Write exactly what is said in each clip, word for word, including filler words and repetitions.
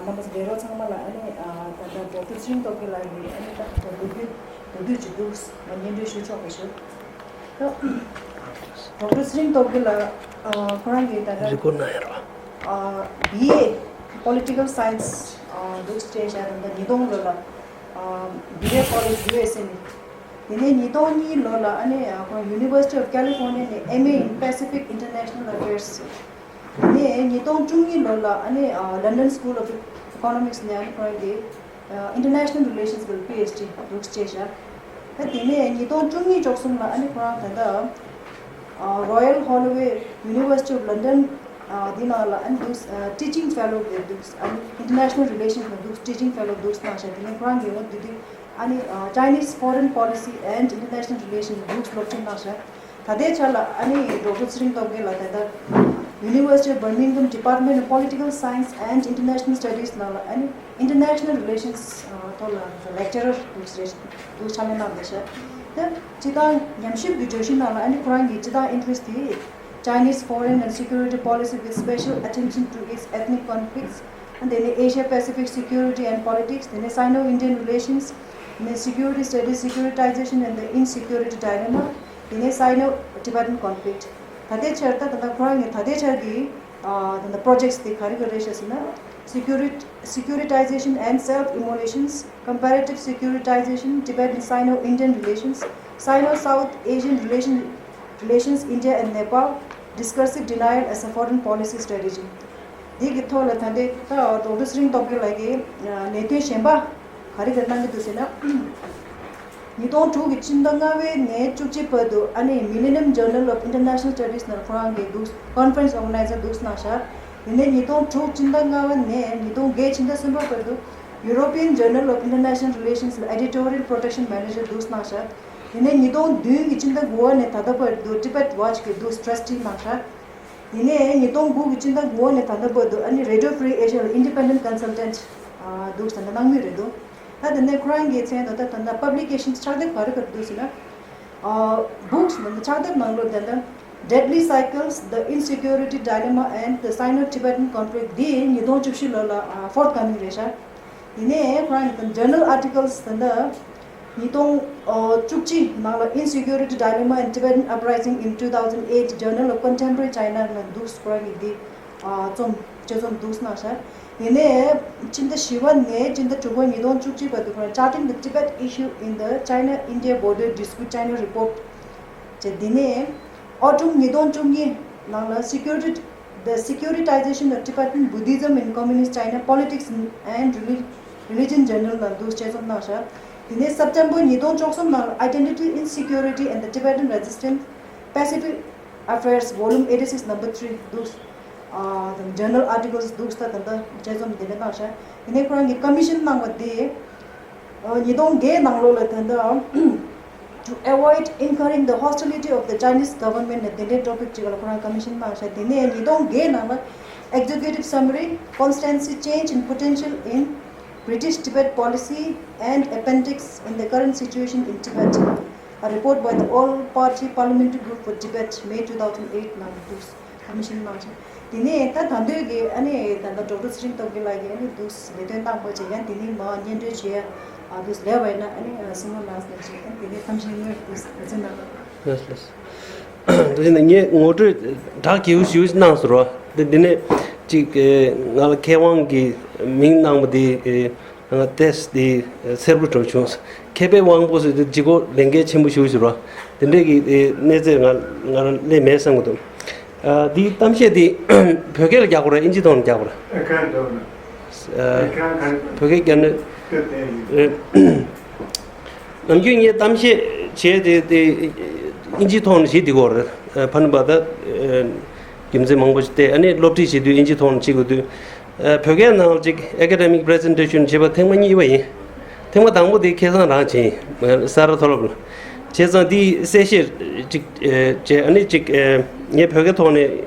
རྣམ་པ་ཚོ་འབྲེལ་རོགས་ཚང་མ་ལ་ཨ་ནི་ཨ་ད་ལྟ་ཌོག་ཊར་ཚེ་རིང་སྟོབས་རྒྱལ་ལགས་ཀྱིས་ཨ་ནི་ད་ལྟ་མདོར་བསྡུས་མདོར་བསྡུས་ཅིག་འདུག་སྙན་སྒྲོན་ཞུ་ཆོག་པ་ཞུ། ད་ཌོག་ཊར་ཚེ་རིང་སྟོབས་རྒྱལ་ལགས་ཨ་ཁོ་རང་གིས་ད་ལྟ་རི་ཀོཌ་གནང་ཡོད་རེད་པ། ཨ་བི་ཨེ་པོ་ལི་ཊི་ཀལ་སའེན་སི་ཨ་འདུག་སྤྲད་བཞག་ད་ལྟ་ཉིས་སྟོང་ལོ་ལ་ཨ་བི་ཨེ་ཀོ་ལེཇ་ཡུ་ཨེས་ཨེ་ནས། དེ་ནས་ཉིས་སྟོང་གཉིས་ལོ་ལ་ཨ་ནི་ཨ་ཁོང་University of California ནས M A in Pacific International Affairs། དེ་ནས་ཉིས་སྟོང་བཅུ་གཉིས་ལོ་ལ་ཨ་ནི་ཨ་London School of Economics ནས་ཨ་ནི་ཁོང་གིས་ཨ་International Relations གི་པི་ཨེཆ་ཌི་འདུག་སྤྲད་བཞག་ད་དེ་ནས་ཉིས་སྟོང་བཅུ་གཉིས་བཅུ་གསུམ་ལ་ཨ་ནི་ཁོ་རང་ད་ལྟ་ཨ་Royal Holloway University of London ཨ་འདི་ནང་ལ་ཨ་ནི་འདུག་ཨ་Teaching Fellow གི་འདུག་ཨ་ནི་International Relations ལ་འདུག Teaching Fellow འདུག་གནང་བཞག་དེ་ནས་ཁོ་རང་གིས་འོ་དེ་དུས་ཨ་ནི་ཨ་Chinese Foreign Policy and International Relations འདུག་སློབ་ཁྲིད་གནང་བཞག་ད་ལྟའི་ཆར་ལ་ཨ་ནི་ཌོག་ཊར་ཚེ་རིང་སྟོབས་རྒྱལ་ལགས་ད་ལྟ་University of Birmingham Department of Political Science and International Studies ནང་ལ་ཨ་ནི་International Relations ཐོག་ལ་ལེག་ཅ་རར་འདུག་རེད་འདུག་ཕྱག་ལས་གནང་བསྡད་ཤག་ད་སྤྱི་བཏང་ཉམས་ཞིབ་ཀྱི་བརྗོད་གཞི་ནང་ལ་ཨ་ནི་ཁོ་རང་གི་སྤྱི་བཏང་interest དེ་Chinese foreign and security policy with special attention to its ethnic conflicts, and then Asia Pacific security and politics, then Sino-Indian relations, then security studies, securitization and the insecurity dilemma, then Sino-Tibetan conflict. ད་ལྟའི་ཆར་ད་ད་ལྟ་ཁོ་རང་གི་ད་ལྟའི་ཆར་གྱི་ཨ་ད་ལྟ་projects དེ་ག་རེ་ག་རེ་རེད་ཤག་ཟེར་ན། Securit- securitization and self-immolations, comparative securitization, Tibetan Sino-Indian relations, Sino-South Asian relation- relations, India and Nepal, discursive denial as a foreign policy strategy. འདི་གི་ཐོག་ལ་ད་ལྟའི་ད་ཌོག་ཊར་ཚེ་རིང་སྟོབས་རྒྱལ་ལགས་ཀྱིས་ལས་དོན་གཞན་པ་ག་རེ་ག་རེ་གནང་གི་འདུག་ཟེར་ན། ཉིས་སྟོང་དྲུག་གི་སྤྱི་ཟླ་ལྔ་པའི་ནས་བཅུ་གཅིག་བར་དུ་ཨ་ནི་Millennium Journal of International Studies ནང་ཁོ་རང་གིས་འདུག་conference organizer འདུག་གནང་ཤག་དེ་ནས་ཉིས་སྟོང་དྲུག་སྤྱི་ཟླ་ལྔ་པ་ནས་ཉིས་སྟོང་བརྒྱད་སྤྱི་ཟླ་གསུམ་པ་བར་དུ་European Journal of International Relations ལ་editorial protection manager འདུག་གནང་ཤག་དེ་ནས་ཉིས་སྟོང་བདུན་གྱི་སྤྱི་ཟླ་དགུ་པ་ནས་ད་ལྟ་བར་དུ་Tibet Watch གི་འདུག་trustee གནང་ཤག་དེ་ནས་ཉིས་སྟོང་དགུ་གི་སྤྱི་ཟླ་དགུ་པ་ནས་ད་ལྟ་བར་དུ་ཨ་ནི་Radio Free Asia ལ་independent consultant འདུག་ད་ལྟ་གནང་མུས་རེད་འདུག་ད་དེ་ནས་ཁོ་རང་གི་མཚན་ད་ལྟ་ད་ལྟ་publications ཕྱག་དེབ་ག་རེ་ག་རེ་འདུག་ཟེར་ན། Books ནང་ཕྱག་དེབ་ནང་ལོ་ད་ལྟ་Deadly Cycles, The Insecurity Dilemma and the Sino-Tibetan Conflict འདི་ཉིས་སྟོང་བཅུ་བཞི་ལོ་ལ་forthcoming རེད་ཤག་དེ་ནས་ཁོ་རང་གི་journal articles ད་ལྟ་ཉིས་སྟོང་བཅུ་གཅིག་ནང་ལ་Insecurity Dilemma and Tibetan Uprising in two thousand eight Journal of Contemporary China ནང་འདུག་ཁོ་རང་གི་འདི་རྩོམ་དཔྱད་རྩོམ་འདུག་གནང་ཤག་དེ་ནས་སྤྱི་ཟླ་བཞི་པ་ནས་སྤྱི་ཟླ་དྲུག་པ་ཉིས་སྟོང་བཅུ་གཅིག་བར་དུ་ཁོ་རང་Charting the Tibet Issue in the China-India Border Dispute China Report བྱས། དེ་ནས་Autumn ཉིས་སྟོང་བཅུ་གཉིས་ནང་ལ་Security- The Securitization of Tibetan Buddhism in Communist China, Politics and Reli- Religion Journal ནང་འདུག་དཔྱད་རྩོམ་གནང་ཤག་དེ་ནས་September ཉིས་སྟོང་བཅུ་གསུམ་ནང་ལ་Identity, Insecurity and the Tibetan Resistance, Pacific Affairs Volume eighty six Number three འདུག་ཨ་དང་journal articles འདུག་ད་ད་ལྟ་དཔྱད་རྩོམ་དེ་འདྲ་གནང་ཤག་དེ་ནས་ཁོ་རང་གིས་commission གནང་བ་དེ་ཉིས་སྟོང་བརྒྱད་ནང་ལོ་ལ་ད་ལྟ་To avoid incurring the hostility of the Chinese government ནས་དེ་འདྲའི་topic ཅིག་ལ་ཁོ་རང་commission གནང་ཤག་དེ་ནས་ཉིས་སྟོང་བརྒྱད་ནང་ལ་Executive Summary, Constancy Change in Potential in British Tibet Policy and Appendix in the Current Situation in Tibet, a report by the All Party Parliamentary Group for Tibet, May two thousand eight ནང་འདུག commission གནང་ཤག་དེ་ནས་ད་ད་འདོད་ཀྱི་ཨ་ནི་ད་ལྟ་ཌོག་ཊར་ཚེ་རིང་སྟོབས་རྒྱལ་ལགས་ཀྱིས་ཨ་ནི་འདུག་ལས་དོན་བཏང་དགོས་བྱས་ཡང་དེ་ནི་མ་སྙན་སྒྲོན་བྱས་ཨ་འདུག་ལས་པ་ཡིན་ན་ཨ་ནི་སེམས་ནང་ལངས་ནས་བྱས་ཨ་ནི་དེ་ནས་གཏམ་བཤད་དངོས་འདུག་ཨ་ཙི་ན། ལགས་ལགས། དེ་བཞིན་ངས་ངོ་སྤྲོད་གྲགས་ཆེ་བོ་ཞིག་གནང་སོང་རོ། དེ་འདི་ནས་ཅིག་ང་ལ་མཁས་དབང་གི་མིང་གནང་བ་དེ། ང་ཏེས་དེ་སེར་པོ་འགྲོ་བྱུང་། མཁས་པའི་དབང་པོ་ཟེར་དུས་ལྗིད་ཁོག་ལས་འགན་ཆེན་པོ་ཞིག་ཞུ་རོགས། དེ་འདྲས་ཀྱི་གནས་ཚད་ང་ང་རང་སླེབས་མེད་བསམ་གྱི་འདུག་ཨ་འདིའི་གཏམ་བཤད་འདི་བོད་སྐད་ལ་རྒྱག་དགོས་རེད། ཨིན་ཇི་ཐོག་ནས་རྒྱག་དགོས་རེད། ཨ་བོད་སྐད་རྒྱག་ནི་རེད། ནམ་རྒྱུན་ངས་གཏམ་བཤད་བྱས་ཏེ་དེ་ཨིན་ཇི་ཐོག་ནས་བྱེད་བསྡད་ཀྱི་ཡོད་རེད། ཕ་ནུ་བ་ད་རྒྱུ་མཚན་མང་པོ་ཞིག་སྟེ་ཨ་ནི་སློབ་ཁྲིད་བྱེད་དུས་ཨིན་ཇི་ཐོག་ནས་བྱེད་དགོས་དུས། ཨ་བོད་སྐད་ནང་ཅིག་academic presentation བྱེད་པ་ཐེངས་མ་གཉིས་པ་ཡིན། ཐེངས་མ་དང་པོ་དེ་ཁ་སང་རང་བྱས་ཡིན། ས་རཱ་མཐོ་སློབ་ལ། བྱས་ཙང་དེའི་གསལ་བཤད་ཅིག་ཨ་བྱས་ཨ་ནི་ཅིག་ཨ་ངས་བོད་སྐད་ཐོག་ནས་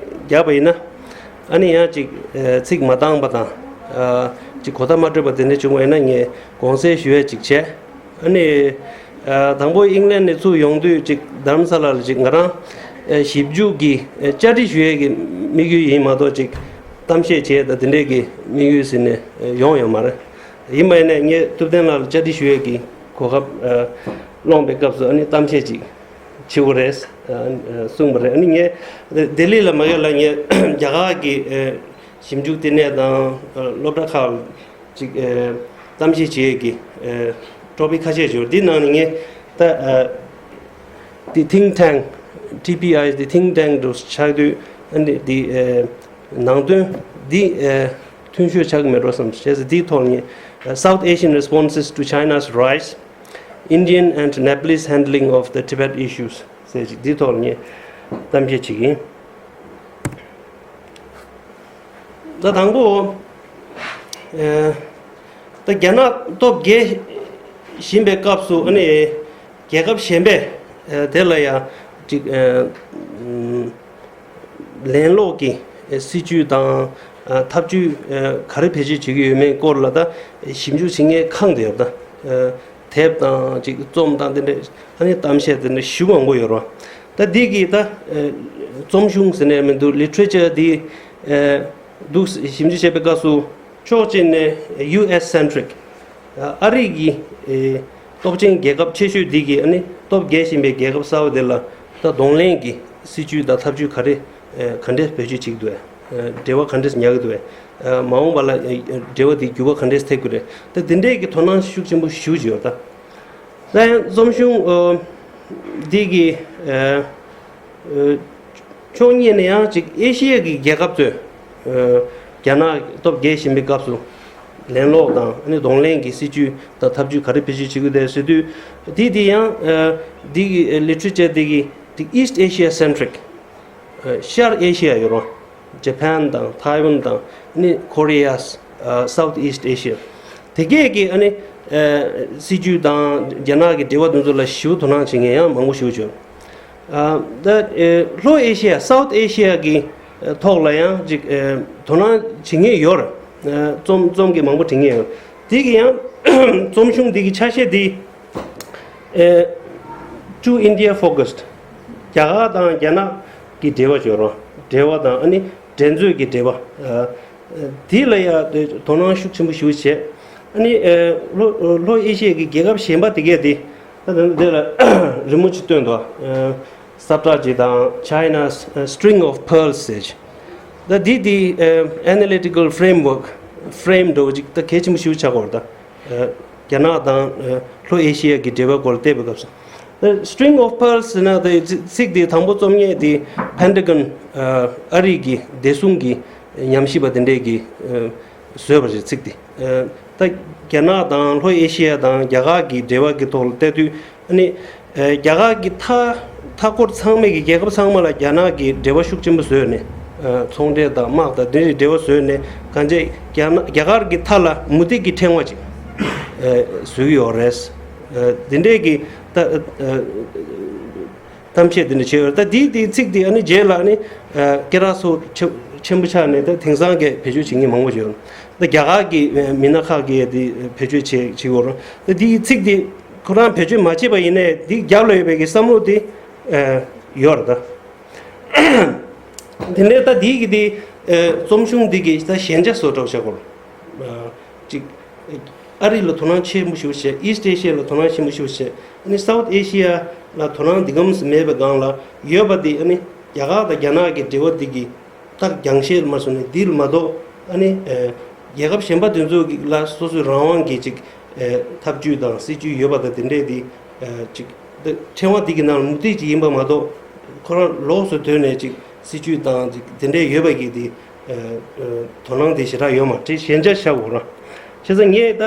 བརྒྱབ་པ་ཡིན་ན། ཨ་ནི་ཡང་ཅིག་ཨ་ཚིག་མ་འདང་པ་དང་། ཨ་ཅིག་གོ་བརྡ་མ་འཕྲོད་པ་དེ་འདྲ་བྱུང་བ་ཡིན་ན་ངས་དགོངས་སེལ་ཞུ་ཡས་ཅིག་བྱས། ཨ་ནི་ཨ་དང་པོ་ཨིང་ལན་ནས་ཚུར་ཡོང་དུས་ཅིག་རྡ་རམ་ས་ལ་ལ་ཅིག་ང་རང་ཨ་ཞིབ་འཇུག་གི་ཨ་བཅར་འདྲི་ཞུ་ཡས་ཀྱི་དམིགས་ཡུལ་ཡིན་མ་གཏོགས་ཅིག་ གཏམ་བཤད་བྱས་ད་དེ་འདྲས་ཀྱི་དམིགས་ཡུལ་ཟེར་ནས་ཡོང་ཡོད་མ་རེད། ཡིན་པ་ཡིན་ནས་ངས་ཐུབ་བསྟན་ལགས་ལ་བཅར་འདྲི་ཞུ་ཡས་ཀྱི་གོ་སྐབས་སློང་པའི་སྐབས་སུ་ཨ་ནི་གཏམ་བཤད་ཅིག་བྱེད་དགོས་རེད་གསུངས་པ་རེད། ཨ་ནི་ངས་ལྡི་ལི་ལ་མ་ཡོད་ལ་ངས་རྒྱ་གར་གྱི་ཞིབ་འཇུག་ལྟེ་གནས་དང་སློབ་གྲྭ་ཁག་ཅིག་གཏམ་བཤད་བྱེད་ཡས་ཀྱི་ཀྲོ་པིག་ཁ་ཤས་ཡོད། འདི་ནང་ནས་ངས་ད་འདི་think tank T P I འདི་think tank དུ་ཆགས་དུས་ཨ་ནི་འདི་ནང་དོན་འདི་མཐུན་ཤོས་ཆགས་ཀྱི་མེད་འགྲོ་བསམ། བྱས་ཙང་འདིའི་ཐོག་ནས་South Asian responses to China's rise, Indian and Nepalese handling of the Tibet issues ཟེར་ཅིག་འདིའི་ཐོག་ནས་གཏམ་བཤད་བྱེད་ཀྱི་ཡིན། ད་དང་པོ། ཨེ། ད་རྒྱ་ནག་སྟོབས་རྒྱས་བཞིན་པའི་སྐབས་སུ་ཨ་ནི་རྒྱལ་ཁབ་གཞན་པས་ཨེ་དེ་ལ་ཡང་ཅིག་ཨེ་ཨུམ་ལན་སློག་གི་ཨེ་སྲིད་ཇུས་དང་ཨ་ཐབས་ཇུས་ཨེ་ག་རེ་བེད་སྤྱོད་བྱེད་ཀྱི་ཡོད་མེད་སྐོར་ལ་ད་ཞིབ་འཇུག་བྱེད་མཁན་ཁག་འདུག་ཡོད་ད། ཨེ་དེབ་དང་ཅིག་རྩོམ་དང་དེ་འདྲ་ཨ་ནི་གཏམ་བཤད་དེ་འདྲ་ཞེ་པོ་མང་པོ་ཡོད་རེད། ད་འདི་གི་ད་ཨེ་རྩོམ་གཞུང་ཟེར་ནས་མི་འདུག literature འདི་ཨེ་འདུག་ཞིབ་འཇུག་བྱས་པའི་སྐབས་སུ་ཕྱོགས་གཅིག་ནས་ཡུ་ཨེས་སེན་ཊིག་ཨ་རི་གི་ཨེ་སྟོབས་ཆེན་རྒྱལ་ཁབ་ཆེ་ཤོས་འདི་གི་ཨ་ནི་སྟོབས་རྒྱས་བཞིན་པའི་རྒྱལ་ཁབ་གསར་པ་དེ་ལ་ད་གདོང་ལེན་གྱི་སྲིད་ཇུས་དང་ཐབས་ཇུས་ག་རེ་ཨེ་ག་འདྲས་བེད་སྤྱོད་བྱེད་ཀྱི་འདུག་ཨེ་འབྲེལ་བ་ག་འདྲས་ཉར་གྱི་འདུག་ཨེ་མ་འོངས་པ་ལ་ཨེ་འབྲེལ་བ་འདི་འགྱུར་བ་ག་འདྲས་ཐེབས་ཀྱི་རེད། ད་འདི་འདྲས་ཀྱི་དོ་སྣང་ཤུགས་ཆེན་པོ་ཞེ་པོ་ཅིག་ཡོད་ད། ད་ཡང་རྩོམ་གཞུང་འདི་གི་ཕྱོགས་གཉིས་ནས་ཡང་ཅིག་ཨེ་ཤི་ཡ་གི་རྒྱལ་ཁབ་ཚོས་རྒྱ་ནག་སྟོབས་རྒྱས་བཞིན་པའི་སྐབས་སུ་ལན་སློག་དང་ཨ་ནི་གདོང་ལེན་གྱི་སྲིད་ཇུས་དང་ཐབས་ཇུས་ག་རེ་བེད་སྤྱོད་བྱེད་ཀྱི་འདུག་ཟེར་དུས་འདི་འདི་ཡང་འདི་གི་literature འདི་གི་འདི་East Asia centric ཨ་ཤར་ཨེ་ཤི་ཡ་ཡོད་རེད། ཇ་པན་དང་ཐའེ་ཝན་དང་ཨ་ནི་ཁོ་རི་ཡ། ཨ་South East Asia དེ་གས་ཀྱི་ཨ་ནི་ཨ་སྲིད་ཇུས་དང་རྒྱ་ནག་གི་འབྲེལ་བ་དེ་ཚོ་ལ་ཞེ་པོ་དོ་སྣང་བྱེད་མཁན་ཡང་མང་པོ་ཞེ་པོ་བྱུང་། ཨ་ད་ཨ་ལྷོ་ཨེ་ཤི་ཡ་South Asia གི་ཐོག་ལ་ཡང་ཅིག་ཨ་དོ་སྣང་བྱེད་མཁན་ཡོད་རེད། ཨ་རྩོམ་རྩོམ་གྱི་མང་པོ་བྲིས་མཁན་ཡོད། དེ་གི་ཡང་རྩོམ་གཞུང་འདི་གི་ཆ་ཤས་འདི། ཨེ། Too India focused རྒྱ་གར་དང་རྒྱ་ནག་གི་འབྲེལ་བ་བརྗོད་རོགས། འབྲེལ་བ་དང་ཨ་ནི་འགྲན་རྩོད་ཀྱི་འབྲེལ་བ། ཨ། དེ་ལ་ཡང་དོ་སྣང་ཤུགས་ཆེན་པོ་ཞིག་བྱས། ཨ་ནི་ཨེ། ལྷོ་ལྷོ་ཨེ་ཤི་ཡའི་གི་རྒྱལ་ཁབ་གཞན་པ་དེ་གས་དེ་ད་དེ་ལ་རི་མོ་ཅིག་སྟོན་འདུག་ཨ། ས་བཀྲ་ཅིག་དང་China's String of Pearls ཟེར་ཅིག་ད་འདི་འདི་ཨེ། Analytical framework frame འདྲ་བོ་ཅིག་ད་གལ་ཆེན་པོ་ཞིག་ཆགས་ཀྱི་ཡོད་རེད་ད། རྒྱ་ནག་དང་ལྷོ་ཨེ་ཤི་ཡ་གི་འབྲེལ་བའི་སྐོར་བལྟས་པའི་སྐབས་སུ། String of Pearls ཟེར་ན་དེ་ཚིག་དེ་དང་པོ་རྩོམ་མཁན་དེ་Pentagon ཨ་རི་གི་བདེ་སྲུང་གི་ཉམས་ཞིབ་པ་དེ་འདྲས་ཀྱིས་བཟོས་པ་རེད་ཚིག་དེ། ད་རྒྱ་ནག་དང་ལྷོ་ཨེ་ཤི་ཡ་དང་རྒྱ་གར་གྱི་འབྲེལ་བ་གི་ཐོག་ལ་བལྟས་དུས་ཨ་ནི། ཨེ། རྒྱ་གར་གྱི་མཐའ་མཐའ་འཁོར་ཚང་མའི་གི་རྒྱལ་ཁབ་ཚང་མ་ལ་རྒྱ་ནག་གིས་འབྲེལ་བ་ཤུགས་ཆེན་པོ་བཟོས་ནས། ཨ། ཚོང་འབྲེལ་དང་དམག་དང་དེ་འདྲའི་འབྲེལ་བ་བཟོས་ནས་གང་བྱས་རྒྱ་ནག་རྒྱ་གར་གྱི་མཐའ་ལ་མུ་སྟེགས་ཀྱི་ཕྲེང་བ་ཅིག་ཨེ། བཟོས་ཀྱི་ཡོད་རེད། ཨེ། དེ་འདྲའི་གི་ད་ཨེ། གཏམ་བཤད་དེ་འདྲ་བྱས་ཡོད་རེད། ད་དེའི་དེའི་ཚིག་དེ་ཨ་ནི་རྗེས་ལ་ཨ་ནི་ཨེ། སྐད་གྲགས་ཚོ་ཆེ་ཆེན་པོ་ཆགས་ནས་ད་དེང་སང་གི་བེད་སྤྱོད་བྱེད་མཁན་མང་པོ་ཡོད་རེད། ད་རྒྱ་གར་གྱི་མི་སྣ་ཁག་གིས་དེ་བེད་སྤྱོད་བྱེད་བྱེད་ཀྱི་ཡོད་རེད། ད་དེའི་ཚིག་དེ། ཁོ་རང་བེད་སྤྱོད་མ་བྱས་པ་ཡིན་ནའི་འདི་རྒྱབ་ལ་ཡོད་པའི་གི་བསམ་བློ་དེ་ཨ་ཡོད་རེད་ད། དེ་ནས་ད་འདི་གི་དེ་ཨ་རྩོམ་གཞུང་འདི་གི་ད་ཞན་ཆ་བཟོ་འདྲ་བོ་བྱ་དགོས། ཨ་ཅིག་ཨ་རི་ལ་དོ་སྣང་ཆེན་པོ་ཞིག་བྱས། East Asia ལ་དོ་སྣང་ཆེན་པོ་ཞིག་བྱས། ཨ་ནི་South Asia ལ་དོ་སྣང་འདི་གམ་མེད་པའི་སྒང་ལ་ཡོད་པ་དེ་ཨ་ནི་རྒྱ་གར་དང་རྒྱ་ནག་གི་འབྲེལ་བ་འདི་གི་ད་རྒྱང་ཤེལ་མ་སོང་ནས་འདིར་མ་གཏོགས་ཨ་ནི་ཨེ་རྒྱལ་ཁབ་གཞན་པ་དེ་ཚོ་གི་ལ་སོ་སོའི་རང་དབང་གི་ཅིག་ཨེ་ཐབས་ཇུས་དང་སྲིད་ཇུས་ཡོད་པ་དང་དེ་འདྲས་དེ་ཨེ་ཅིག་ད་ཕྲེང་བ་འདི་གི་ནང་ལ་མུ་སྟེགས་ཅིག་ཡིན་པ་མ་གཏོགས་ཁོ་རང་ལོགས་སུ་དོན་ནས་ཅིག་སྲིད་ཇུས་དང་ཅིག་དེ་འདྲས་ཡོད་པ་གི་དེ་ཨེ་ཨེ་དོ་སྣང་དེ་ཞེ་དྲག་ཡོད་མ་རེད། ཞན་ཆ་ཤ་བོ་ར། བྱས་ཙང་ངས་ད་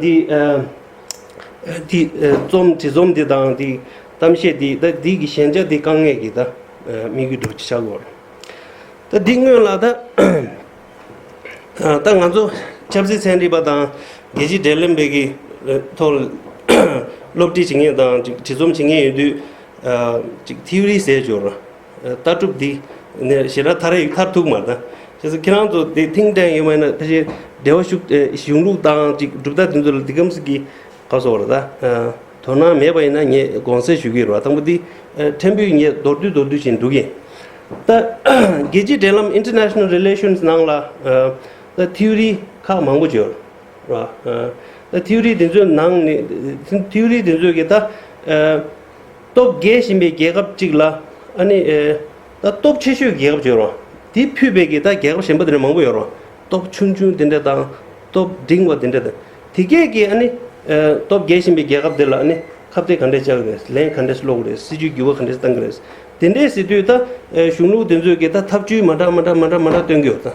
འདི་ཨེ་འདི་ཨེ་རྩོམ་བྲིས་རྩོམ་འདི་དང་འདི་གཏམ་བཤད་འདི་ད་འདི་གི་ཞན་ཆ་འདི་དཀའ་ངལ་གི་ད་ཨེ་དམིགས་ཡུལ་འདྲ་བོ་ཅིག་ཆགས་ཡོད་རེད། ད་འདི་སྔོན་ལ་ད་ད་ང་ཚོ་ཆབ་སྲིད་ཚན་རིག་པ་དང་རྒྱལ་སྤྱིའི་འབྲེལ་ལམ་པའི་གི་ཐོག་སློབ་ཁྲིད་བྱེད་མཁན་དང་ཅིག་བྲིས་རྩོམ་བྱེད་མཁན་ཡོད་དུས་ཅིག་ཐི་ཡོ་རི་ཟེར་འབྱོར་ལྟ་གྲུབ་འདི་ནས་ཞེ་དྲག་མཐར་མཐར་ཐུག་མ་རེད། ད་བྱས་ཙང་ཁྱེད་རང་ཚོ་འདི་think tank ཡོད་མ་ཡིན་ན་ཕལ་ཆེར་འབྲེལ་བ་ཤུགས་གཞུང་ལུགས་དང་ཅིག་གྲུབ་མཐའ་དེ་ཚོ་ལ་འདི་གམ་ཟིག་གི་ག་སོ་བར་ད། དོ་སྣང་མེད་པ་ཡིན་ན་ངས་དགོངས་སེལ་ཞུ་གི་ཡོད་རེད་བ། དང་པོ་འདི་ཕྲན་བུ་ངས་མདོར་བསྡུས་མདོར་བསྡུས་ཤིག་འདུག་གི། ད་རྒྱལ་སྤྱིའི་འབྲེལ་ལམ། International Relations ནང་ལ་ཨ་ད་ཐིའོ་རི་ཁག་མང་པོ་ཡོད་རེད་བ། ཨ་ད་ཐིའོ་རི་དེ་ཚོའི་ནང་ནས། ཐིའོ་རི་དེ་ཚོས་ཀྱི་ད་ཨ་སྟོབས་རྒྱས་བཞིན་པའི་རྒྱལ་ཁབ་ཅིག་ལ། ཨ་ནི་ཨ་ད་སྟོབས་ཆེ་ཤོས་རྒྱལ་ཁབ་ཅིག་ཡོད་རེད་བ། དེ་ཕུད་པའི་གི་ད་རྒྱལ་ཁབ་གཞན་པ་དེ་འདྲ་མང་པོ་ཡོད་རེད་བ། སྟོབས་ཆུང་ཆུང་དེ་འདྲ་དང་། སྟོབས་འབྲིང་བ་དེ་འདྲ་དང་། དེ་གས་ཀྱིས་ཨ་ནི་ཨ་སྟོབས་རྒྱས་བཞིན་པའི་རྒྱལ་ཁབ་དེ་ལ་ཨ་ནི་ཁ་གཏད་ག་འདྲས་བཅག་གི་རེད། ལན་ག་འདྲས་སློག་གི་རེད། སྲིད་ཇུས་འགྱུར་བ་ག་འདྲས་བཏང་གི་རེད། དེ་འདྲས་ཟེར་དུས་ད་ཨ་གཞུང་ལུགས་དེ་ཚོས་ཀྱི་ད་ཐབས་ཇུས་མ་འདྲ་མ་འདྲ་མ་འདྲ་མ་འདྲ་སྟོན་གྱི་ཡོད་ད།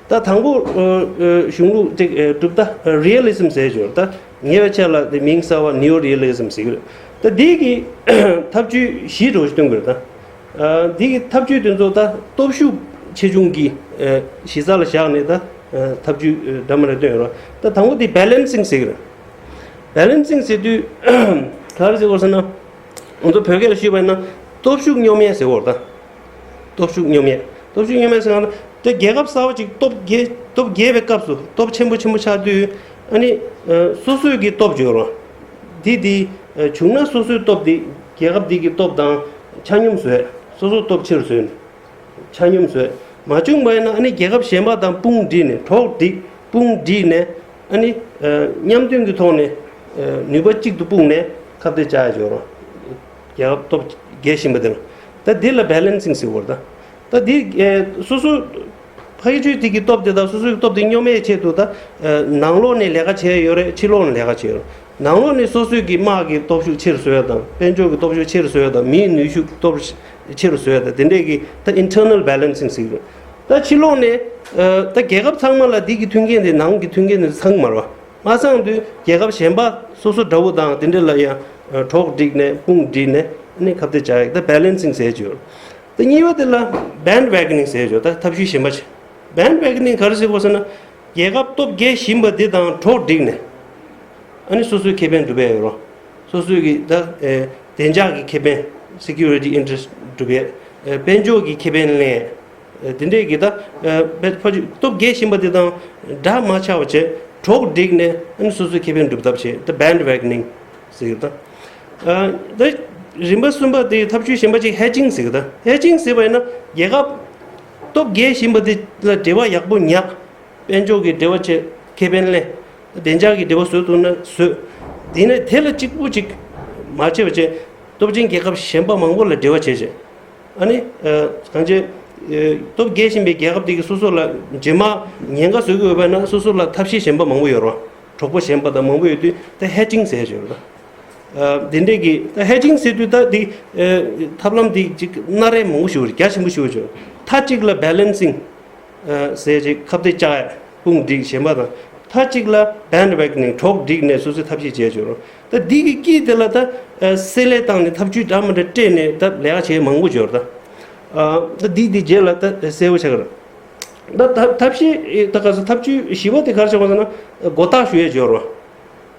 ད་དང་པོ་ཨ་ཨ་གཞུང་ལུགས་དེ་ཨ་གྲུབ་ད་རི་ཨེ་ལི་ཛིམ་ཟེར་ཡོད་ད། ཉེ་བའི་ཆར་ལ་དེ་མིང་གསར་བ་ནིའོ་རི་ཨེ་ལི་ཛིམ་ཟེར་གྱི་རེད། ད་འདི་གི་ཐབས་ཇུས་བཞི་འདྲ་བོ་ཞིག་སྟོན་གྱི་རེད་ད། ཨ་འདི་གི་ཐབས་ཇུས་དེ་ཚོ་ད་སྟོབས་ཤུགས་ཆེ་ཆུང་གི་ཨ་གཞི་རྩ་ལ་བཞག་ནས་ད་ཨ་ཐབས་ཇུས་ཨ་འདྲ་མི་འདྲ་སྟོན་ཡོད་རེད། ད་དང་པོ་དེ་བེ་ལན་སིང་ཟེར་གྱི་རེད། བེ་ལན་སིང་ཟེར་དུས་ག་རེ་ཟེར་དགོས་ཟེར་ན། ང་ཚོ་བོད་སྐད་ལ་ཞུས་པ་ཡིན་ན་སྟོབས་ཤུགས་སྙོམས་ཡས་ཟེར་བ་རེད་ད། སྟོབས་ཤུགས་སྙོམས་ཡས། སྟོབས་ཤུགས་སྙོམས་ཡས་ཟེར་ན། དེ་རྒྱལ་ཁབ་གསར་པ་ཅིག་སྟོབས་རྒྱས། སྟོབས་རྒྱས་པའི་སྐབས་སུ། སྟོབས་ཆེན་པོ་ཆེན་པོ་ཆགས་དུས་ཨ་ནི་ཨ་སོ་སོའི་གི་སྟོབས་ཡོད་རེད། དེ་དེ་ཨ་བྱུང་ན་སོ་སོའི་སྟོབས་དེ་རྒྱལ་ཁབ་དེ་གི་སྟོབས་དང་ཆ་སྙོམས་བཟོས། སོ་སོའི་སྟོབས་ཆེ་རུ་བཟོས་ནས་ཆ་སྙོམས་བཟོས། མ་བྱུང་བ་ཡིན་ན་ཨ་ནི་རྒྱལ་ཁབ་གཞན་པ་དང་དཔུང་བསྒྲིགས་ནས། གྲོགས་བསྒྲིགས། དཔུང་བསྒྲིགས་ནས། ཨ་ནི་ཨ་མཉམ་མཐུན་གྱི་ཐོག་ནས་ཨ་ནུས་པ་གཅིག་ཏུ་སྤུངས་ནས་ཁ་གཏད་བཅག་ཡ་ཡོད་རེད། རྒྱལ་ཁབ་སྟོབས་རྒྱས་བཞིན་པ་དེ་ལ། ད་འདི་ལ་བེ་ལན་སིང་ཟེར་བ་རེད་ད། ད་འདི་ཨ་སོ་སོ་ཕ་གི་ཆོས་དེ་གི་སྟོབས་དེ་དང་སོ་སོའི་སྟོབས་དེ་སྙོམས་ཡས་ཆེད་དུ། ད་ཨ་ནང་ལོགས་ནས་ལས་ཀ་བྱས་ཡོད་རེད། ཕྱི་ལོགས་ནས་ལས་ཀ་བྱས་ཡོད་རེད། ནང་ལོགས་ནས་སོ་སོའི་གི་དམག་གི་སྟོབས་ཤུགས་ཆེ་རུ་བཟོ་ཡ་དང་། དཔལ་འབྱོར་གྱི་སྟོབས་ཤུགས་ཆེ་རུ་བཟོ་ཡ་དང་། མིའི་ནུས་ཤུགས་སྟོབས་ཆེ་རུ་བཟོ་ཡ་དང་། དེ་འདྲས་ཀྱི་ད་internal balancing ཟེར་གྱི་རེད། ད་ཕྱི་ལོགས་ནས་ཨ་ད་རྒྱལ་ཁབ་ཚང་མ་ལ་འདི་གི་མཐུན་རྐྱེན་དེ། ནང་གི་མཐུན་རྐྱེན་དེ་ཚང་གི་མ་རེད་བ། མ་ཚང་དུས་རྒྱལ་ཁབ་གཞན་པ་སོ་སོ་འདྲ་བོ་དང་དེ་འདྲས་ལ་ཡང་ཨ་གྲོགས་བསྒྲིགས་ནས། དཔུང་བསྒྲིགས་ནས། ཨ་ནི་ཁ་གཏད་བཅག་ཡ། ད་བེ་ལན་སིང་ཟེར་གྱི་ཡོད། ད་གཉིས་པ་དེ་ལ་bandwagoning ཟེར་གྱི་ཡོད། ད་ཐབས་ཤེས་གཞན་པ་ཅིག bandwagoning ག་རེ་ཟེར་དགོས་ཟེར་ན། རྒྱལ་ཁབ་སྟོབས་རྒྱས་བཞིན་པ་འདི་དང་གྲོགས་བསྒྲིགས་ནས། ཨ་ནི་སོ་སོའི་ཁེ་ཕན་སྒྲུབ་ཡ་ཡོད་རེད། སོ་སོའི་གི་ད་ཨེ་བདེ་འཇགས་ཀྱི་ཁེ་ཕན། security interest སྒྲུབ་ཡས། ཨེ་དཔལ་འབྱོར་གྱི་ཁེ་ཕན་ལེན་ཡས། ཨེ་དེ་འདྲས་ཀྱི་ད་ཨེ་ཕ་ཕ་སྟོབས་རྒྱས་བཞིན་པ་འདི་དང་འདྲ་མ་ཆགས་པ་བྱས། གྲོགས་བསྒྲིགས་ནས་ཨ་ནི་སོ་སོའི་ཁེ་ཕན་སྒྲུབ་ཐབས་བྱས། ད་bandwagoning ཟེར་གི་ད། ཨ་ད་རིམ་པ་གསུམ་པ་དེ་ཐབས་ཇུས་གཞན་པ་ཅིག་hedging ཟེར་གི་ད། hedging ཟེར་བ་ཡིན་ན། རྒྱལ་ཁབ་སྟོབས་རྒྱས་བཞིན་པ་དེ་ལ་འབྲེལ་བ་ཡག་པོ་ཉར། དཔལ་འབྱོར་གྱི་འབྲེལ་བ་བྱས། ཁེ་ཕན་ལེན། བདེ་འཇགས་ཀྱི་འབྲེལ་བ་བཟོ་ཐུབ་ན་བཟོས། དེ་ནས་དེ་ལ་གཅིག་པུ་གཅིག་མ་བྱས་པ་བྱས། སྟོབས་ཆེན་རྒྱལ་ཁབ་གཞན་པ་མང་པོ་ལ་འབྲེལ་བ་བྱས་བྱས། ཨ་ནི་ཨ་གང་བྱས། ཨ་སྟོབས་རྒྱས་བཞིན་པའི་རྒྱལ་ཁབ་དེ་གིས་སོ་སོ་ལ་རྗེས་མ་ཉེན་ཁ་བཟོ་གི་ཡོད་པ་ན། སོ་སོ་ལ་ཐབས་ཤེས་གཞན་པ་མང་པོ་ཡོད་རེད། གྲོགས་པོ་གཞན་པ་དང་མང་པོ་ཡོད་དུས་ད་hedging ཟེར་ཡ་ཡོད་རེད། ཨ་དེ་འདྲས་ཀྱི་ད་hedging ཟེར་དུས་ད་དེ་ཨ་ཐབས་ལམ་དེ་ཅིག་སྣ་རལ་མང་པོ་ཞིག་ཡོད་རེད། རྒྱ་ཆེན་པོ་ཞིག་ཡོད་རེད། མཐའ་གཅིག་ལ་balancing ཨ་ཟེར་ཅིག་ཁ་གཏད་བཅག་ཡ། དཔུང་བསྒྲིགས་གཞན་པ་དང་། མཐའ་གཅིག་ལ་bandwagoning གྲོགས་བསྒྲིགས་ནས་སོ་སོའི་ཐབས་ཤེས་བྱས་བྱུང་རོགས། ད་འདི་གི་དཀྱིལ་དེ་ལ་ད་ཨ་བསྲེ་ལྷད་བཏང་ནས་ཐབས་ཇུས་འདྲ་མི་འདྲ་སྤྲད་ནས་ད་ལས་ཀ་བྱེད་མང་པོ་འབྱོར་ད། ཨ་ད་འདི་འདི་རྗེས་ལ་ད་གསལ་པོ་ཆགས་ཀྱི་རེད། ད་ཐབས་ཐབས་ཤེས་ད་ག་ས་ཐབས་ཇུས་བཞི་པ་དེ་ག་རེ་ཆགས་པ་ཟེར་ན། མགོ་བཏགས་ཞུ་ཡས་འབྱོར་རོགས།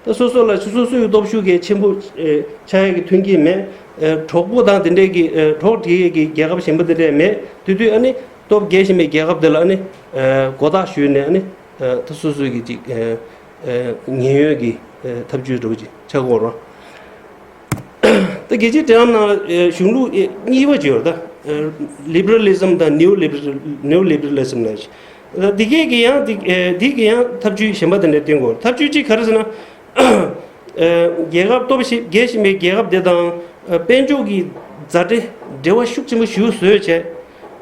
ད་སོ་སོ་ལ་སོ་སོའི་སྟོབས་ཤུགས་ཀྱི་ཆེན་པོ་ཨེ་ཆགས་ཡས་ཀྱི་མཐུན་རྐྱེན་མེད། ཨེ་གྲོགས་པོ་དང་དེ་འདྲས་ཀྱི་ཨེ་གྲོགས་བསྒྲིགས་ཡས་ཀྱི་རྒྱལ་ཁབ་གཞན་པ་དེ་འདྲས་མེད། དེ་དུས་ཨ་ནི་སྟོབས་རྒྱས་བཞིན་པའི་རྒྱལ་ཁབ་དེ་ལ་ཨ་ནི་ཨེ་མགོ་བཏགས་ཞུས་ནས། ཨ་ནི་ཨེ་ད་སོ་སོའི་གི་ཅིག་ཨེ་ཨེ་ཉེན་གཡོལ་གྱི་ཨེ་ཐབས་ཇུས་འདྲ་པོ་ཅིག་ཆགས་ཀྱི་ཡོད་རེད། ད་རྒྱལ་སྤྱིའི་འབྲེལ་ལམ་ནང་ལ་ཨེ་གཞུང་ལུགས་ཨེ་གཉིས་པ་ཅིག་ཡོད་རེད་ད། ཨེ་liberalism དང་neo liberal- neoliberalism ལབ་ཅིག་ད་འདི་གས་ཀྱི་ཡང་འདི་ཨེ་འདི་གི་ཡང་ཐབས་ཇུས་གཞན་པ་དེ་འདྲ་བསྟན་དགོས། ཐབས་ཇུས་གཅིག་ག་རེ་ཟེར་ན། ཨེ་རྒྱལ་ཁབ་སྟོབས་ཤིག་རྒྱས་བཞིན་པའི་རྒྱལ་ཁབ་དེ་དང་ཨེ་དཔལ་འབྱོར་གྱི་མཛའ་འབྲེལ་འབྲེལ་བ་ཤུགས་ཆེན་པོ་ཞིག་བཟོས་བྱས།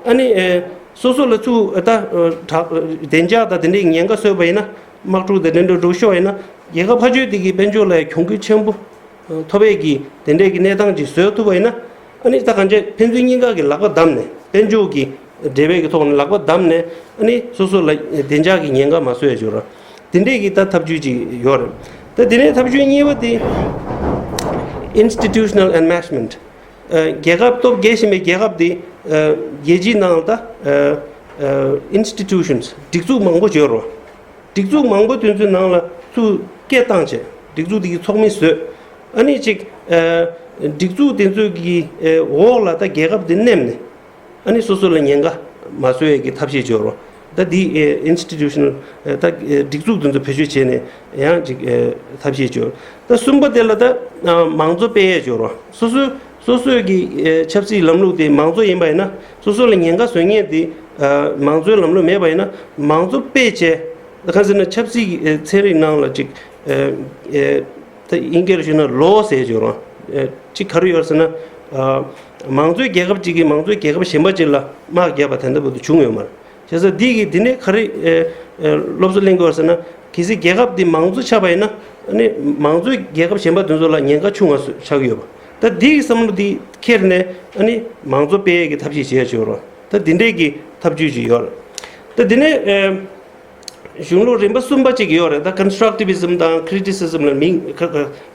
ཨ་ནི་ཨེ་སོ་སོ་ལ་ཚུར་ཨེ་ད་ཨེ་དྲག་བདེ་འཇགས་དང་དེ་འདྲའི་ཉེན་ཁ་བཟོས་པ་ཡིན་ན། དམག་འཁྲུག་དང་དེ་འདྲ་འགྲོ་ཤོར་ཡིན་ན། རྒྱལ་ཁབ་ཕར་ཕྱོགས་དེ་གི་དཔལ་འབྱོར་ལ་གྱོང་གུད་ཆེན་པོ་ཐོབ་པའི་གི་དེ་འདྲའི་གི་གནས་སྟངས་ཅིག་བཟོ་ཐུབ་པ་ཡིན་ན། ཨ་ནི་ད་གང་ཅི་ཕན་ཚུན་གཉིས་ཀ་གི་ལག་པ་བསྡམས་ནས། དཔལ་འབྱོར་གྱི་འབྲེལ་བའི་གི་ཐོག་ནས་ལག་པ་བསྡམས་ནས། ཨ་ནི་སོ་སོ་ལ་བདེ་འཇགས་ཀྱི་ཉེན་ཁ་མ་བཟོ་ཡ་འགྱུར་རོགས། དེ་འདྲའི་གི་ད་ཐབས་ཇུས་ཅིག་ཡོད་རེད། ད་དེ་ནས་ཐབས་ཇུས་གཉིས་པ་དེ་institutional enmeshment། ཨ་རྒྱལ་ཁབ་སྟོབས་རྒྱས་བཞིན་པའི་རྒྱལ་ཁབ་དེ་ཨ་རྒྱལ་སྤྱིའི་ནང་ད་ཨ་ཨ་institutions སྒྲིག་འཛུགས་མང་པོ་ཡོད་རེད། སྒྲིག་འཛུགས་མང་པོ་དེ་ཚོའི་ནང་ལ་ཚུར་སྐད་བཏང་བྱས། སྒྲིག་འཛུགས་དེ་གི་ཚོགས་མི་བཟོས། ཨ་ནི་ཅིག་ཨ་སྒྲིག་འཛུགས་དེ་ཚོའི་གི་ཨ་འོག་ལ་ད་རྒྱལ་ཁབ་དེ་མནན་ནས། ཨ་ནི་སོ་སོ་ལ་ཉེན་ཁ་མ་བཟོ་ཡས་ཀྱི་ཐབས་ཤེས་བྱོས་རོགས། ད་འདི་ཨ་institutional ཨ་ད་ཨ་སྒྲིག་འཛུགས་དེ་ཚོ་བེད་སྤྱོད་བྱས་ནས་ཡང་ཅིག་ཨ་ཐབས་ཤེས་བྱོས། ད་གསུམ་པ་དེ་ལ་ད་ཨ་མང་གཙོ་སྤེལ་ཡས་བྱོས་རོགས། སོ་སོའི་ སོ་སོའི་གི་ཨེ་ཆབ་སྲིད་ལམ་ལུགས་དེ་མང་གཙོ་ཡིན་པ་ཡིན་ན། སོ་སོ་ལ་ཉེན་ཁ་བཟོ་མཁན་དེ་ཨ་མང་གཙོའི་ལམ་ལུགས་མེད་པ་ཡིན་ན། མང་གཙོ་སྤེལ་བྱས། གང་ཟེར་ན་ཆབ་སྲིད་ཀྱི་ཨེ་ཚན་རིག་ནང་ལ་ཅིག་ཨེ་ཨེ་ད་དབྱིན་སྐད་ལ་ཞུས་ན་ལོ་ཟེར་གྱི་ཡོད་རེད། ཨེ་ཅིག་ག་རེ་ཡོད་ཟེར་ན། ཨ་མང་གཙོའི་རྒྱལ་ཁབ་ཅིག་གིས་མང་གཙོའི་རྒྱལ་ཁབ་གཞན་པ་ཅིག་ལ་དམག་བརྒྱབ་པ་དེ་འདྲ་བོ་དེ་བྱུང་ཡོད་མ་རེད། བྱས་ཙང་འདི་གི་འདི་ནས་ག་རེ་ཨེ་ཨེ་སློབ་གསོ་ལེན་དགོས་ཟེར་ན། གལ་སྲིད་རྒྱལ་ཁབ་འདི་མང་གཙོ་ཆགས་པ་ཡིན་ན། ཨ་ནི་མང་གཙོའི་རྒྱལ་ཁབ་གཞན་པ་དེ་ཚོ་ལ་ཉེན་ཁ་ཆུང་བ་ཆགས་ཀྱི་ཡོད་པ། ད་འདི་གི་བསམ་བློ་འདི་འཁྱེར་ནས། ཨ་ནི་མང་གཙོ་སྤེལ་ཡས་ཀྱི་ཐབས་ཤེས་བྱེད་ཡ་ཅིག་ཡོད་རེད། ད་འདི་འདྲས་ཀྱི་ཐབས་ཇུས་ཅིག་ཡོད་རེད། ད་འདི་ནས་ཨེ་གཞུང་ལུགས་རིམ་པ་གསུམ་པ་ཅིག་ཡོད་རེད། ད་Constructivism དང་Criticism ལ་མིང་ཁ་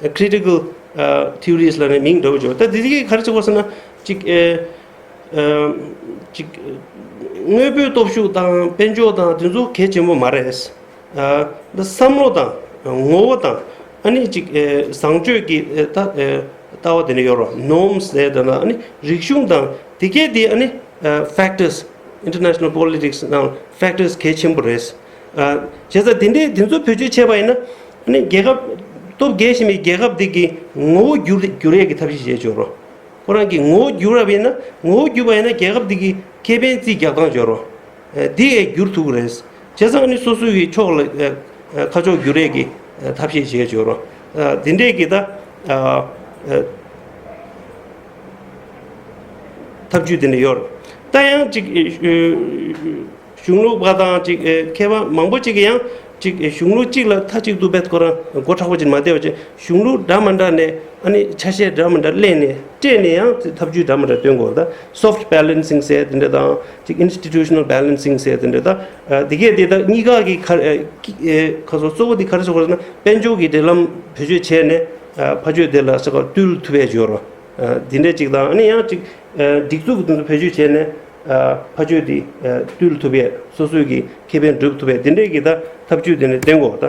ཁ་Critical ཨ་Theories ལ་ནི་མིང་འདྲ་བོ་ཅིག་ཡོད། ད་འདི་གི་ག་རེ་ཅིག་ཡོད་ཟེར་ན། ཅིག་ཨེ་ཨ་ཅིག་དངོས་པོའི་སྟོབས་ཤུགས་དང་དཔལ་འབྱོར་དང་དེ་ཚོ་གལ་ཆེན་པོ་མ་རེད། ཨ་ད་བསམ་བློ་དང་ངོ་བོ་དང་། ཨ་ནི་ཅིག་ཨེ་བཟང་སྤྱོད་ཀྱི་ཨེ་ད་ཨེ་ལྟ་བ་དེ་འདྲ་ཡོད་རེད། Norms ཟེར་དེ་ན། ཨ་ནི་རིག་གཞུང་དང་དེ་གས་དེ། ཨ་ནི་ཨ་factors, international politics ནང་factors གལ་ཆེན་པོ་རེད། ཨ་བྱས་ཙང་དེ་འདྲའི་དེ་ཚོ་བེད་སྤྱོད་བྱས་པ་ཡིན་ན། ཨ་ནི་རྒྱལ་ཁབ་སྟོབས་རྒྱས་བཞིན་པའི་རྒྱལ་ཁབ་དེ་གི་ངོ་བོ་བསྒྱུར་བསྒྱུར་ཡས་ཀྱི་ཐབས་ཤེས་བྱས་ཆོག་རོ། ཁོ་རང་གི་ངོ་བོ་བསྒྱུར་བ་ཡིན་ན། ངོ་བོ་བསྒྱུར་བ་ཡིན་ན་རྒྱལ་ཁབ་དེ་གི་ཁེ་ཕན་རྩིས་རྒྱག་སྟངས་ཆོག་རོ། ཨ་དེ་ཡས་བསྒྱུར་ཐུབ་ཀྱི་རེད། བྱས་ཙང་ཨ་ནི་སོ་སོའི་གི་ཕྱོགས་ལ་ཨ་ཨ་ཁ་ཕྱོགས་བསྒྱུར་ཡས་ཀྱི་ཨ་ཐབས་ཤེས་བྱས་ཆོག་རོ། ཨ་དེ་འདྲས་ཀྱི་ད་ཨ་ཨ་ཐབས་ཇུས་དེ་འདྲ་ཡོད་རེད། ད་ཡང་ཅིག་ཨ་གཞུང་ལུགས་པ་དང་ཅིག་ཨེ་མཁས་པ་མང་པོ་ཅིག་གིས་ཡང་ཅིག་ཨེ་གཞུང་ལུགས་གཅིག་ལ་མཐའ་གཅིག་ཏུ་བེད་ཁོ་རང་མགོ་མཁྲེགས་པོ་ཅིག་མ་བསྡད་པ་བྱས། གཞུང་ལུགས་འདྲ་མི་འདྲ་ནས། ཨ་ནི་ཆ་ཤས་འདྲ་མི་འདྲ་ལེན་ནས། སྤྲད་ནས་ཡང་ཐབས་ཇུས་འདྲ་མི་འདྲ་སྟོན་དགོས། ད་soft balancing ཟེར་དེ་འདྲ་དང་། ཅིག་institutional balancing ཟེར་དེ་འདྲ། ད་ཨ་དེ་གས་དེ་ད་གཉིས་ཀ་གི་ཁ་ཨེ་ཀི་ཨེ་ཁ་སོ་གཙོ་བོ་དེ་ག་རེ་ཟེར་དགོས་ཟེར་ན། དཔལ་འབྱོར་གྱི་འབྲེལ་ལམ་བེད་སྤྱོད་བྱས་ནས། ཨ་ཕ་ཆོས་དེ་ལ་ས་ཁ་བཏུལ་ཐུབ་ཡས་ཅིག་ཡོད་རོ། ཨ་འདི་འདྲས་ཅིག་དང་། ཨ་ནི་ཡང་ཅིག་ཨ་སྒྲིག་འཛུགས་ཀྱི་དོན་དུ་བེད་སྤྱོད་བྱས་ནས། ཨ་ཕ་ཆོས་འདི་ཨ་བཏུལ་ཐུབ་ཡས། སོ་སོའི་གི་ཁེ་ཕན་སྒྲུབ་ཐུབ་ཡས། འདི་འདྲས་ཀྱི་ད་ཐབས་ཇུས་དེ་ནས་བསྟེན་དགོས། ད་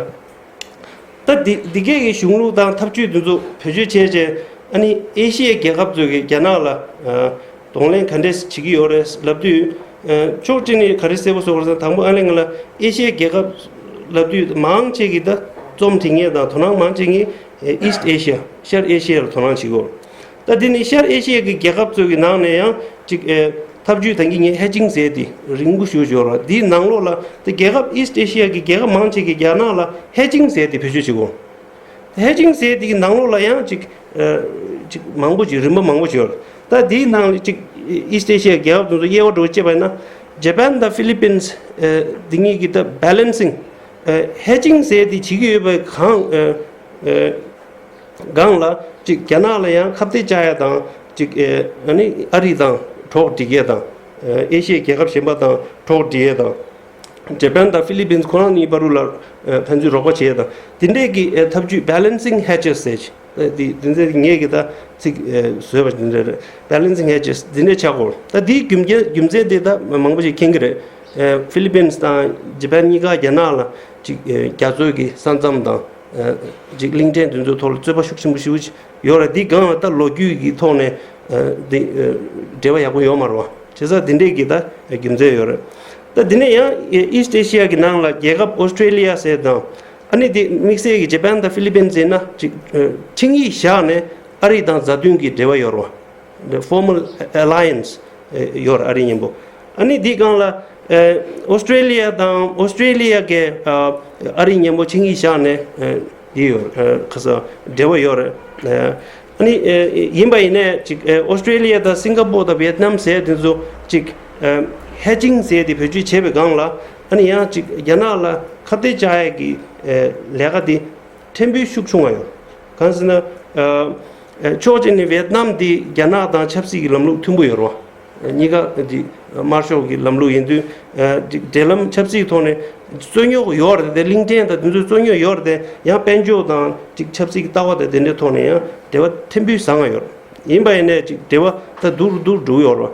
ད་འདི་འདི་གས་ཀྱི་གཞུང་ལུགས་དང་ཐབས་ཇུས་འདི་ཚོ་བེད་སྤྱོད་བྱས་བྱས། ཨ་ནི་ཨེ་ཤི་ཡའི་རྒྱལ་ཁབ་ཚོས་ཀྱི་རྒྱ་ནག་ལ་ཨ་གདོང་ལེན་ག་འདྲས་བྱེད་ཀྱི་ཡོད་རེད་ལབ་དུས། ཨ་ཕྱོགས་གཅིག་ནས་ག་རེ་གསལ་པོ་བཟོ་དགོས་ཟེར་ན། དང་པོ་ཨ་ནི་ང་ལ་ཨེ་ཤི་ཡའི་རྒྱལ་ཁབ་ལབ་དུས་མང་ཆེ་གིས་ད་རྩོམ་འབྲི་མཁན་དང་དོ་སྣང་མང་ཆེ་མཁན་ཨེ་East Asia, ཤར་ཨེ་ཤི་ཡ་ལ་དོ་སྣང་བྱེད་ཀྱི་ཡོད། ད་འདི་ནི་ཤར་ཨེ་ཤི་ཡ་གི་རྒྱལ་ཁབ་ཚོ་གི་ནང་ནས་ཡང་ཅིག་ཨེ་ཐབས་ཇུས་ད་གིན་ངས་ཧེ་ཇིང་ཟེར་དེ་རིང་པོ་ཞེ་པོ་ཅིག་ཡོད་རེད། འདིའི་ནང་ལོགས་ལ་ད་རྒྱལ་ཁབ་East Asia གི་རྒྱལ་ཁབ་མང་ཆེ་གིས་རྒྱ་ནག་ལ་ཧེ་ཇིང་ཟེར་དེ་བེད་སྤྱོད་བྱེད་ཀྱི་ཡོད། ཧེ་ཇིང་ཟེར་དེ་གི་ནང་ལོགས་ལ་ཡང་ཅིག་ཨེ་ཅིག་མང་པོ་ཅིག་རིམ་པ་མང་པོ་ཅིག་ཡོད་རེད། ད་འདིའི་ནང་ལ་ཅིག་East Asia རྒྱལ་ཁབ་དེ་ཚོ་དབྱེ་བ་འདྲ་བོ་ཕྱེ་བ་ཡིན་ན། ཇ་པན་དང་ཧྥི་ལི་པིན་སི་ཨེ་འདི་གཉིས་ཀྱི་ད་balancing ཨེ་ཧེ་ཇིང་ཟེར་དེ་བྱེད་ཀྱི་ཡོད་པའི་སྒང་ཨེ་ཨེ་སྒང་ལ་ཅིག་རྒྱ་ནག་ལ་ཡང་ཁ་གཏད་བཅག་ཡ་དང་། ཅིག་ཨེ་ཨ་ནི་ཨ་རི་དང་གྲོགས་སྒྲིག་ཡས་དང་། ཨེ་ཤི་ཡའི་རྒྱལ་ཁབ་གཞན་པ་དང་གྲོགས་སྒྲིག་ཡས་དང་། ཇ་པན་དང་ཧྥི་ལི་པིན་སི་ཁོ་རང་གཉིས་བར་དུ་ལ་ཨེ་ཕན་ཚུན་རོགས་པ་བྱེད་ཡས་དང་། དེ་འདྲས་ཀྱི་ཨེ་ཐབས་ཇུས་balancing hedges ཟེར་ཅིག་ཨེ་དེ་དེ་འདྲས་ངས་ཀྱི་ད་ཚིག་ཨེ་བཟོས་པ་འདི་འདྲས་རེད། balancing hedges འདི་འདྲས་ཆགས་ཀྱི་ཡོད། ད་དེའི་རྒྱུ་མཚན་རྒྱུ་མཚན་དེ་ད་མང་པོ་ཞིག་མཁྱེན་གྱི་རེད། ཨེ་ཧྥི་ལི་པིན་སི་དང་ཇ་པན་གཉིས་ཀ་རྒྱ་ནག་ལ་ཅིག་ཨེ་རྒྱ་མཚོའི་གི་ས་མཚམས་དང་། ཨ་ཅིག་གླིང་ཕྲན་དེ་ཚོའི་ཐོག་ལ་རྩོད་པ་ཤུགས་ཆེན་པོ་ཞེ་པོ་ཅིག་ཡོད་རེད། འདི་སྒང་ལ་ད་ལོ་རྒྱུས་ཀྱི་ཐོག་ནས་ཨ་འདི་ཨ་འབྲེལ་བ་ཡག་པོ་ཡོད་མ་རེད་བ། བྱས་ཙང་འདི་འདྲས་ཀྱི་ད་རྒྱུ་མཚན་ཡོད་རེད། ད་འདི་ནས་ཡང་East Asia གི་ནང་ལ་རྒྱལ་ཁབ་ཨོ་སི་ཀྲེ་ལི་ཡ་ཟེར་དང་། ཨ་ནི་འདི་དམིགས་བསལ་གྱི་ཇ་པན་དང་ཧྥི་ལི་པིན་སི་ཡིན་ན་ཅིག་ཨ་ཆིངས་ཡིག་བཞག་ནས་ཨ་རི་དང་མཛའ་མཐུན་གྱི་འབྲེལ་བ་ཡོད་རེད་བ། The formal alliance ཨེ་ཡོད་རེད། ཨ་རི་མཉམ་པོ། ཨ་ནི་འདི་སྒང་ལ་ཨེ་ཨོ་སི་ཀྲེ་ལི་ཡ་དང་ཨོ་སི་ཀྲེ་ལི་ཡ་གི་ཨ་ཨ་རི་མཉམ་པོ་ཆིངས་ཡིག་བཞག་ནས་ཨེ་འདི་ཡོད། ཨེ་ཁ་ས་འབྲེལ་བ་ཡོད་རེད། ཨེ་ཨ་ནི་ཨེ་ཡིན་པ་ཡིན་ནའི་ཅིག་ཨེ་ཨོ་སི་ཀྲེ་ལི་ཡ་དང་སིང་ག་པོར་དང་ཝེད་ནམ་ཟེར་དེ་ཚོ་ཅིག་ཨེ་ཧེ་ཇིང་ཟེར་དེ་བེད་སྤྱོད་བྱས་པའི་སྒང་ལ། ཨ་ནི་ཡང་ཅིག་རྒྱ་ནག་ལ་ཁ་གཏད་བཅག་ཡས་ཀྱི་ཨེ་ལས་ཀ་དེ་ཕྲན་བུ་ཤུགས་ཆུང་བ་ཡོད། གང་ཟེར་ན། ཨ་ཨ་ཕྱོགས་གཅིག་ནས་ཝེད་ནམ་འདི་རྒྱ་ནག་དང་ཆབ་སྲིད་ཀྱི་ལམ་ལུགས་མཐུན་པོ་ཡོད་རེད་བ། གཉིས་ཀ་འདི་དམར་ཤོག་གི་ལམ་ལུགས་ཡིན་དུས། ཨ་འབྲེལ་ལམ་ཆབ་སྲིད་ཐོག་ནས་རྩོད་རྙོག་ཡོད་རེད་དེ། གླིང་ཕྲན་དང་དེ་ཚོའི་རྩོད་རྙོག་ཡོད་རེད་དེ། ཡང་དཔལ་འབྱོར་དང་ཅིག་ཆབ་སྲིད་ཀྱི་ལྟ་བ་དང་དེ་འདྲའི་ཐོག་ནས་ཡང་འབྲེལ་བ་ཕྲན་བུ་བཟང་བ་ཡོད་རེད། ཡིན་པ་ཡིན་ནའི་ཅིག་འབྲེལ་བ་ད་སྡུག་རུ་སྡུག་རུ་འགྲོ་གི་ཡོད་རེད་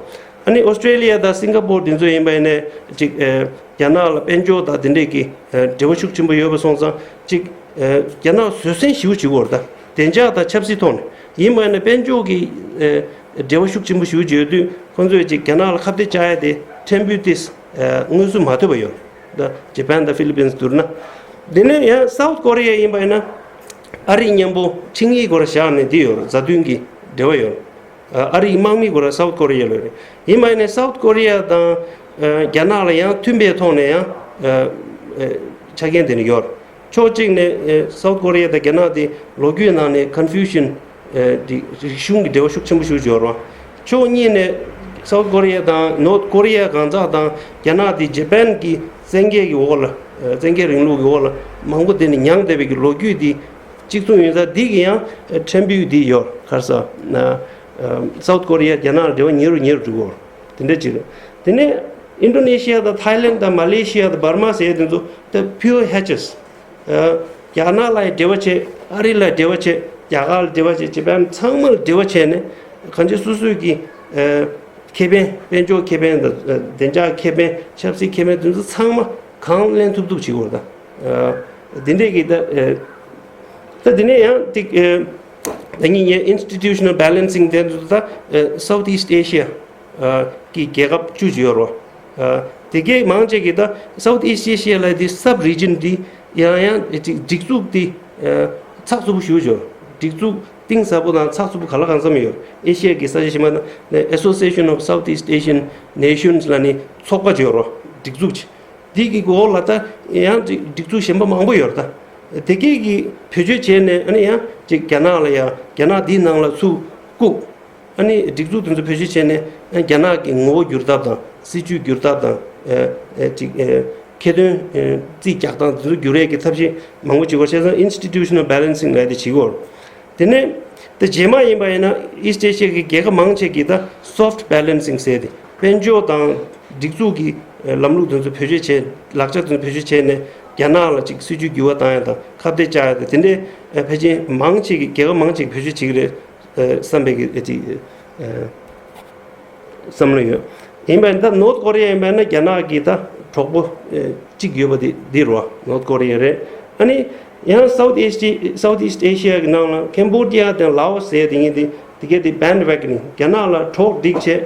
བ། ཨ་ནི་ཨོ་སི་ཀྲེ་ལི་ཡ་དང་སིང་ག་པོར་དེ་ཚོ་ཡིན་པ་ཡིན་ནའི་ཅིག་ཨ་རྒྱ་ནག་ལ་དཔལ་འབྱོར་དང་དེ་འདྲས་ཀྱི་ཨ་འབྲེལ་བ་ཤུགས་ཆེན་པོ་ཡོད་པ་སོང་ཙང་། ཅིག་ཨ་རྒྱ་ནག་བཟོད་བསྲན་ཞེ་པོ་བྱེད་ཀྱི་ཡོད་རེད། ད་བདེ་འཇགས་དང་ཆབ་སྲིད་ཐོག་ནས་ཡིན་པ་ཡིན་ན་དཔལ་འབྱོར་གྱི་ཨ་འབྲེལ་བ་ཤུགས་ཆེན་པོ་ཞེ་པོ་ཅིག་ཡོད་དུས། ཁོང་ཚོས་ཅིག་རྒྱ་ནག་ལ་ཁ་གཏད་བཅག་ཡ་དེ་ཕྲན་བུ་ཏིས་ཨ་མངོན་གསལ་མ་ཐོན་པ་ཡོད་རེད། ད་ཇ་པན་དང་ཧྥི་ལི་པིན་སི་བསྡུར་ན། དེ་ནས་ཡང་སའུ་ཐི་ཀོ་རི་ཡ་ཡིན་པ་ཡིན་ན། ཨ་རི་མཉམ་པོ་ཆིངས་ཡིག་སྐོར་བཞག་ནས་འདི་ཡོད་རེད། མཛའ་མཐུན་གྱི་འབྲེལ་བ་ཡོད་རེད། ཨ་རིའི་དམག་མི་ཁོ་རང་སའུ་ཐི་ཀོ་རི་ཡ་ལ་རེད། ཡིན་མ་ཡིན་ནའི་སའུ་ཐི་ཀོ་རི་ཡ་དང་ཨ་རྒྱ་ནག་ལ་ཡང་མཐུན་པའི་ཐོག་ནས་ཡང་ཨ་ཨ་ཆ་རྐྱེན་དེ་འདྲ་ཡོད་རེད། ཕྱོགས་གཅིག་ནས་ཨ་སའུ་ཐི་ཀོ་རི་ཡ་དང་རྒྱ་ནག་དེ་ལོ་རྒྱུས་ནང་ནས་ཀོན་ཕིའུ་ཤན་ཨ་དེ་རིག་གཞུང་གི་འབྲེལ་བ་ཤུགས་ཆེན་པོ་ཞིག་ཡོད་རེད། ཕྱོགས་གཉིས་ནས་སའུ་ཐི་ཀོ་རི་ཡ་དང་ནོར་ཐི་ཀོ་རི་ཡ་གང་ཟག་དང་རྒྱ་ནག་དེ་ཇེ་པན་གྱི་བཙན་རྒྱལ་གྱི་འོག་ལ་ཨ་བཙན་རྒྱལ་རིང་ལུགས་ཀྱི་འོག་ལ་མང་པོ་དེ་ནས་མྱངས་བསྡད་པའི་གི་ལོ་རྒྱུས་དེ་གཅིག་མཚུངས་ཡིན་ཙང་། འདི་གི་ཡང་ཕྲན་བུ་འདི་ཡོད། ག་རེ་ཟེར་ན། སའུ་ཐི་ཀོ་རི་ཡ་རྒྱ་ནག་ལ་འབྲེལ་བ་ཉེ་རུ་ཉེ་རུ་འགྲོ་གི་ཡོད། དེ་འདྲ་ཅིག་རེད། དེ་ནས་ཨིན་ཌོ་ནེ་ཤི་ཡ་དང་ཐའི་ལེན་དང་མ་ལེ་ཤི་ཡ་དང་འབར་མ་ཟེར་ཡ་དེ་ཚོ་ད་ཕིའུ་ཨར་ཧེ་ཆེས། རྒྱ་ནག་ལ་ཡང་འབྲེལ་བ་བྱེད། ཨ་རི་ལ་འབྲེལ་བ་བྱེད། རྒྱ་གར་ལ་འབྲེལ་བ་བྱེད། ཇེ་པན་ཚང་མ་ལ་འབྲེལ་བ་བྱས་ནས་གང་ཅི་སོ་སོའི་གི་ཁེ་ཕན། དཔལ་འབྱོར་ཁེ་ཕན་དང་བདེ་འཇགས་ཁེ་ཕན། ཆབ་སྲིད་ཁེ་ཕན་དེ་ཚོ་ཚང་མ་གང་ལེན་ཐུབ་ཐུབ་བྱེད་དགོས་རེད་ད། དེ་འདྲས་ཀྱི་ད། ད་དེ་ནས་ཡང་ཏིག་ད་ངས་ངས་institutional balancing དེ་ཚོ་ད་South East Asia གི་རྒྱལ་ཁབ་བཅུ་ཅིག་ཡོད་རེད། དེ་གའི་མང་ཆེ་གི་ད་South East Asia ལ་དེ་sub region དེ་ཡང་ཡང་ཅིག་སྒྲིག་འཛུགས་དེ་ཚགས་ཚུད་པོ་ཞེ་པོ་ཅིག་ཡོད་རེད། སྒྲིག་འཛུགས་གཏིང་ཟབ་པོ་དང་ཚགས་ཚུད་པོ་ག་ལ་གང་འཚམ་ཡོད་རེད། ཨེ་ཤི་ཡ་གི་ས་ཆ་གཞན་པ་ནང་ནས་Association of Southeast Asian Nations ལ་ནི་ཚོགས་པ་ཅིག་ཡོད་རེད། སྒྲིག་འཛུགས་ཅིག་འདི་གི་འོག་ལ་ད་ཡང་ཅིག་སྒྲིག་འཛུགས་གཞན་པ་མང་པོ་ཡོད་རེད་ད། དེ་གས་ཀྱི་བེད་སྤྱོད་བྱས་ནས་ཨ་ནི་ཡང་ཅིག་རྒྱ་ནག་ལ་ཡང་རྒྱ་ནག་འདིའི་ནང་ལ་ཚུར་བཀུག་ཨ་ནི་སྒྲིག་འཛུགས་དེ་ཚོ་བེད་སྤྱོད་བྱས་ནས་ཨ་རྒྱ་ནག་གི་ངོ་བོ་བསྒྱུར་ཐབས་དང་སྲིད་ཇུས་བསྒྱུར་ཐབས་དང་ཨ་ཨ་ཅིག་ཨ་ཁེ་དོན་ཨ་རྩིས་རྒྱག་སྟངས་དེ་ཚོ་བསྒྱུར་ཡས་ཀྱི་ཐབས་ཤེས་མང་པོ་བྱེད་དགོས། བྱས་ཙང་institutional balancing ལབ་ཡས་དེ་བྱེད་དགོས། དེ་ནས་དེ་རྗེས་མ་ཡིན་པ་ཡིན་ན་East Asia གི་རྒྱལ་ཁབ་མང་ཆེ་གིས་ད་soft balancing ཟེར་ཏེ་དཔལ་འབྱོར་དང་སྒྲིག་འཛུགས་ཀྱི་ལམ་ལུགས་དེ་ཚོ་བེད་སྤྱོད་བྱས། ལག་ཆ་དེ་ཚོ་བེད་སྤྱོད་བྱས་ནས་རྒྱ་ནག་ལ་ཅིག་སྲིད་ཇུས་འགྱུར་བ་བཏང་ཡ་དང་ཁ་གཏད་བཅག་ཡ་དང་དེ་འདྲའི་ཕལ་ཆེར་མང་ཆེ་གིས་རྒྱལ་ཁབ་མང་ཆེ་གིས་བེད་སྤྱོད་བྱེད་ཀྱི་རེད་བསམ་པའི་གི་ཅིག་བསམ་བློ་ཡོད། ཡིན་པ་ཡིན་ད་North Korea ཡིན་པ་ཡིན་ན་རྒྱ་ནག་གི་ད་གྲོགས་པོ་གཅིག་ཡོད་པ་དེ་འདི་རེད་བ། North Korea རེད། ཨ་ནི་ཡང་South East South East Asia གི་ནང་ལ་Cambodia དང་Laos ཟེར་དེ་གཉིས་དེ་དེ་གས་དེ་bandwagoning རྒྱ་ནག་ལ་གྲོགས་སྒྲིག་བྱས།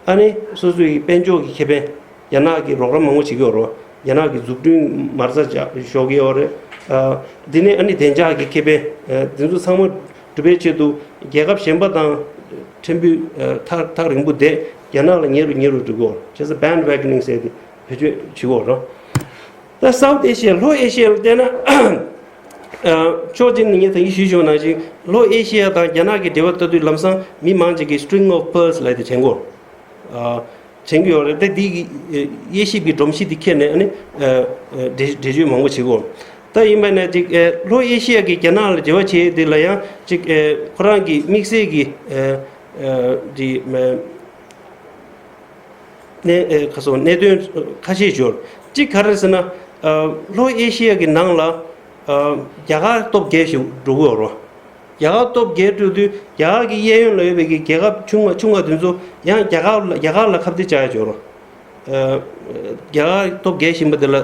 ཨ་ནི་སོ་སོའི་གི་དཔལ་འབྱོར་གི་ཁེ་ཕན། རྒྱ་ནག་གི་རོགས་རམ་མང་པོ་བྱེད་ཀྱི་ཡོད་རེད། རྒྱ་ནག་གི་འཛུགས་སྐྲུན་མ་རྩ་ཞོག་གི་ཡོད་རེད། ཨ་འདི་ནས་ཨ་ནི་བདེ་འཇགས་ཀྱི་ཁེ་ཕན་ཨ་འདི་ཚོ་ཚང་མ་སྒྲུབ་པའི་ཆེད་དུ་རྒྱལ་ཁབ་གཞན་པ་དང་ཕྲན་བུ་ཨ་ཐག་ཐག་རིང་པོ་བསྡད། རྒྱ་ནག་ལ་ཉེ་རུ་ཉེ་རུ་འགྲོ་གི་ཡོད་རེད། བྱས་ཙང་bandwagoning ཟེར་དེ་བེད་སྤྱོད་བྱེད་ཀྱི་ཡོད་རེད། ད་South Asia ལྷོ་ཨེ་ཤི་ཡ་ལ་བལྟས་ན་ཨ་ཕྱོགས་གཅིག་ནས་ངས་ད་གིན་ཞུས་བྱུང་ནང་བཞིན་ལྷོ་ཨེ་ཤི་ཡ་དང་རྒྱ་ནག་གི་འབྲེལ་བ་ལྟ་དུས་ལམ་སང་མི་མང་ཆེ་གིས་string of pearls ལབ་དེ་དྲན་གྱི་ཡོད་རེད། ཨ། དྲན་གྱི་ཡོད་རེད་དེ། འདི་གི་དབྱེ་ཞིབ་ཀྱི་སྒྲོམ་གཞི་འདི་འཁྱེར་ནས་ཨ་ནི་འགྲེལ་བརྗོད་མང་པོ་བྱེད་དགོས། ད་ཡིན་པ་ན་ཅིག་ལྷོ་ཨེ་ཤི་ཡ་གི་རྒྱ་ནག་ལ་འབྲེལ་བ་བྱེད་དེ་ལ་ཡང་ཅིག་ཁོ་རང་གི་དམིགས་བསལ་གྱི་འདི་གནས་ཁ་སོ་གནད་དོན་ཁ་ཤས་འབྱོར། གཅིག་ག་རེ་ཟེར་ན་ལྷོ་ཨེ་ཤི་ཡ་གི་ནང་ལ་རྒྱ་གར་སྟོབས་རྒྱས་ཤིག་འགྲོ་གི་ཡོད་རེད། རྒྱ་གར་སྟོབས་རྒྱས་འགྲོ་དུས་རྒྱ་གར་གྱི་གཡས་གཡོན་ལ་ཡོད་པའི་གི་རྒྱལ་ཁབ་ཆུང་བ་ཆུང་བ་དེ་ཚོ་ཡང་རྒྱ་གར་ལ་རྒྱ་གར་ལ་ཁ་གཏད་བཅག་ཡ་ཅིག་ཡོད་རེད། ཨ་རྒྱ་གར་སྟོབས་རྒྱས་བཞིན་པ་དེ་ལ་ཨ་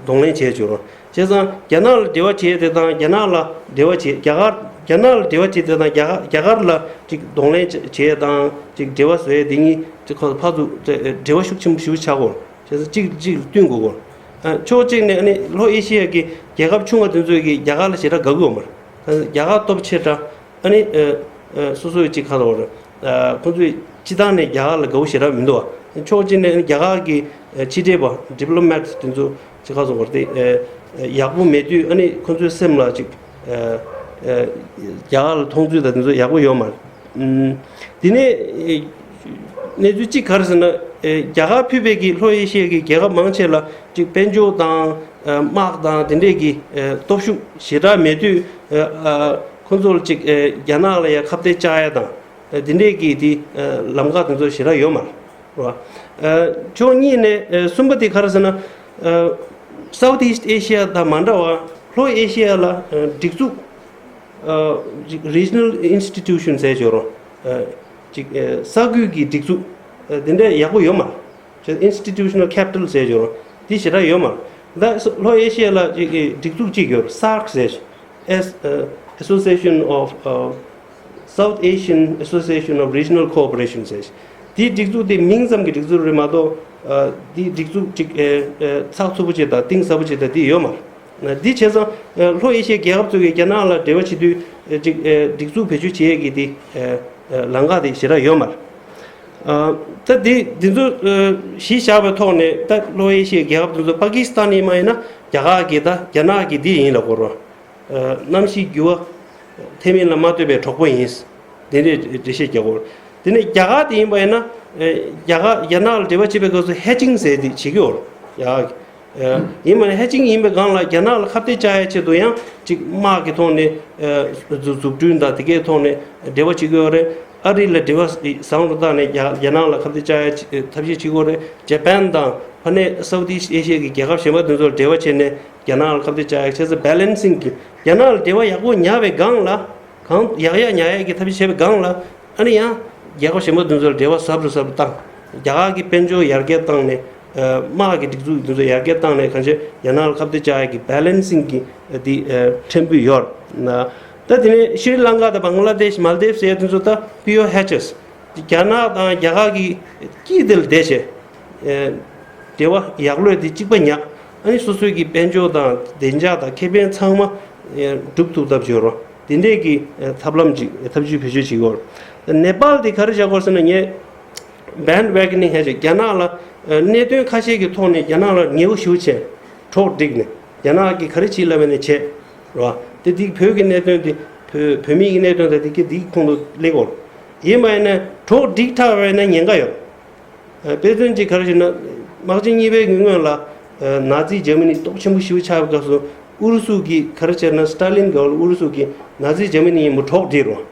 གདོང་ལེན་བྱས་ཡ་ཅིག་ཡོད་རེད། བྱས་ཙང་རྒྱ་ནག་ལ་འབྲེལ་བ་བྱས་དེ་དང་རྒྱ་ནག་ལ་འབྲེལ་བ་བྱས་རྒྱ་གར་རྒྱ་ནག་ལ་འབྲེལ་བ་བྱས་དེ་དང་རྒྱ་གར་རྒྱ་གར་ལ་ཅིག་གདོང་ལེན་བྱས་ཡ་དང་ཅིག་འབྲེལ་བ་བཟོ་ཡ་དེ་གཉིས་ཅིག་ཁོ་ཕར་ཚུར་འབྲེལ་བ་ཤུགས་ཆེན་པོ་ཞེ་པོ་ཆགས་ཀྱི་ཡོད་རེད། བྱས་ཙང་གཅིག་གཅིག་ལ་བསྟུན་དགོས་ཀྱི་ཡོད་རེད། ཕྱོགས་གཅིག་ནས་ཨ་ནི་ལྷོ་ཨེ་ཤི་ཡ་གི་རྒྱལ་ཁབ་ཆུང་བ་དེ་ཚོས་ཀྱི་རྒྱ་གར་ལ་ཞེ་དྲག་དགའ་གི་ཡོད་མ་རེད། རྒྱ་གར་སྟོབས་ཆེ་དྲགས། ཨ་ནི་ཨ་ཨ་སོ་སོའི་ཅིག་ཁ་ལོ་རེད། ཨ་ཁོང་ཚོས་སྤྱི་བཏང་ནས་རྒྱ་གར་ལ་དགའ་བོ་ཞེ་དྲག་མི་འདུག་བ། ཕྱོགས་གཅིག་ནས་ཨ་ནི་རྒྱ་གར་གྱི་ཨ་ཕྱི་འབྲེལ་པ་diplomat དེ་ཚོ་ཅིག་ཁ་སོ་བར་དེ་ཨ་ཨ་ཡག་པོ་མེད་དུས་ཨ་ནི་ཁོང་ཚོའི་སེམས་ལ་ཅིག་ཨ་ཨ་རྒྱ་གར་ལ་མཐོང་ཚུལ་དང་དེ་ཚོ་ཡག་པོ་ཡོད་མ་རེད། ཨུམ། དེ་ནས་ཨེ་གནས་ཚུལ་གཅིག་ག་རེ་ཟེར་ན། ཨེ་རྒྱ་གར་ཕུད་པའི་གི་ལྷོ་ཨེ་ཤི་ཡ་གི་རྒྱལ་ཁབ་མང་ཆེ་ལ་ཅིག་དཔལ་འབྱོར་དང་ཨེ་དམག་དང་དེ་འདྲས་ཀྱི་ཨེ་སྟོབས་ཤུགས་ཞེ་དྲག་མེད་དུས་ཨེ་ཨ་ཁོ་ཚོར་ཅིག་ཨེ་རྒྱ་ནག་ལ་ཡ་ཁ་གཏད་བཅག་ཡ་དང་ཨེ་དེ་འདྲས་ཀྱི་དེ་ཨེ་ལམ་ཁ་དེ་ཚོ་ཞེ་དྲག་ཡོད་མ་རེད་བ། ཨེ་ཕྱོགས་གཉིས་ནས་ཨེ་གསུམ་པ་དེ་ག་རེ་ཟེར་ན། ཨེ་South East Asia དང་མ་འདྲ་བ་ལྷོ་ཨེ་ཤི་ཡ་ལ་ཨེ་སྒྲིག་འཛུགས། ཨ་ཅིག་regional institution ཟེར་ཆོག་རོ། ཨ་ཅིག་ཨ་ས་ཁུལ་གྱི་སྒྲིག་འཛུགས་ཨ་དེ་འདྲ་ཡག་པོ་ཡོད་མ་རེད། Institutional capital ཟེར་ཆོག་རོ། དེ་ཞེ་དྲག་ཡོད་མ་རེད། ད་ལྷོ་ཨེ་ཤི་ཡ་ལ་ཅིག་སྒྲིག་འཛུགས་གཅིག་ཡོད་རེད། SAARC ཟེར་ཆོག S- ཨ་Association of- ཨ་South Asian Association of Regional Cooperation ཟེར་ཆོག་དེའི་སྒྲིག་འཛུགས་དེ་མིང་ཙམ་གྱི་སྒྲིག་འཛུགས་རེད་མ་གཏོགས། ཨ་དེའི་སྒྲིག་འཛུགས་ཅིག་ཨ་ཨ་ཚགས་ཚུད་པོ་ཅིག་དང་གཏིང་ཟབ་པོ་ཅིག་དང་དེ་ཡོད་མ་རེད། འདི་བྱས་ཙང་ལྷོ་ཨེ་ཤི་ཡའི་རྒྱལ་ཁབ་ཚོ་གིས་རྒྱ་ནག་ལ་འབྲེལ་བ་བྱེད་དུས་ཅིག་སྒྲིག་འཛུགས་བེད་སྤྱོད་བྱེད་ཡས་ཀྱི་དེ་ ལམ་ཁ་དེ་ཞེ་དྲག་ཡོད་མ་རེད། ད་འདི་འདི་ཚོ་གཞི་བཞག་པའི་ཐོག་ནས་ད་ལྷོ་ཨེ་ཤི་ཡའི་རྒྱལ་ཁབ་དེ་ཚོ་པ་ཀི་སི་ཐན་ཡིན་པ་ཡིན་ན་རྒྱ་གར་གྱི་ད་རྒྱ་ནག་གི་འདི་ཡིན་ལབ་དགོས་རེད། གནམ་གཤིས་འགྱུར་བ་ཐེབས་མིན་ལ་མ་ལྟོས་པའི་གྲོགས་པོ་ཡིན། དེ་འདྲའི་འགྲེལ་བཤད་རྒྱག་དགོས། དེ་ནས་རྒྱ་གར་དེ་ཡིན་པ་ཡིན་ན། རྒྱ་གར་རྒྱ་ནག་ལ་འབྲེལ་བ་བྱེད་པའི་སྐབས་སུ་ཧེ་ཇིང་ཟེར་དེ་བྱེད་ཀྱི་ཡོད་རེད། ཡ། ཡིན་པ་ཡིན་ན་ཧེ་ཇིང་ཡིན་པའི་སྒང་ལ་རྒྱ་ནག་ལ་ཁ་གཏད་བཅག་ཡའི་ཆེད་དུ་ཡང་ཅིག་དམག་གི་ཐོག་ནས་འཛུགས་སྐྲུན་དང་དེ་གའི་ཐོག་ནས་འབྲེལ་བ་བྱེད་ཀྱི་ཡོད་རེད། ཨ་རི་ལ་འབྲེལ་བ་བཟང་རུ་བཏང་ནས་རྒྱ་རྒྱ་ནག་ལ་ཁ་གཏད་བཅག་ཡའི་ཐབས་ཤེས་བྱེད་ཀྱི་ཡོད་རེད། ཇ་པན་དང་ཕ་ནས་སའུ་ཐི་ཨེ་ཤི་ཡའི་རྒྱལ་ཁབ་གཞན་པ་དེ་ཚོར་འབྲེལ་བ་བྱས་ནས་རྒྱ་ནག་ལ་ཁ་གཏད་བཅག་ཡའི་ཆེད་དུ་བེ་ལན་སིང་གི་རྒྱ་ནག་ལ་འབྲེལ་བ་ཡག་པོ་ཉར་བའི་སྒང་ལ། གང་ཡག་ཡག་ཉར་ཡག་གི་ཐབས་ཤེས་བྱས་པའི་སྒང་ལ་ཨ་ནི་ཡང་རྒྱལ་ཁབ་གཞན་པ་དེ་ཚོར་འབྲེལ་བ་ཟབ་རུ་ཟབ་རུ་བཏང་། རྒྱ་གར་གྱི་དཔལ་འབྱོར་ཡར་རྒྱས་བཏང་ནས། དམག་གི་སྒྲིག་འཛུགས་དེ་ཚོ་ཡར་རྒྱས་བཏང་ནས་གང་ཅི་རྒྱ་ནག་ལ་ཁ་གཏད་བཅག་ཡག་གི་བེ་ལན་སིང་གི་འདི་ཕྲན་བུ་ཡོད། ད་དེ་ནས་ཤྲི་ལང་ཀ་དང་བང་ལ་དེཤ་མལ་དིབ་ཟེར་དེ་ཚོ་ད་པི་ཨོ་ཧེ་ཆེས། རྒྱ་ནག་དང་རྒྱ་གར་གྱི་དཀྱིལ་དེ་ལ་བསྡད་བྱས། འབྲེལ་བ་ཡག་ལོས་དེ་གཅིག་པ་ཉག་ཨ་ནི་སོ་སོའི་གི་དཔལ་འབྱོར་དང་བདེ་འཇགས་དང་ཁེ་ཕན་ཚང་མ་སྒྲུབ་ཐུབ་ཐབས་བྱོས་རོགས། དེ་འདྲས་ཀྱི་ཐབས་ལམ་ཅིག་ཐབས་ཇུས་བེད་སྤྱོད་བྱེད་དགོས། ནེ་པཱལ་དེ་ག་རེ་བྱ་དགོས་ཟེར་ན་ངས་བན་ཝེ་ག་ནིང་ཧེ་ཅེ་རྒྱ་ནག་ལ་གནད་དོན་ཁ་ཤས་ཀྱི་ཐོག་ནས་རྒྱ་ནག་ལ་ཉེ་བོ་ཞེ་པོ་བྱས་གྲོགས་བསྒྲིགས་ནས་རྒྱ་ནག་གིས་ག་རེ་བྱེད་ལབ་པ་ནས་བྱས་རོགས། དེ་དེ་བོད་ཀྱི་གནད་དོན་དེ་བོད་བོད་མིའི་གི་གནད་དོན་དང་དེ་གི་དེའི་ཁོངས་སུ་སླེབས་དགོས། ཡིན་པ་ཡིན་ན་གྲོགས་བསྒྲིགས་དྲགས་པ་ཡིན་ན་ཉེན་ཁ་ཡོད། དཔེ་མཚོན་གཅིག་ག་རེ་ཞུ་ན། དམག་ཆེན་གཉིས་པའི་སྔོན་སྔོན་ལ། ནཱ་ཛི་འཇར་མ་ནི་སྟོབས་ཆེན་པོ་ཞེ་པོ་ཆགས་པའི་སྐབས་སུ་ཨུ་རུ་སུ་གིས་ག་རེ་བྱས་ན་སི་ཏཱ་ལིན་གྱི་འོག་ལ་ཨུ་རུ་སུ་གིས་ནཱ་ཛི་འཇར་མ་ནི་ཡིན་པ་གྲོགས་བསྒྲིགས་རོགས།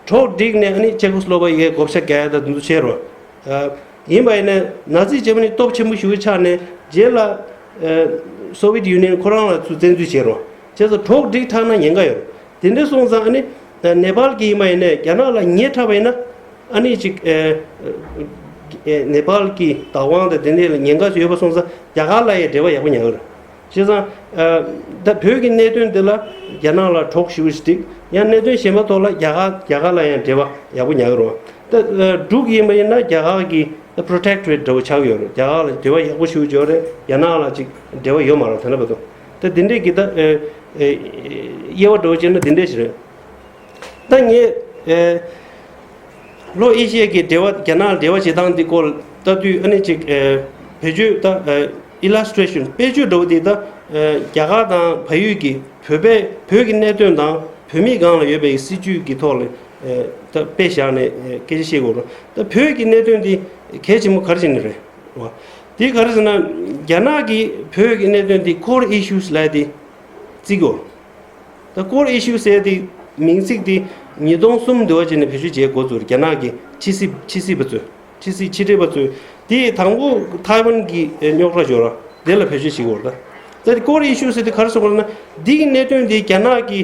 གྲོགས་བསྒྲིགས་ནས་ཨ་ནི་ཅེ་ཀོ་སི་ལོ་ཝ་ཡའི་བགོ་བཤའ་བརྒྱབ་ཡ་དང་དེ་ཚོ་བྱས་རོགས། ཡིན་པ་ཡིན་ན་ནཱ་ཛི་འཇར་མ་ནི་སྟོབས་ཆེན་པོ་ཞེ་པོ་ཆགས་ནས་རྗེས་ལ། སོ་ཝི་ཡེཊ་ཡུ་ནི་ཡན་ཁོ་རང་ལ་ཚུར་བཙན་འཛུལ་བྱས་རོགས། བྱས་ཙང་གྲོགས་བསྒྲིགས་དྲགས་ན་ཉེན་ཁ་ཡོད། དེ་འདྲ་སོང་ཙང་ཨ་ནི། ནེ་པཱལ་གྱི་ཡིན་པ་ཡིན་ནའི་རྒྱ་ནག་ལ་ཉེ་དྲགས་པ་ཡིན་ན། ཨ་ནི་ཅིག་ནེ་པཱལ་གྱི་བདག་དབང་དང་དེ་འདྲ་ལ་ཉེན་ཁ་ཡོད་པ་སོང་ཙང་རྒྱ་གར་ལ་ཡང་འབྲེལ་བ་ཡག་པོ་ཉར་གི་རེད། བྱས་ཙང་། ད་བོད་ཀྱི་གནད་དོན་འདི་ལ་རྒྱ་ནག་ལ་གྲོགས་ཞེ་པོ་ཞིག་བསྒྲིགས། ཡང་གནད་དོན་གཞན་པ་ཐོག་ལ་རྒྱ་གར་རྒྱ་གར་ལ་ཡང་འབྲེལ་བ་ཡག་པོ་ཉར་གི་རེད། ད་འབྲུག་ཡིན་པ་ཡིན་ན་རྒྱ་གར་གྱི་ད་པྲོ་ཊེག་ཊོ་རེཊ་འདྲ་བོ་ཆགས་ཀྱི་ཡོད་རེད། རྒྱ་གར་ལ་འབྲེལ་བ་ཡག་པོ་ཞེ་པོ་ཅིག་ཡོད་རེད། རྒྱ་ནག་ལ་ཅིག་འབྲེལ་བ་ཡོད་མ་རེད་དེ་འདྲ་བར་དུ། ད་འདི་འདྲས་ཀྱི་ད་དབྱེ་བ་འདྲ་བོ་བྱས་ན་འདི་འདྲས་ཞིག་རེད། ད་ངས་ལྷོ་ཨེ་ཤི་ཡ་གི་འབྲེལ་བ་རྒྱ་ནག་ལ་འབྲེལ་བ་བྱེད་སྟངས་འདི་སྐོར་ལྟ་དུས་ཨ་ནི་ཅིག་བེད་སྤྱོད་ད་ཨི་ལ་སི་ཊྲེ་ཤན་དཔེ་བརྗོད་འདྲ་བོ་འདི་ད་རྒྱ་གར་དང་བལ་ཡུལ་གྱི་བོད་པའི་བོད་ཀྱི་གནད་དོན་དང་བོད་མིའི་སྒང་ལ་ཡོད་པའི་སྲིད་བྱུས་ཀྱི་ཐོག་ལ་ད་དཔེ་བཞག་ནས་སྐད་ཆ་བཤད་དགོས་རེད། ད་བོད་ཀྱི་གནད་དོན་འདི་གལ་ཆེན་པོ་ག་རེ་བྱས་ནས་རེད་བ། འདི་ག་རེ་ཟེར་ན་རྒྱ་ནག་གིས་བོད་ཀྱི་གནད་དོན་འདི་ཀོར་ཨི་ཤུ་ལབ་ཡ་འདི་བརྩི་གི་ཡོད། ད་ཀོར་ཨི་ཤུ་ཟེར་དེ་མིང་ཚིག་དེ་ཉིས་སྟོང་གསུམ་དུ་བ་བྱས་ནས་བེད་སྤྱོད་བྱེད་འགོ་བཙུགས་རྒྱ་ནག་གི་ཕྱི་སྲིད་ཕྱི་སྲིད་པ་ཚོས་ཕྱི་སྲིད་ཕྱི་འབྲེལ་པ་ཚོས་དེ་དང་པོ་ཐའེ་ཝན་གྱི་རྙོག་དྲ་ཡོད་ར་དེ་ལ་བེད་སྤྱོད་བྱེད་དགོས་ར། ད་དེ་ཀོར་ཨི་ཤུ་ཟེར་དེ་ག་རེ་ཟེར་དགོས་རེད་ན་འདི་གི་གནད་དོན་དེ་རྒྱ་ནག་གི་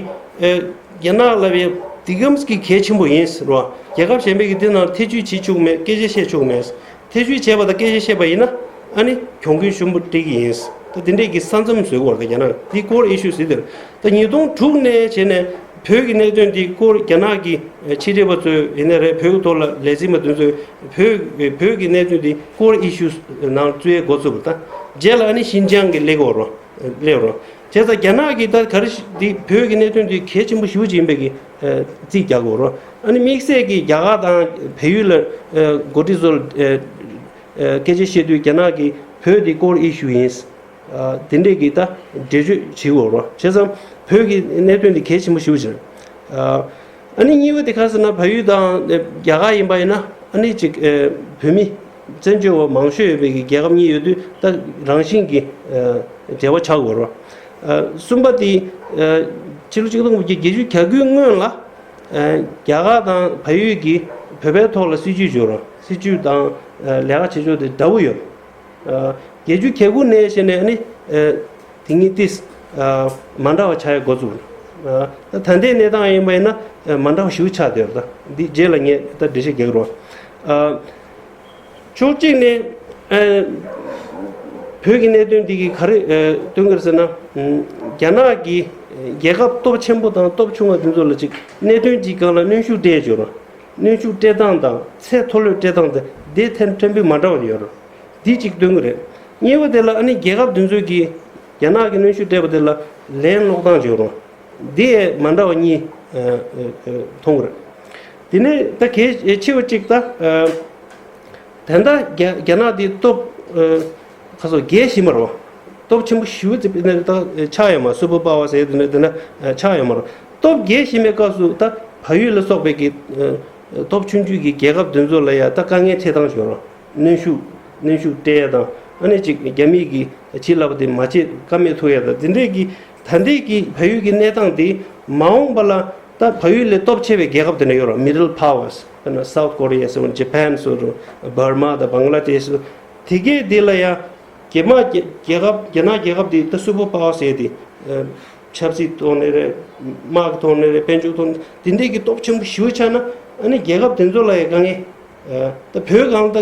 རྒྱ་ནག་ལ་བའི་དེ་གམ་གི་གལ་ཆེན་པོ་ཡིན་ཟེར་བ། རྒྱལ་ཁབ་གཞན་པའི་གི་དེ་ནང་ཐེ་བྱུས་བྱེད་བཅུག་མེད། སྐད་ཆ་བཤད་བཅུག་མེད། ཐེ་བྱུས་བྱས་པ་དང་སྐད་ཆ་བཤད་པ་ཡིན་ན་ཨ་ནི་གྱོང་གུན་ཤུགས་པོ་སྤྲད་ཀྱི་ཡིན། ད་དེ་འདྲས་ཀྱི་ས་མཚམས་བཟོས་ཡོད་རེད་རྒྱ་ནག་འདི་ཀོར་ཨི་ཤུ་ཟེར་དེར། ད་ཉིས་སྟོང་དྲུག་ནས་བྱས་ནས་བོད་ཀྱི་གནད་དོན་འདི་ཀོར་རྒྱ་ནག་གི་ཕྱི་འབྲེལ་པ་ཚོས་ཡིན་ན་རེད། བོད་ཀྱི་ཐོག་ལ་ལས་འཛིན་པ་དེ་ཚོས་བོད་བོད་ཀྱི་གནད་དོན་འདི་ཀོར་ཨི་ཤུ་ནང་བཙུད་ཡས་འགོ་ཚུགས་པ་དང་རྗེས་ལ་ཨ་ནི་ཤིན་ཅང་གི་སླེབས་ཡོད་རེད། སླེབས་རེད། བྱས་ཙང་རྒྱ་ནག་གིས་ད་ག་རེ་འདི་བོད་ཀྱི་གནད་དོན་འདི་གལ་ཆེན་པོ་ཞེ་པོ་ཅིག་ཡིན་པའི་གི་རྩིས་རྒྱག་གི་ཡོད་རེད། ཨ་ནི་དམིགས་བསལ་གྱིས་རྒྱ་གར་དང་བལ་ཡུལ་ལ་འགོ་ཁྲིད་ཚོར་སྐད་ཆ་བཤད་དུས་རྒྱ་ནག་གིས་བོད་འདི་ཀོར་ཨི་ཤུ་ཡིན། དེ་འདྲས་ཀྱི་ད་འགྲེལ་བརྗོད་བྱེད་ཀྱི་ཡོད་རེད། བྱས་ཙང་བོད་ཀྱི་གནད་དོན་འདི་གལ་ཆེན་པོ་ཞེ་པོ་ཅིག་རེད། ཨ་ནི་གཉིས་པ་དེ་ག་རེ་ཟེར་ན་བལ་ཡུལ་དང་རྒྱ་གར་ཡིན་པ་ཡིན་ན་ཨ་ནི་ཅིག་བོད་མི་བཙན་བྱོལ་བ་མང་ཤོས་ཡོད་པའི་གི་རྒྱལ་ཁབ་གཉིས་ཡོད་དུས་ད་རང་བཞིན་གྱི་འབྲེལ་བ་ཆགས་ཡོད་རེད། གསུམ་པ་དེ་ཕྱི་ལོ་ཆིག་སྟོང་དགུ་བརྒྱ་བརྒྱད་ཅུ་གྱ་དགུའི་སྔོན་ལ་རྒྱ་གར་དང་བལ་ཡུལ་གྱི་བོད་པའི་ཐོག་ལ་སྲིད་ཇུས་བྱོས་རེད། སྲིད་ཇུས་དང་ལས་ཀ་བྱེད་ཕྱོགས་དེ་འདྲ་བོ་ཡོད། བརྒྱད་ཅུ་གྱ་དགུ་ནས་བྱས་ནས་ནི་དེ་ཉིད་ཏིས་མ་འདྲ་བ་ཆགས་ཡ་འགོ་བཙུགས། ད་ལྟའི་གནས་སྟངས་ཡིན་པ་ཡིན་ན་མ་འདྲ་བ་ཞེ་པོ་ཆགས་བསྡད་ཡོད་རེད། ད་འདི་རྗེས་ལ་ངས་ད་འགྲེལ་བཤད་རྒྱག་གི་རེད། ཕྱོགས་གཅིག་ནས་བོད་ཀྱི་གནད་དོན་འདི་གིས་ག་རེ་སྟོན་གྱི་རེད་ཟེར་ན། རྒྱ་ནག་གིས་རྒྱལ་ཁབ་སྟོབས་ཆེན་པོ་དང་སྟོབས་ཆུང་བ་དེ་ཚོ་ལ་ཅིག་གནད་དོན་གྱི་སྒང་ལ་གནོན་ཤུགས་སྤྲད་ཡོད་རེད། གནོན་ཤུགས་སྤྲད་སྟངས་དང་ཚད་མཐོ་ལོས་སྤྲད་སྟངས་དེ་དེ་ཐེར་ཕྲན་བུ་མ་འདྲ་བ་ཡོད་རེད། འདི་གཅིག་སྟོན་གྱི་རེད། གཉིས་པ་དེ་ལ་ཨ་ནི་རྒྱལ་ཁབ་དེ་ཚོས་ཀྱིས་རྒྱ་ནག་གི་གནོན་ཤུགས་སྤྲད་པ་དེ་ལ་ལན་སློག་སྟངས་བྱེད་རུང་འདི་ཡང་མ་འདྲ་བ་གཉིས་མཐོང་གི་རེད། དེ་ནས་ད་གལ་ཆེ་བ་གཅིག་ད། ད་ལྟ་རྒྱ་རྒྱ་ནག་དེ་སྟོབས་ཁ་སོ་རྒྱས་ཤིང་མ་རོ། སྟོབས་ཆེན་པོ་ཞུ་ཙི་པི་ནས་ད་ཆགས་ཡོད་མ། སུ་པར་པ་ཝར་ཟེར་དེ་ནས་དེ་ན་ཆགས་ཡོད་མ་རོ། སྟོབས་རྒྱས་ཤིང་མའི་སྐབས་སུ་ད་བལ་ཡུལ་ལ་སོགས་པའི་གི་སྟོབས་ཆུང་ཆུང་གི་རྒྱལ་ཁབ་དེ་ཚོ་ལ་ཡ་ད་དཀའ་ངལ་འཕྲད་སྟངས་ཤོར་རོ། གནོན་ཤུགས་གནོན་ཤུགས་སྤྲད་ཡ་དང་ཨ་ནི་གཅིག་རྒྱ་མི་གི་བྱིས་རླབས་དེ་མ་བྱེད་ཀ་མེད་ཐུག་ཡ་དང་དེ་འདྲས་ཀྱི་ད་ལྟའི་གི་བལ་ཡུལ་གྱི་གནས་སྟངས་དེ་མ་འོངས་པ་ལ་ད་བལ་ཡུལ་ལས་སྟོབས་ཆེ་བའི་རྒྱལ་ཁབ་དེ་འདྲ་ཡོད་རོ། Middle Powers དཔེར་ན་South Korea སོགས་Japan སོགས་རོ། Burma དང་Bangladesh སོགས་དེ་གས་དེ་ལ་ཡ་རྒྱ་དམར་རྒྱལ་རྒྱལ་ཁབ་རྒྱ་ནག་རྒྱལ་ཁབ་དེ་ད་Super Power ཟེར་དེ་ཆབ་སྲིད་ཐོག་ནས་རེད། དམག་གི་ཐོག་ནས་རེད། དཔལ་འབྱོར་ཐོག་ནས་དེ་འདྲས་ཀྱི་སྟོབས་ཆེན་པོ་ཞེ་པོ་ཆགས་ན་ཨ་ནི་རྒྱལ་ཁབ་དེ་ཚོ་ལ་ཡ་དཀའ་ངལ། ད་བོད་གང་ལྟ་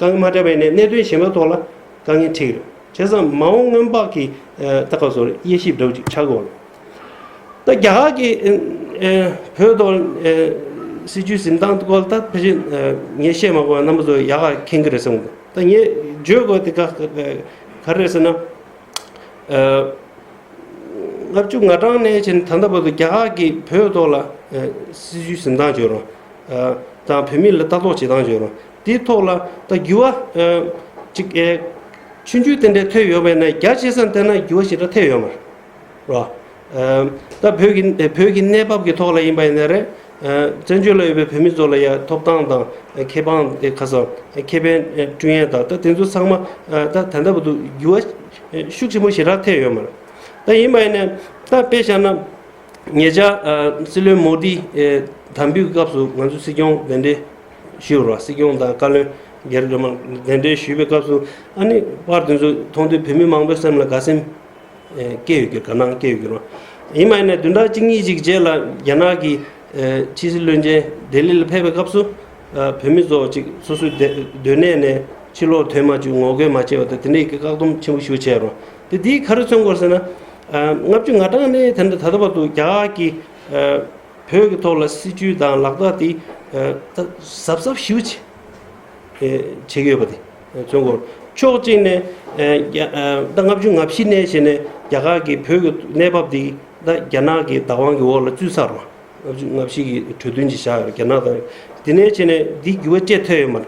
གང་མ་སྤྲད་པ་ཡིན་ནའི་གནད་དོན་གཞན་པའི་ཐོག་ལ་དཀའ་ངལ་འཕྲད་ཀྱི་རེད། བྱས་ཙང་མ་འོངས་སྔོན་དཔག་གི་ད་ག་ཚོད་དབྱེ་ཞིབ་འདྲ་བོ་ཅིག་ཆགས་དགོས་རེད། ད་རྒྱ་གར་གྱི་བོད་ཐོག་སྲིད་བྱུས་འཛིན་སྟངས་སྐོར་ད་ཕལ་ཆེར་ངས་བཤད་མ་དགོས་པ་རྣམ་པ་ཚོ་ཡག་ག་མཁྱེན་གྱི་རེད་བསམ་གི་འདུག་ད་ངས་བརྗོད་དགོས་དེ་ག་ག་རེ་རེད་ཟེར་ན། ལྔ་བཅུ་ང་གྲངས་ནས་བྱས་ནས་ད་ལྟ་བར་དུ་རྒྱ་གར་གྱིས་བོད་ཐོག་ལ་སྲིད་བྱུས་འཛིན་སྟངས་བྱོས་རོགས། དང་བོད་མི་ལ་ལྟ་རྟོག་བྱེད་སྟངས་བྱོས་རོགས། དེའི་ཐོག་ལ་ད་འགྱུར་བ་ཅིག་ཆུང་ཆུང་དེ་འདྲ་ཐོན་ཡོད་པས་ན་རྒྱ་ཆེ་ས་བལྟས་ན་འགྱུར་བ་ཞེ་དྲག་ཐོན་ཡོད་མ་རེད། རོགས། ད་བོད་ཀྱི་བོད་ཀྱི་གནས་བབ་ཀྱི་ཐོག་ལ་ཡིན་པ་ཡིན་ན་རེད། བཙན་བྱོལ་ལ་ཡོད་པའི་བོད་མི་ཚོ་ལ་ཡ་ཐོབ་ཐང་དང་ཁེ་དབང་ཁ་སང་ཁེ་ཕན་སྐྲུན་ཡས་དང་ད་དེ་ཚོ་ཚང་མ་ད་ད་ལྟ་བར་དུ་འགྱུར་བ་ཤུགས་ཆེན་པོ་ཞེ་དྲག་ཐེབས་ཡོད་མ་རེད། ད་ཡིན་པ་ཡིན་ན་ད་དཔེ་བཞག་ན་ཉེ་ཆར་སྲིད་བློན་མོ་དི་དམ་འབུལ་གྱི་སྐབས་སུ་ང་ཚོ་སྲིད་སྐྱོང་གདན་འདྲེན་ཞུས་པ་རེད། སྲིད་སྐྱོང་དང་བཀའ་བློན་རྒྱ་རི་སྒྲོལ་མ་གདན་འདྲེན་ཞུས་པའི་སྐབས་སུ་ཨ་ནི་པར་དེ་ཚོ་མཐོང་དུས་བོད་མི་མང་པོའི་སེམས་ལ་དགའ་སེམས་སྐྱེས་ཡོད་ཀྱི་དགའ་སྣང་སྐྱེས་ཡོད་ཀྱི་རེད། ཡིན་མ་ཡིན་ན་བདུན་ཕྲག་གཅིག་གཉིས་ཅིག་རྗེས་ལ་རྒྱ་ནག་གི་ཕྱི་སྲིད་བློན་ཆེན་ལྡི་ལི་ལ་ཕེབས་པའི་སྐབས་སུ་བོད་མི་ཚོ་ཅིག་སོ་སོའི་སྡོད་གནས་ནས་ཕྱི་ལོགས་ཐོན་མ་བཅུག་ངོ་རྒོལ་མ་བྱས་པ་དང་དེ་འདྲའི་བཀག་སྡོམ་ཆེན་པོ་ཞིག་བྱས་རོགས། དེ་དེས་ག་རེ་མཚོན་དགོས་ཟེར་ན། ལྔ་བཅུ་ང་གྲངས་ནས་དེ་འདྲ་ད་ལྟ་བར་དུ་རྒྱ་གར་གྱི་བོད་ཀྱི་ཐོག་ལ་སྲིད་བྱུས་དང་ལག་བསྟར་དེ་ད་གཟབ་གཟབ་ཞེ་པོ་བྱེད་བྱེད་ཀྱི་ཡོད་པ་དེ་མཚོན་གྱི་ཡོད། ཕྱོགས་གཅིག་ནས་ད་ལྔ་བཅུ་ང་བཞི་ནས་བྱས་ནས་རྒྱ་གར་གྱི་བོད་ཀྱི་གནས་བབ་དེ་ད་རྒྱ་ནག་གི་བདག་དབང་གི་འོག་ལ་ཚུད་ཚར་བ། ལྔ་བཅུ་ང་བཞི་གི་གྲོས་མཐུན་ཅིག་བཞག་ཡོད་རྒྱ་ནག་དང་། དེ་ནས་བྱས་ནས་འདི་འགྱུར་བ་སྤྲད་ཐུབ་ཡོད་མ་རེད།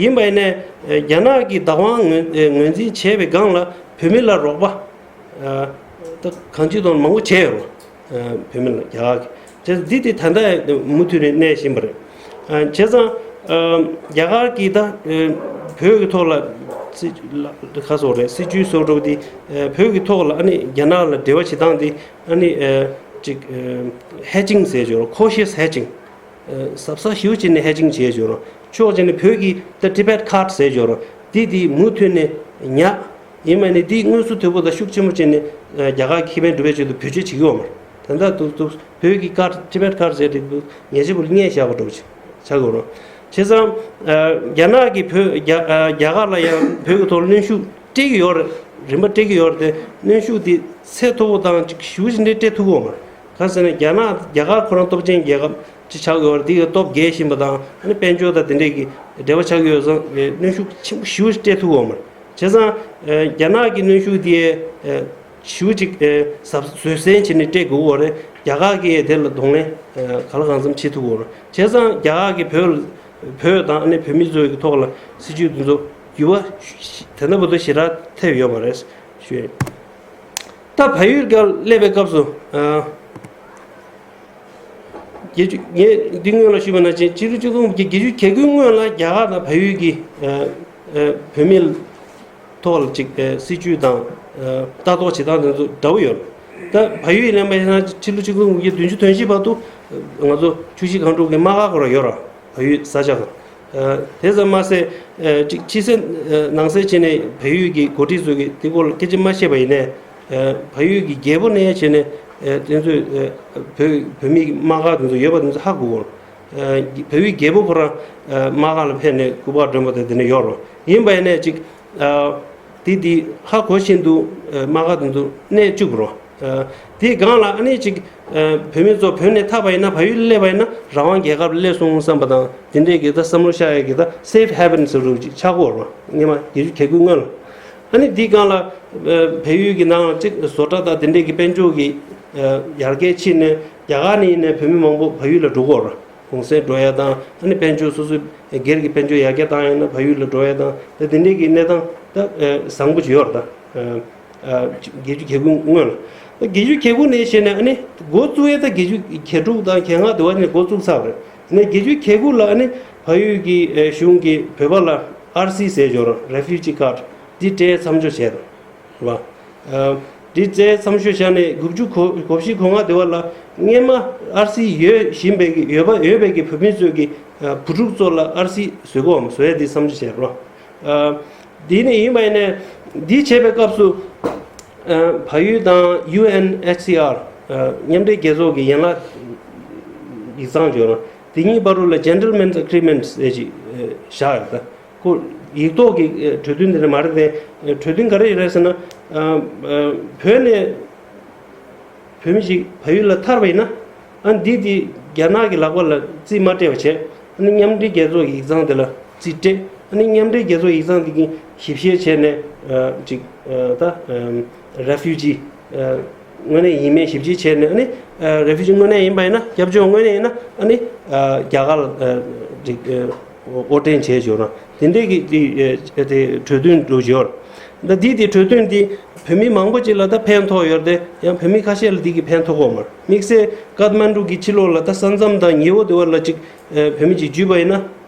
ཡིན་པ་ཡིན་ནས་རྒྱ་ནག་གི་བདག་དབང་ངོས་ངོས་འཛིན་བྱས་པའི་སྒང་ལ་བོད་མི་ལ་རོགས་པ་ད་གང་ཅིའི་ཐོག་ནས་མང་པོ་བྱས་ཡོད་རེད། བོད་མི་ལ་རྒྱ་གར་གྱི་བྱས་ཙང་འདི་དེ་ད་ལྟ་མུ་མཐུད་ནས་གནས་བཞིན་པ་རེད། བྱས་ཙང་རྒྱ་གར་གྱིས་ད་བོད་ཀྱི་ཐོག་ལ་སྲིད་ཁ་སོགས་རེད། སྲིད་བྱུས་བཟོ་འགྲོ་དེ་བོད་ཀྱི་ཐོག་ལ་ཨ་ནི་རྒྱ་ནག་ལ་འབྲེལ་བ་བྱེད་སྟངས་དེ་ཨ་ནི་ཅིག་ཧེ་ཇིང་ཟེར་ཆོག་རོགས། Cautious hedging གཟབ་གཟབ་ཞེ་པོ་བྱས་ནས་ཧེ་ཇིང་བྱས་ཆོག་རོགས། ཕྱོགས་གཅིག་ནས་བོད་ཀྱི་ད་Tibet Card ཟེར་ཆོག་རོགས། དེ་དེ་མུ་མཐུད་ནས་ཉར། ཡིན་མ་ནི་དེའི་དངོས་སུ་དོད་པོ་དང་ཤུགས་ཆེན་པོ་བྱས་ནས་རྒྱ་གར་གྱི་ཁེ་ཕན་སྒྲུབ་པའི་ཆེད་དུ་བེད་སྤྱོད་བྱེད་ཀྱི་ཡོད་མ་རེད། ད་ལྟ་དུ་དུ་བོད་ཀྱི་ཀར་ཊི་བེཊ་ཀར་ཊི་ཟེར་དེ་དུ་ཉེས་ཆད་པོ་སྔས་བཞག་པ་འགྲོ་བྱེད་ཆགས་ཡོད་རེད། བྱས་ཙང་རྒྱ་ནག་གིས་བོད་རྒྱ་རྒྱ་གར་ལ་ཡང་བོད་ཀྱི་ཐོག་ལ་གནོན་ཤུགས་སྤྲད་ཀྱི་ཡོད་རེད། རིམ་པ་སྤྲད་ཀྱི་ཡོད་རེད་དེ་གནོན་ཤུགས་དེ་ཚད་མཐོ་པོ་དང་ཅིག་ཞེ་པོ་ཅིག་འདྲ་སྤྲད་ཐུབ་ཀྱི་ཡོད་མ་རེད། གང་ཟེར་ན་རྒྱ་ནག་རྒྱ་གར་ཁོ་རང་སྟོབས་ཆེན་རྒྱལ་ཁབ་ཅིག་ཆགས་ཡོད་རེད། དེ་གི་སྟོབས་རྒྱས་བཞིན་པ་དང་ཨ་ནི་དཔལ་འབྱོར་དང་དེ་འདྲས་ཀྱི་འབྲེལ་བ་ཆགས་ཀྱི་ཡོད་ཙང་གནོན་ཤུགས་ཆེན་པོ་ཞེ་པོ་ཅིག་སྤྲད་ཐུབ་ཀྱི་ཡོད་མ་རེད། བྱས་ཙང་རྒྱ་ནག་གི་གནོན་ཤུགས་དེ་ཞེ་པོ་ཅིག་གཟབ་བཟོད་བསྲན་བྱས་ནས་སྤྲད་དགོས་ཀྱི་ཡོད་རེད། རྒྱ་གར་གྱིས་དེ་ལ་གདོང་ལེན་གང་ལ་གང་འཚམ་བྱེད་ཐུབ་ཀྱི་ཡོད་རེད། བྱས་ཙང་རྒྱ་གར་གྱིས་བོད་བོད་དང་ཨ་ནི་བོད་མི་ཚོའི་གི་ཐོག་ལ་སྲིད་བྱུས་དེ་ཚོ་འགྱུར་བ་དེ་འདྲ་བོ་དེ་ཞེ་དྲག་ཐེབས་ཡོད་མ་རེད་ཞུ་ཡ་ཡིན། ད་བལ་ཡུལ་སྒང་སླེབས་པའི་སྐབས་སུ། ཨ། བརྒྱད་ཅུ་ངས་འདི་སྔོན་ལ་ཞུས་པ་ནང་བཞིན་ཕྱི་ལོ་ཆིག་སྟོང་དགུ་བརྒྱ་བརྒྱད་ཅུ་གྱ་དགུའི་སྔོན་ལ་རྒྱ་གར་དང་བལ་ཡུལ་གྱི་ཨ་ཨ་བོད་མིའི་ཐོག་ལ་ཅིག་ཨ་སྲིད་བྱུས་དང་ཨ་ལྟ་རྟོག་བྱེད་སྟངས་དེ་ཚོ་འདྲ་བོ་ཡོད་རེད། ད་བལ་ཡུལ་ལེན་པ་ཡིན་ན་ཕྱི་ལོ་ཆིག་སྟོང་དགུ་བརྒྱ་བདུན་ཅུ་དོན་བཞི་བར་དུ་ང་ཚོ་ཆུ་བཞི་སྒང་དྲུག་གི་དམག་སྒར་ཁོ་རང་ཡོད་རེད། བལ་ཡུལ་ས་ཆ་གང་། དེ་ཙམ་མ་ཟད། ཅིག་ཕྱི་གསལ་ནང་གསལ་བྱས་ནས་བལ་ཡུལ་གྱི་འགོ་ཁྲིད་ཚོས་ཀྱི་དེ་སྐོར་ལ་སྐད་ཆ་མ་བཤད་པ་ཡིན་ནའི། བལ་ཡུལ་གྱི་རྒྱལ་པོ་ནས་བྱས་ནས་དེ་ཚོས་བོད་བོད་མིའི་དམག་སྒར་དེ་ཚོ་ཡོད་པ་དེ་ཚོ་ཧ་གོ་གོ། བལ་ཡུལ་རྒྱལ་པོ་ཁོ་རང་དམག་སྒར་ལ་ཕེབས་ནས་སྐུ་པར་སྒྲོན་པ་དང་དེ་འདྲ་ཡོད་རེད། ཡིན་པ་ཡིན་ནའི་ཅིག་དེ་དེ་ཧ་གོ་བཞིན་དུ་དམག་སྒར་དེ་ཚོ་གནས་བཅུག་རོགས། དེའི་སྒང་ལ་ཨ་ནི་ཅིག་བོད་མི་ཚོ་བོད་ནས་ཐར་པ་ཡིན་ན་བལ་ཡུལ་སླེབས་པ་ཡིན་ན་རང་དབང་རྒྱལ་ཁབ་སླེབས་སོང་བསམ་པ་དང་དེ་འདྲས་ཀྱི་ད་བསམ་བློ་ཤར་ཡ་གི་ད་safe haven ཟེར་རུ་ཅིག་ཆགས་ཀྱི་ཡོད་རེད། སྔོན་མ་བརྒྱད་ཅུ་གྱ་དགུའི་སྔོན་ལ། ཨ་ནི་དེའི་སྒང་ལ་བལ་ཡུལ་གྱི་ནང་ལ་ཅིག་བཟོ་གྲྭ་དང་དེ་འདྲས་ཀྱི་དཔལ་འབྱོར་གྱི་ཡར་རྒྱས་ཕྱིན་ནས་རྒྱ་གར་ནས་ཡིན་ནའི་བོད་མི་མང་པོ་བལ་ཡུལ་ལ་འགྲོ་གི་ཡོད་རེད། གུང་སེང་འགྲོ་ཡ་དང་ཨ་ནི་དཔལ་འབྱོར་སོ་སོའི་སྒེར་གྱི་དཔལ་འབྱོར་ཡར་རྒྱས་བཏང་ཡ་ན་བལ་ཡུལ་ལ་འགྲོ་ཡ་དང་ད་དེ་འདྲའི་གི་གནས་སྟངས་ད་བཟང་པོ་ཅིག་ཡོད་རེད་ད། བརྒྱད་ཅུ་གྱ་དགུ་སྔོན་ལ། བརྒྱད་ཅུ་གྱ་དགུ་ནས་བྱས་ནས་ཨ་ནི་འགོ་བཙུགས་ཡས་ད་བརྒྱད་ཅུ་གྱ་དྲུག་དང་གྱ་ལྔ་དེ་བ་ནས་འགོ་བཙུགས་ཚར་བ་རེད། ནས་བརྒྱད་ཅུ་གྱ་དགུ་ལ་ཨ་ནི་བལ་ཡུལ་གྱི་གཞུང་གིས་བོད་པ་ལ་ཨར་སི་ཟེར་ཡོད་རེད། Refugee Card། འདི་སྤྲད་མཚམས་འཇོག་བྱས་རེད་བ། འདི་སྤྲད་མཚམས་འཇོག་བྱས་ནས་དགུ་བཅུ་གོ་གོ་བཞི་གོ་ལྔ་དེ་བ་ལ་སྔས་མ་ཨར་སི་ཡོད་བཞིན་པའི་གི་ཡོད་པ་ཡོད་པའི་གི་བོད་མི་ཚོས་གི་བུ་ཕྲུག་ཚོ་ལ་ཨར་སི་བཟོ་གོ་བཟོ་ཡས་འདི་མཚམས་འཇོག་བྱས་རེད་བ། འདི་ནས་ཡིན་པ་ཡིན་ནས་འདི་བྱས་པའི་སྐབས་སུ་བལ་ཡུལ་དང་ཡུ་ཨེན་ཨེཆ་སི་ཨར་མཉམ་འབྲེལ་རྒྱལ་ཚོགས་ཀྱི་ཡན་ལག་ཡིག་ཚང་བརྗོད་ན་དེ་གཉིས་བར་དུ་ལ་Gentlemen's Agreement་ཟེར་ཅིག་བཞག་ཡོད་ད། ཁོ་ཡིག་ཐོག་གི་གྲོས་མཐུན་དེ་འདྲ་མ་རེད་དེ་གྲོས་མཐུན་ག་རེ་ཡིན་རེད་ཟེར་ན་བོད་ནས། བོད་མི་ཞིག་བལ་ཡུལ་ལ་ཐར་བ་ཡིན་ན། ཨ་འདི་དེ་རྒྱ་ནག་གི་ལག་པ་ལ་རྩིས་མ་སྤྲད་པ་བྱས། ཨ་ནི་མཉམ་འབྲེལ་རྒྱལ་ཚོགས་ཀྱི་ཡིག་ཚང་དེ་ལ་རྩིས་སྤྲད། ཨ་ནི་མཉམ་འབྲེལ་རྒྱལ་ཚོགས་ཡིག་ཚང་དེ་གིས་ཞིབ་བཤེར་བྱས་ནས་ཅིག་ད་Refugee། དངོས་གནས་ཡིན་མིན་ཞིབ་དཔྱད་བྱས་ནས་ཨ་ནི་Refugee་དངོས་གནས་ཡིན་པ་ཡིན་ན་སྐྱབས་བཅོལ་དངོས་གནས་ཡིན་ན་ཨ་ནི་རྒྱ་གར་ལ་ཅིག་དབོར་འདྲེན་བྱས་བྱུང་ར་དེ་འདྲའི་གི་དེ་གྲོས་མཐུན་འགྲོ་བཞིན་ཡོད། ད་འདི་དེ་གྲོས་མཐུན་དེ་བོད་མི་མང་པོ་ཅིག་ལ་ད་ཕན་ཐོགས་ཡོད་རེད་དེ་ཡང་བོད་མི་ཁ་ཤས་ལ་འདི་གི་ཕན་ཐོགས་ཀྱི་ཡོད་མ་རེད། དམིགས་བསལ་ཀཏ་མན་གྲུ་གི་ཕྱི་ལོགས་ལ་ད་ས་མཚམས་དང་ཉེ་བོ་དེ་བ་ལ་ཅིག་བོད་མི་ཅིག་འཇུས་པ་ཡིན་ན་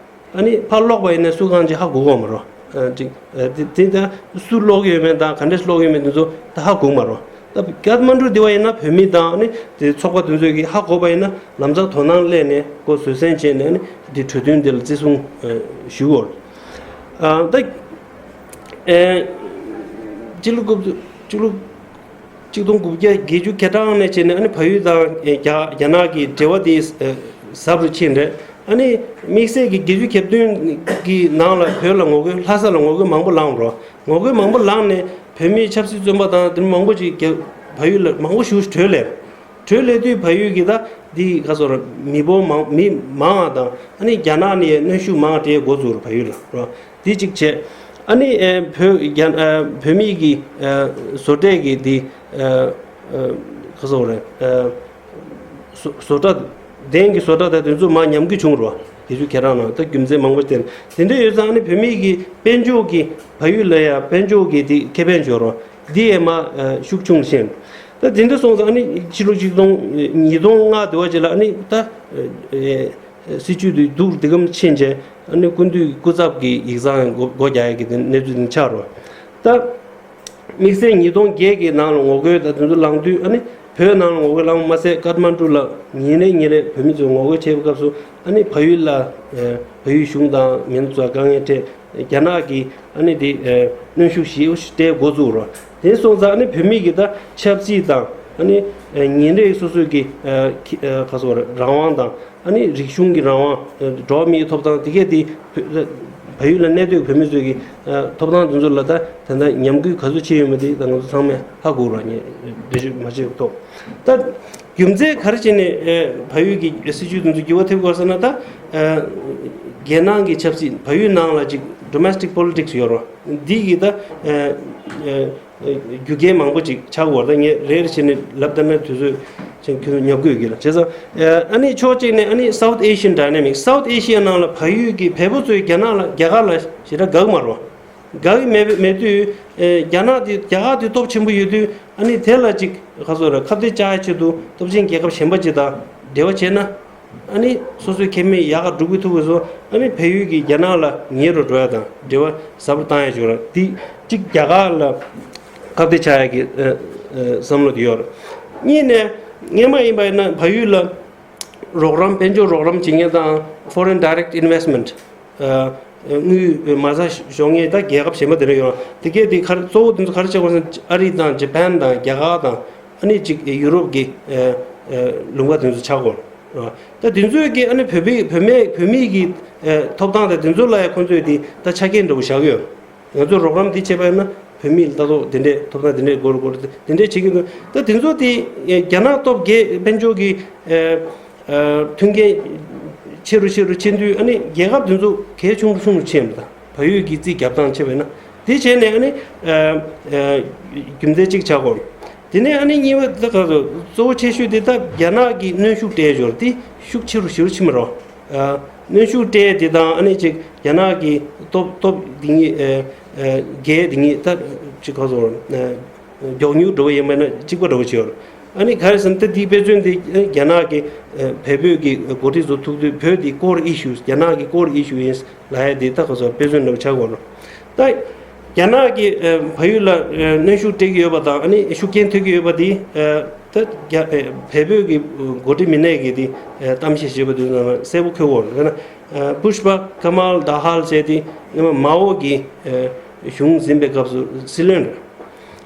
ཨ་ནི་ཕར་ལོག་པ་ཡིན་ན་སུ་གང་ཅིག་ཧ་གོ་གི་ཡོད་མ་རེད། ཅིག་དེ་དེ་ད་སུ་ལོག་ཡོད་མེད་དང་ག་འདྲས་ལོག་ཡོད་མེད་དེ་ཚོ་ད་ཧ་གོ་གི་མ་རེད། ད་ཀཏ་མན་གྲུ་དེ་བ་ཡིན་ན་བོད་མི་དང་ཨ་ནི་དེ་ཚོགས་པ་དེ་ཚོས་ཀྱིས་ཧ་གོ་བ་ཡིན་ན་ལམ་སང་དོ་སྣང་སླེབས་ནས་ཁོ་བཟོད་བསྲན་བྱས་ནས་ཨ་ནི་དེ་གྲོས་མཐུན་དེ་ལ་བརྩི་སྲུང་ཞུ་དགོས། ད་ཨེ་སྤྱི་ལོ་དགུ་བཅུ་སྤྱི་ལོ་གཅིག་སྟོང་དགུ་བརྒྱ་བརྒྱད་ཅུ་གྱ་གྲངས་ནས་བྱས་ནས་ཨ་ནི་བལ་ཡུལ་དང་རྒྱ་རྒྱ་ནག་གི་འབྲེལ་བ་དེ་ཟབ་རུ་ཕྱིན་རེད། ཨ་ནི་དམིགས་བསལ་གྱི་བརྒྱད་ཅུ་གྱ་བདུན་གྱི་ནང་ལ་བོད་ལ་ངོ་རྒོལ་ལྷ་ས་ལ་ངོ་རྒོལ་མང་པོ་ལངས་རོགས། ངོ་རྒོལ་མང་པོ་ལངས་ནས་བོད་མིའི་ཆབ་སྲིད་བཙོན་པ་དང་དེ་མང་པོ་ཅིག་རྒྱ་བལ་ཡུལ་ལ་མང་པོ་ཞིག་བྲོས་སླེབས། བྲོས་སླེབས་དུས་བལ་ཡུལ་གྱི་ད་འདི་ག་ཚོར་མི་འབོར་མང་མི་མང་བ་དང་ཨ་ནི་རྒྱ་ནག་ནས་གནོན་ཤུགས་མང་བ་སྤྲད་འགོ་བཙུགས་རོགས་བལ་ཡུལ་ལ་རོགས། དེ་གཅིག་བྱས། ཨ་ནི་ཨེ་བོད་རྒྱ་ཨེ་བོད་མི་གི་ཨེ་བཟོ་གྲྭ་གི་དེ་ཨེ་ཨེ་ག་ཟེར་རེད། ཨེ་བཟོ་བཟོ་གྲྭ་གདན་གྱི་བཟོ་གྲྭ་དང་དེ་ཚོ་མར་ཉམས་རྒུད་བྱུང་རོགས། དེ་ཚོ་ཁྱེད་རང་ནང་ད་རྒྱུ་མཚན་མང་པོ་བསྟན། དེ་འདྲ་ཡོད་ཙང་ཨ་ནི་བོད་མི་གི་དཔལ་འབྱོར་གྱི་བལ་ཡུལ་ལ་ཡ་དཔལ་འབྱོར་གྱི་དེ་ཁེ་ཕན་འབྱོར་རོགས། འདི་ཡས་མ་ཨེ་ཤུགས་ཆུང་ཕྱིན། ད་དེ་འདྲ་སོང་ཙང་ཨ་ནི་ཕྱི་ལོ་ཆིག་སྟོང་ཉིས་སྟོང་ལྔ་དེ་བ་ཅིག་ལ་ཨ་ནི་ད་ཨེ་སྲིད་ཇུས་དེ་སྡུག་དེ་གམ་ཕྱིན་རྗེས་ཨ་ནི་སྐུ་མདུན་སྐུ་ཚབ་ཀྱི་ཡིག་ཚང་སྒོ་སྒོ་རྒྱག་ཡག་གི་དེ་གནས་ཚུལ་དེ་ཆགས་རོགས། ད་དམིགས་བསལ་ཉིས་སྟོང་བརྒྱད་ཀྱི་ནང་ལ་ངོ་རྒོལ་དང་དེ་ཚོ་ལངས་དུས་ཨ་ནི་བོད་ནང་ལ་ངོ་རྒོལ་ལངས་མ་ཟད་ཀཏ་མན་གྲུ་ལ་ཉིན་རེ་ཉིན་རེ་བོད་མི་ཚོས་ངོ་རྒོལ་བྱེད་པའི་སྐབས་སུ་ཨ་ནི་བལ་ཡུལ་ལ་ཨེ་བལ་ཡུལ་གཞུང་དང་མི་སྣ་ཚོར་དཀའ་ངལ་འཕྲད། རྒྱ་ནག་གིས་ཨ་ནི་དེ་ཨེ་གནོན་ཤུགས་ཞེ་པོ་ཞིག་སྤྲད་འགོ་བཙུགས་རོགས། དེ་སོང་ཙང་ཨ་ནི་བོད་མི་གི་ད་ཆབ་སྲིད་དང་ཨ་ནི་ཨེ་ཉིན་རེ་སོ་སོའི་གི་ཨེ་ཁི་ཨེ་ག་ཟེར་རང་དབང་དང་ཨ་ནི་རིག་གཞུང་གི་རང་དབང་ཨེ་འགྲོ་བ་མིའི་ཐོབ་ཐང་དེ་གས་དེ་བོད་བལ་ཡུལ་ལ་གནས་སྡོད་བོད་མི་ཚོའི་གི་ཨེ་ཐོབ་ཐང་དེ་ཚོ་ལ་ད་ད་ལྟ་ཉམས་རྒུད་ག་ཚོད་ཕྱིན་ཡོད་མེད་དེ་ད་ང་ཚོ་ཚང་མས་ཧ་གོ་རོགས་ཉེ་འགྲེལ་བརྗོད་མ་བྱེད་ཐོག་ད། རྒྱུ་མཚན་ག་རེ་བྱས་ནས་ཨེ་བལ་ཡུལ་གྱི་སྲིད་ཇུས་དེ་ཚོ་འགྱུར་བ་ཐེབས་དགོས་ཟེར་ན་ད་ཨེ་རྒྱལ་ནང་གི་ཆབ་སྲིད་བལ་ཡུལ་ནང་ལ་ཅིག་domestic politics་ཡོད་རོགས། འདི་གི་ད་ཨེ་ཨེ་རྒྱུ་རྐྱེན་མང་པོ་ཅིག་ཆགས་ཡོད་རེད། ད་ངས་རེ་རེ་བྱས་ནས་ལབ་ད་ན་དུས་ཚོད་ཅིག་ཁྱོད་ཚོ་ཉོབ་དགོས་ཀྱི་ལ་བྱས་ཙང་ཨེ་ཨ་ནི་ཕྱོགས་གཅིག་ནས་ཨ་ནི་South Asian dynamics། South Asia་ནང་ལ་བལ་ཡུལ་གྱི་བལ་པོ་ཚོས་རྒྱ་ནག་ལ་རྒྱ་གར་ལ་ཞེ་དྲག་དགའ་གི་མ་རོགས། དགའ་གི་མེད་མེད་དུས་ཨེ་རྒྱ་ནག་དེ་རྒྱ་གར་དེ་སྟོབས་ཆེན་པོ་ཡོད་དུས་ཨ་ནི་དེ་ལ་ཅིག་ག་ཚོད་རེད་ཁ་གཏད་བཅག་ཡ་ཆེད་དུ་སྟོབས་ཆེན་རྒྱལ་ཁབ་གཞན་པ་ཅིག་དང་འབྲེལ་བ་བྱས་ན་ཨ་ནི་སོ་སོའི་ཁེ་ཕན་ཡག་ག་སྒྲུབ་གི་ཐུབ་གི་སོ། ཨ་ནི་བལ་ཡུལ་གྱི་རྒྱ་ནག་ལ་ཉེ་རུ་འགྲོ་ཡ་དང་འབྲེལ་བ་ཟབ་རུ་བཏང་ཡ་ཅིག་ཡོད་རེད། དེ་གཅིག་རྒྱ་གར་ལ་ཁ་གཏད་བཅག་ཡ་གི་ཨེ་ཨེ་བསམ་བློ་དེ་ཡོད་རེད། གཉིས་ནས་སྔས་མ་ཡིན་པ་ཡིན་ན་བལ་ཡུལ་ལ་རོགས་རམ་དཔལ་འབྱོར་རོགས་རམ་བྱེད་མཁན་དང་foreign direct investment། དངུལ་མ་རྩ་ཤོར་མཁན་ད་རྒྱལ་ཁབ་གཞན་པ་དེ་འདྲ་ཡོད། དེ་གས་དེ་ག་རེ་གཙོ་བོ་དེ་ཚོ་ག་རེ་ཆགས་དགོས་ཟེར་ན་ཨ་རི་དང་ཇ་པན་དང་རྒྱ་གར་དང་ཨ་ནི་གཅིག་ཡུ་རོབ་ཀྱི་ལུང་པ་དེ་ཚོ་ཆགས་དགོས། ད་དེ་ཚོས་ཀྱི་ཨ་ནི་བོད་པའི་བོད་མི་བོད་མི་གི་ཐོབ་ཐང་དང་དེ་ཚོ་ལ་ཡང་ཁོང་ཚོས་དེ་ད་ཆ་རྐྱེན་འདྲ་བོ་བཞག་ཡོད། ང་ཚོས་རོགས་རམ་འདི་བྱས་པ་ཡིན་ན་བོད་མི་ལ་ལྟ་རྟོག་དེ་འདྲས་ཐོབ་ཐང་དེ་འདྲས་དགོས་རེད་དགོས་རེད་དེ་འདྲས་བྱེད་ཀྱི་འདུག་ད་དེ་ཚོ་དེ་རྒྱ་ནག་སྟོབས་རྒྱས་དཔལ་འབྱོར་གྱི་མཐུན་རྐྱེན་ཆེ་རུ་ཆེ་རུ་ཕྱིན་དུས་ཨ་ནི་རྒྱལ་ཁབ་དེ་ཚོ་གལ་ཆུང་རུ་ཆུང་རུ་ཕྱིན་པ་དང་བལ་ཡུལ་གྱི་རྩིས་རྒྱབ་སྟངས་བྱས་པ་ཡིན་ན་དེ་བྱས་ནས་ཨ་ནི་རྒྱུ་མཚན་གཅིག་ཆགས་དགོས། དེ་ནས་ཨ་ནི་གཉིས་པ་ད་ག་ཚོད་གཙོ་བོ་ཆེ་ཤོས་དེ་ད་རྒྱ་ནག་གིས་གནོན་ཤུགས་སྤྲད་འབྱོར་དེ་ཤུགས་ཆེ་རུ་ཆེ་རུ་ཕྱིན་པ་རེད། གནོན་ཤུགས་སྤྲད་དེ་དང་ཨ་ནི་ཅིག་རྒྱ་ནག་གི་སྟོབས་སྟོབས་དེ་གཉིས་ཨ་ཨ་རྒྱལ་དེ་གཉིས་ད་ཅིག་ག་ཟེར་མགྱོགས་མྱུར་འགྲོ་བ་ཡིན་པ་ན་གཅིག་པ་འདྲ་བོ་ཅིག་ཡོད་རེད། ཨ་ནི་ག་རེ་ཟེར་ན་ད་དེའི་དཔེ་མཚོན་དེ་རྒྱ་ནག་གི་བལ་བོད་ཀྱི་འགོ་ཁྲིད་ཚོ་ཐུག་དུས་བོད་དེ་core issue རྒྱ་ནག་གི་core issue ཡིན་ལབ་ཡ་དེ་ད་ག་ཟེར་དཔེ་མཚོན་འདྲ་བོ་ཆགས་ཡོད་རེད། ད་རྒྱ་ནག་གིས་ཨ་བལ་ཡུལ་ལ་ཨ་གནོན་ཤུགས་སྤྲད་ཀྱི་ཡོད་པ་དང་ཨ་ནི་ཤུགས་རྐྱེན་ཐེབས་ཀྱི་ཡོད་པ་དེ་ཨ་ད་རྒྱ་ཨ་བལ་བོད་ཀྱི་འགོ་ཁྲིད་མི་སྣས་ཀྱིས་དེ་ཨ་གཏམ་བཤད་བྱས་པ་དེ་ནང་ལ་གསལ་པོ་འཁོད་ཡོད་རེད། ད་ཨ་Pushpa Kamal Dahal ཟེར་དེ་སྔོན་མ་མའོ་གི་ཨ་གཞུང་འཛིན་པའི་སྐབས་སུ་སྲིད་བློན་རེད།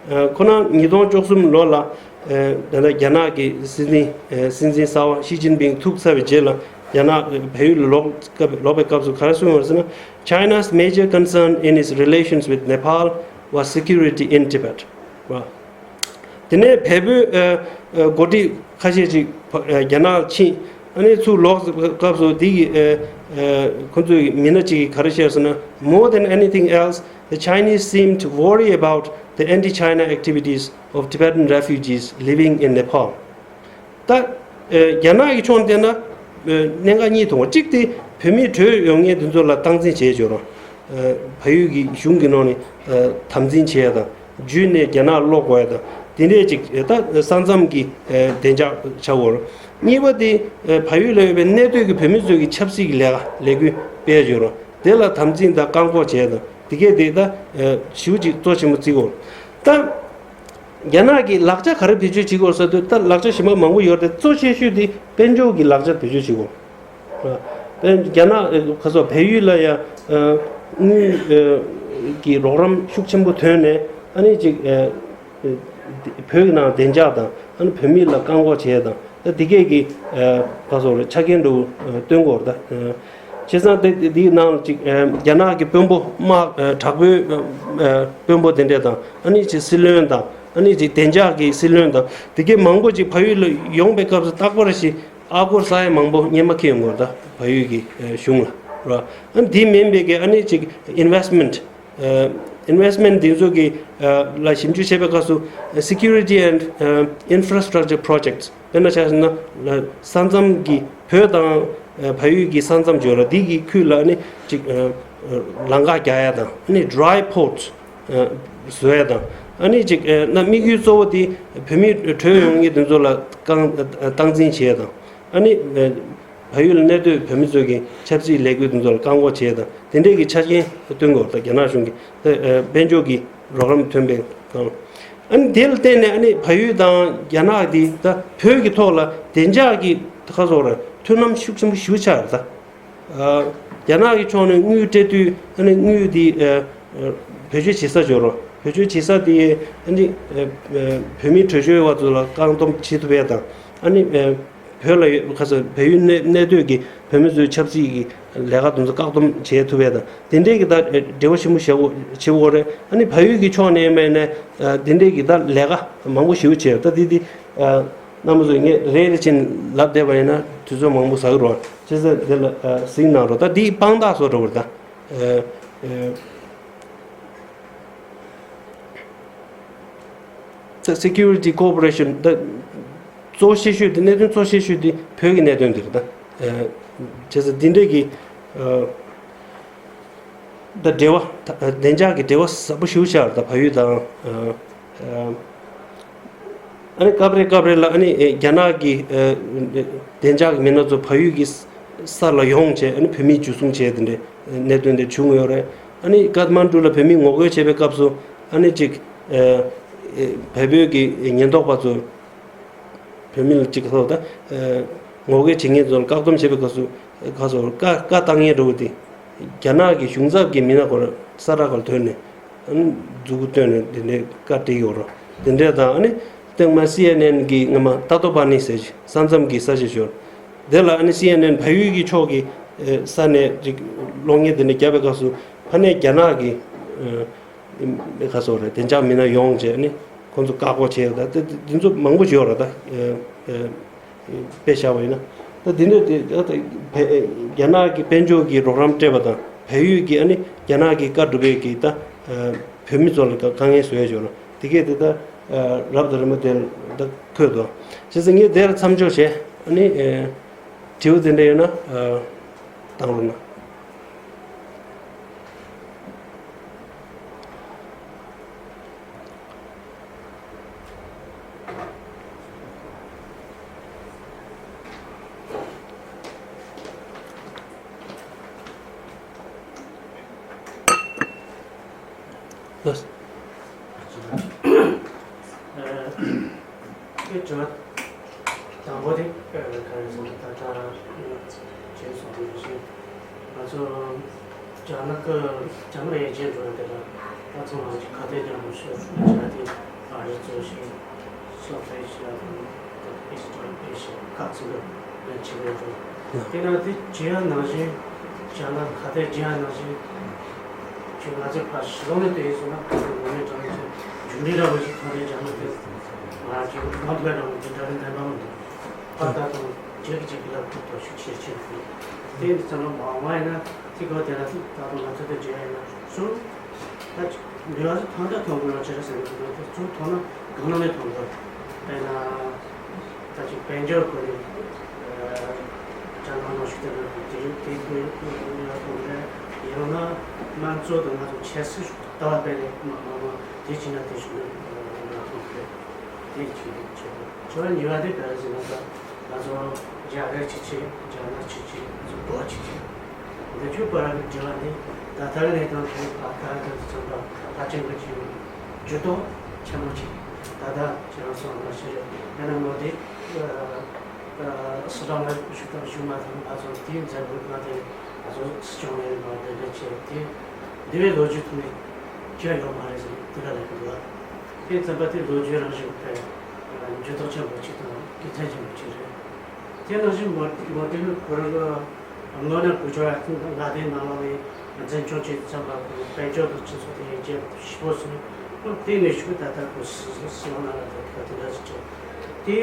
ཨ་ཁོ་རང་ཉིས་སྟོང་བཅུ་གསུམ་ལོ་ལ་ཨ་ད་ལྟ་རྒྱ་ནག་གི་སྲིད་འཛིན་ཨ་སྲིད་འཛིན་གསར་པ་ཞི་ཅིན་ཕིང་ཐུག་ཚར་བའི་རྗེས་ལ་རྒྱ་ནག་བལ་ཡུལ་ལ་ལོག་སྐབས་ལོག་པའི་སྐབས་སུ་ག་རེ་གསུངས་ཡོད་ཟེར་ན། China's major concern in its relations with Nepal was security in Tibet. དེ་ནས་བལ་པོའི་ཨ་ཨ་འགོ་ཁྲིད་ཁ་ཤས་ཅིག་ཨ་རྒྱ་ནག་ཕྱིན། ཨ་ནི་ཚུར་ལོག་སྐབས་སུ་དེ་གི་ཨ་ཨ་ཁོ་ཚོའི་མི་སྣ་ཅིག་གིས་ག་རེ་བཤད་ཟེར་ན། More than anything else, the Chinese seem to worry about the anti-China activities of Tibetan refugees living in Nepal. ད་ཨ་རྒྱ་ནག་གི་ཕྱོགས་ནས་བལྟས་ན་ཨ་གནད་འགག་གཉིས་མཐོང་བ། གཅིག་དེ་བོད་མི་བྲོས་ཡོང་མཁན་དེ་ཚོ་ལ་སྟངས་འཛིན་བྱེད་ཆོག་རོགས། ཨ་བལ་ཡུལ་གྱི་གཞུང་གི་ནང་ནས་ཨ་དམ་འཛིན་བྱེད་ཡ་དང་། བརྒྱུད་ནས་རྒྱ་ནག་སློག་དགོས་ཡ་དང་། དེ་འདྲས་ཅིག་ཨ་ད་ས་མཚམས་ཀྱི་ཨ་བདེ་འཇགས་ཆགས་ཡོད་རེད། གཉིས་པ་དེ་ཨ་བལ་ཡུལ་ལ་ཡོད་པའི་གནས་སྡོད་ཀྱི་བོད་མི་ཚོས་ཀྱི་ཆབ་སྲིད་ཀྱི་ལས་ཀ་ལས་འགུལ་སྤེལ་ཡ་ཡོད་རེད། དེ་ལ་དམ་འཛིན་དང་བཀག་འགོག་བྱེད་ཡ་དང་། དེ་གས་དེ་ད་ཨ་ཞེ་པོ་ཅིག་གཙོ་ཆེན་པོ་བརྩི་དགོས་རེད། ད་རྒྱ་ནག་གིས་ལག་ཆ་ག་རེ་བེད་སྤྱོད་བྱེད་དགོས་ཟེར་དུས། ད་ལག་ཆ་གཞན་པ་མང་པོ་ཡོད་རེད་དེ། གཙོ་ཆེ་ཤོས་དེ་དཔལ་འབྱོར་གྱི་ལག་ཆ་བེད་སྤྱོད་བྱེད་དགོས། ཨ་དཔལ་རྒྱ་ནག་ཨ་ག་ཟེར་བལ་ཡུལ་ལ་ཡ་ཨ་དངུལ་ཨ་གྱི་རོགས་རམ་ཤུགས་ཆེན་པོ་ཐོན་ནས། ཨ་ནི་ཅིག་ཨ་བོད་ཀྱི་ནང་བདེ་འཇགས་དང་། ཨ་ནི་བོད་མི་ལ་བཀག་འགོག་བྱས་དང་། ད་འདི་གས་ཀྱི་ཨ་ག་ཟེར་ཆ་རྐྱེན་འདྲ་བོ་སྟོན་དགོས་རེད་ད། ཨ་བྱས་ཙང་དེ་དེའི་ནང་ཅིག་ཨ་རྒྱ་ནག་གི་དཔོན་པོ་དམག་ཨ་དྲག་པོའི་ཨ་དཔོན་པོ་དེ་འདྲས་དང་། ཨ་ནི་ཅིག་སྲིད་བློན་དང་། ཨ་ནི་ཅིག་བདེ་འཇགས་ཀྱི་སྲིད་བློན་དང་། དེ་གས་མང་པོ་ཅིག་བལ་ཡུལ་ལ་ཡོང་པའི་སྐབས་སུ་རྟག་པར་ཞིག་ཨ་སྒོར་ས་ཡ་མང་པོ་སྔོན་མ་འཁྱེར་ཡོང་དགོས་རེད་ད། བལ་ཡུལ་གྱི་ཨ་གཞུང་ལ་རེད་བ། ཨ་ནི་དེ་མིན་པའི་གི་ཨ་ནི་ཅིག་investment ཨ་investment འདི་ཚོ་གི་ཨ་ལ་ཞིབ་འཇུག་བྱེད་པའི་སྐབས་སུ་security and ཨ་infrastructure projects དཔེར་ན་ཆ་བཞག་ན་ལ་ས་མཚམས་ཀྱི་བོད་དང་ཨ་བལ་ཡུལ་གྱི་ས་མཚམས་ཡོད་རེད། འདི་གི་ཁུལ་ལ་ཨ་ནི་ཅིག་ཨ་ཨ་ལམ་ཁ་རྒྱག་ཡ་དང་། ཨ་ནི་dry ports ཨ་བཟོ་ཡ་དང་། ཨ་ནི་ཅིག་ཨ་ན་དམིགས་ཡུལ་གཙོ་བོ་དེ་བོད་མི་བྲོས་ཡོང་མཁན་དེ་ཚོ་ལ་རྐང་ཨ་སྟངས་འཛིན་བྱེད་ཡ་དང་། ཨ་ནི་ཨ་བལ་ཡུལ་ལ་གནས་སྡོད་བོད་མི་ཚོ་གི་ཆབ་སྲིད་ལས་འགུལ་དེ་ཚོ་ལ་བཀག་འགོག་བྱེད་ཡ་དང་། དེ་འདྲས་ཀྱི་ཆ་རྐྱེན་བསྟུན་དགོས་རེད་ད། རྒྱ་ནག་གཞུང་གིས་ད་ཨ་དཔལ་འབྱོར་གྱི་རོགས་རམ་ཐོན་པའི་སྒང་། ཨ་ནི་དེ་ལ་བརྟེན་ནས་ཨ་ནི་བལ་ཡུལ་དང་རྒྱ་ནག་དེ་ད་བོད་ཀྱི་ཐོག་ལ་བདེ་འཇགས་ཀྱི་ཁ་སོགས་རེད། མཐུན་ལམ་ཤུགས་ཆེན་པོ་ཞེ་པོ་ཆགས་རེད་ད། ཨ་རྒྱ་ནག་གི་ཕྱོགས་ནས་དངུལ་སྤྲད་དུས་ཨ་ནི་དངུལ་དེ་ཨ་ཨ་བེད་སྤྱོད་བྱེད་ས་ཡོད་རེད། བེད་སྤྱོད་བྱེད་ས་དེ་ཨ་ནི་ཨ་ཨ་བོད་མི་བྲོས་བྱོལ་བ་ཚོ་ལ་བཀག་སྡོམ་བྱེད་ཐུབ་ཡས་དང་། ཨ་ནི་ཨ་བོད་ལ་ཡོད་ཁ་སང་བལ་ཡུལ་གནས་གནས་སྡོད་ཀྱི་བོད་མི་ཚོའི་ཆབ་སྲིད་ཀྱི་ལས་ཀ་དེ་ཚོ་བཀག་སྡོམ་བྱེད་ཐུབ་ཡས་དང་། དེ་འདྲའི་གི་ད་འབྲེལ་བ་ཆེན་པོ་བྱེད་དགོས་བྱེད་དགོས་རེད། ཨ་ནི་བལ་ཡུལ་གྱི་ཕྱོགས་ནས་མེད་ནས་ཨ་དེ་འདྲའི་གི་ད་ལས་ཀ་མང་པོ་ཞེ་པོ་བྱས་ཡོད། ད་དེ་དེ་ཨ་རྣམ་པ་ཚོས་ངས་རེ་རེ་བྱས་ནས་ལབ་བསྡད་པ་ཡིན་ན་དུས་ཚོད་མང་པོ་ཟ་གི་རེད། བྱས་ཙང་དེ་ལ་ཨ་གཟིགས་གནང་རོགས། ད་དེ་དཔང་རྟགས་བཟོ་འདྲ་བོ་རེད་ད། ཨ་ཨ། ད་security cooperation ད་གཙོ་ཆེ་ཤོས་དེ། གནད་དོན་གཙོ་ཆེ་ཤོས་དེ་བོད་ཀྱི་གནད་དོན་དེ་རེད་ད། ཨ་བྱས་ཙང་འདི་འདྲས་ཀྱི་ཨ་ད་འབྲེལ་བ་ད་བདེ་འཇགས་ཀྱི་འབྲེལ་བ་ཟབ་པོ་ཞེ་པོ་ཆགས་རེད་ད། བལ་ཡུལ་དང་ཨ་ཨ་ཨ་ནི་སྐབས་རེ་སྐབས་རེ་ལ་ཨ་ནི་ཨ་རྒྱ་ནག་གི་ཨ་བདེ་འཇགས་ཀྱི་མི་སྣ་ཚོ་བལ་ཡུལ་གྱི་ས་ལ་ཡོང་བྱས། ཨ་ནི་བོད་མི་འཇུ་བཟུང་བྱས། དེ་འདྲའི་གནད་དོན་དེ་བྱུང་ཡོད་རེད། ཨ་ནི་ཀཏ་མན་ཌུ་ལ་བོད་མི་ངོ་རྒོལ་བྱེད་པའི་སྐབས་སུ་ཨ་ནི་ཅིག་ཨ་ཨ་བལ་བོད་ཀྱི་ཉེན་རྟོག་པ་ཚོ་བོད་མི་ལ་ཅིག་ཐོག་ད་ཨ་ངོ་རྒོལ་བྱེད་མཁན་ཚོ་ལ་བཀག་སྡོམ་བྱེད་པའི་སྐབས་སུ་ཁ་སོ་བཀའ་བཀའ་བཏང་མཁན་འདྲ་བོ་དེ་རྒྱ་ནག་གི་གཞུང་ཚབ་ཀྱི་མི་སྣ་སྐོར་ས་ར་སྐོར་ཐོན་ནས་ཨ་ནི་མཛུབ་གུ་བཏོན་ནས་དེ་འདྲའི་བཀའ་སྤྲད་ཡོད་རེད། དེ་འདྲ་དང་། ཨ་ནི་སྟེང་མ་སི་ཨེན་ཨེན་གི་སྔ་མ་ཏ་ཏོ་པ་ནི་ཟེར་ས་མཚམས་ཀྱི་ས་ཆ་ཞོར་དེ་ལ་ཨ་ནི་སི་ཨེན་ཨེན་བལ་ཡུལ་གྱི་ཕྱོགས་ཀྱི་ཨེ་ས་ནས་ཅིག་གློག་བརྙན་དེ་འདྲ་བརྒྱབ་པའི་སྐབས་སུ་ཕ་ནས་རྒྱ་ནག་གི་ཨེ་ཁ་སོ་རེད། བདེ་འཇགས་མི་སྣ་ཡོང་བྱས་ཨ་ནི་ཁོང་ཚོ་བཀག་འགོག་བྱས་ཡོད། ད་དེ་དེ་ཚོ་མང་པོ་ཞིག་ཡོད་རེད་ད། ཨེ་ཨེ་དཔེ་བཞག་པ་ཡིན་ན། ད་དེ་འདྲ་དེ་ད་ད་བལ་རྒྱ་ནག་གི་དཔལ་འབྱོར་གྱི་རོགས་རམ་སྤྲད་པ་དང་། བལ་ཡུལ་གྱི་ཨ་ནི་རྒྱ་ནག་གི་བཀའ་སྒྲུབ་པའི་གི་ད་ཨ་བོད་མི་ཚོ་ལ་དཀའ་ངལ་བཟོ་ཡ་ཡོད་རེད། དེ་གས་དེ་ད་ཨ་རབ་དང་རིམ་པ་དེ་ད་འཁོད་དོ། བྱས་ཙང་ངས་དེར་མཚམས་འཇོག་བྱས། ཨ་ནི་ཨེ་དྲི་བ་དེ་འདྲ་ཡོད་ན་ཨ་ བཏང་རོགས་གནང་། ལགས། ཨ། དེ་དྲི་བ་དང་པོ་དེ་ག་རེ་ཟེར་ན། ད་ལྟ་བྱས་སོང་ནང་བཞིན། ང་ཚོ་རྒྱ་ནག་གི་རྒྱ་ནག་ཡན་ཆད་འགྲོ་ཡ་དེ་ལ་ད་ཚང་མ་གི་ཁ་གཏད་རྒྱག་མི་ཤེས་བྱ་དེ་ཨ་རི་གཙོ་ཞིག་སོགས་ལས་བྱེད་ཡ་དང་། ཨེ་ཤི་ཡ་ཨེ་ཤི་ཡ་ཁག་ཅིག་ལ་ལན་བྱེད་ཡ་དང་། དེ་ན་དེ་བྱེད་ཡ་ནང་བཞིན། རྒྱ་ནག་ཁ་གཏད་བྱེད་ཡ་ནང་བཞིན། ཁྱོད་ང་ཚོས་ཕར་ཕྱི་ལོགས་ནས་བལྟས་ཡིན་སོང་ན། ཁ་གཏད་ངོ་མའི་དྲང་གནས་ཅན་རྒྱུ་འབྲས་འདྲ་བོ་ཞིག་མཐོང་རེད། རྒྱ་ནག་དེ་ང་ཚོའི་ནང་དུ་འདྲ་བོ་འདྲ་བོ་འདུག་ཕར་ལྟ་དང་རྗེས་ཀྱི་རྗེས་ཀྱི་ལབ་ཐུབ་ཐུབ་ཤུགས་ཆེ་ཆེ་འདུག་དེ་ཚང་མ་མ་འོངས་པ་ཡིན་ན་དེ་གོ་དེ་ལ་ད་དུང་ང་ཚོ་དེ་བརྗོད་ཡ་ཡིན་ན་གསུམ། ད་འདི་ང་ཚོ་ཐང་ད་ཐོན་དགོས་ན་ཅི་རེད་ཟེར་ན། དེ་ཚོ་ཐོན་ན་གང་ན་མེད་ཐོན་དགོས། དཔེར་ན། ད་ཅིག་དཔལ་འབྱོར་སྐོར་ནས། ཨ། རྒྱ་ནག་ནང་ཞུགས་བསྡད་ན་དེ་རིགས་དེ་དགོས་ཡག་ཐོན་རེད། ཡང་ན་དམངས་གཙོ་དང་ང་ཚོ་ཆབ་སྲིད་ལྟ་བ་སྤེལ་ནས་མ་མ་མ་དེ་བྱས་ན་དེ་ཞུ་ན་ང་ཐོན་རེད། དེ་ཅིག་བྱེད་དགོས། བྱེད་པ་གཉིས་པ་དེ་ག་རེ་ཟེར་ན། ད་ང་ཚོ་རྒྱ་གར་ཅིག་བྱེད། རྒྱ་ནག་ཅིག་བྱེད། ང་ཚོ་བོད་ཅིག་བྱེད། འདི་ཚོའི་བར་གྱི་འབྲེལ་བ་འདི་ད་ལྟ་གི་གནས་སྟངས་དེ་ཕར་ད་ལྟ་དུ་ཚང་མ་ཧ་ཅང་གི་ཅིག་འགྱུར་ལྡོག་ཆེན་པོ་ཅིག་ད་ལྟ་ཁྱེད་རང་གསུངས་པ་ནང་བཞིན་རེད། དཔེར་ན་མོ་དི་ཨ་ཨ་སྲིད་དབང་ལ་བཞུགས་སྟངས་བཞུགས་མ་ཐག་ང་ཚོ་དེའི་མཛད་སྒོའི་སྒང་དེ་ང་ཚོ་སྲིད་སྐྱོང་ལ་ཡིན་པ་འདི་འདྲ་བྱས་ཏེ། འདི་བའི་ལོ་རྒྱུས་ཐོག་ནས་བརྗོད་ཡོད་མ་རེད་ཟེར་དེ་ག་ལ་ཡིན་འདུག་ལ། དེ་ཙམ་པ་དེ་ལོ་རྒྱུས་རང་བཞིན་དཔེ་འགྱུར་ལྡོག་ཆེན་པོ་ཅིག་དང་དགེ་མཚན་ཆེན་པོ་ཅིག་རེད། དེ་ནང་བཞིན་མོ་མོ་དི་གི་ཁོ་རང་གི་དངོས་གནས་གོ་ཆོད་ལ་དེ་ནང་ལོགས་ནས་འཛིན་སྐྱོང་བྱེད་དུས་ཙམ་པ་ཁོ་དཔལ་འབྱོར་དང་སྤྱི་ཚོགས་དེ་ཡན་ཆད་ཞིབ་པོ་སོང་། ཁོ་དེ་ནས་ཤུགས་ད་ལྟ་ཁོ་སྲིད་སྲིད་དབང་ནང་ལ་དེ་ག་དེ་འདྲ་ཞིག་བྱས། དེ་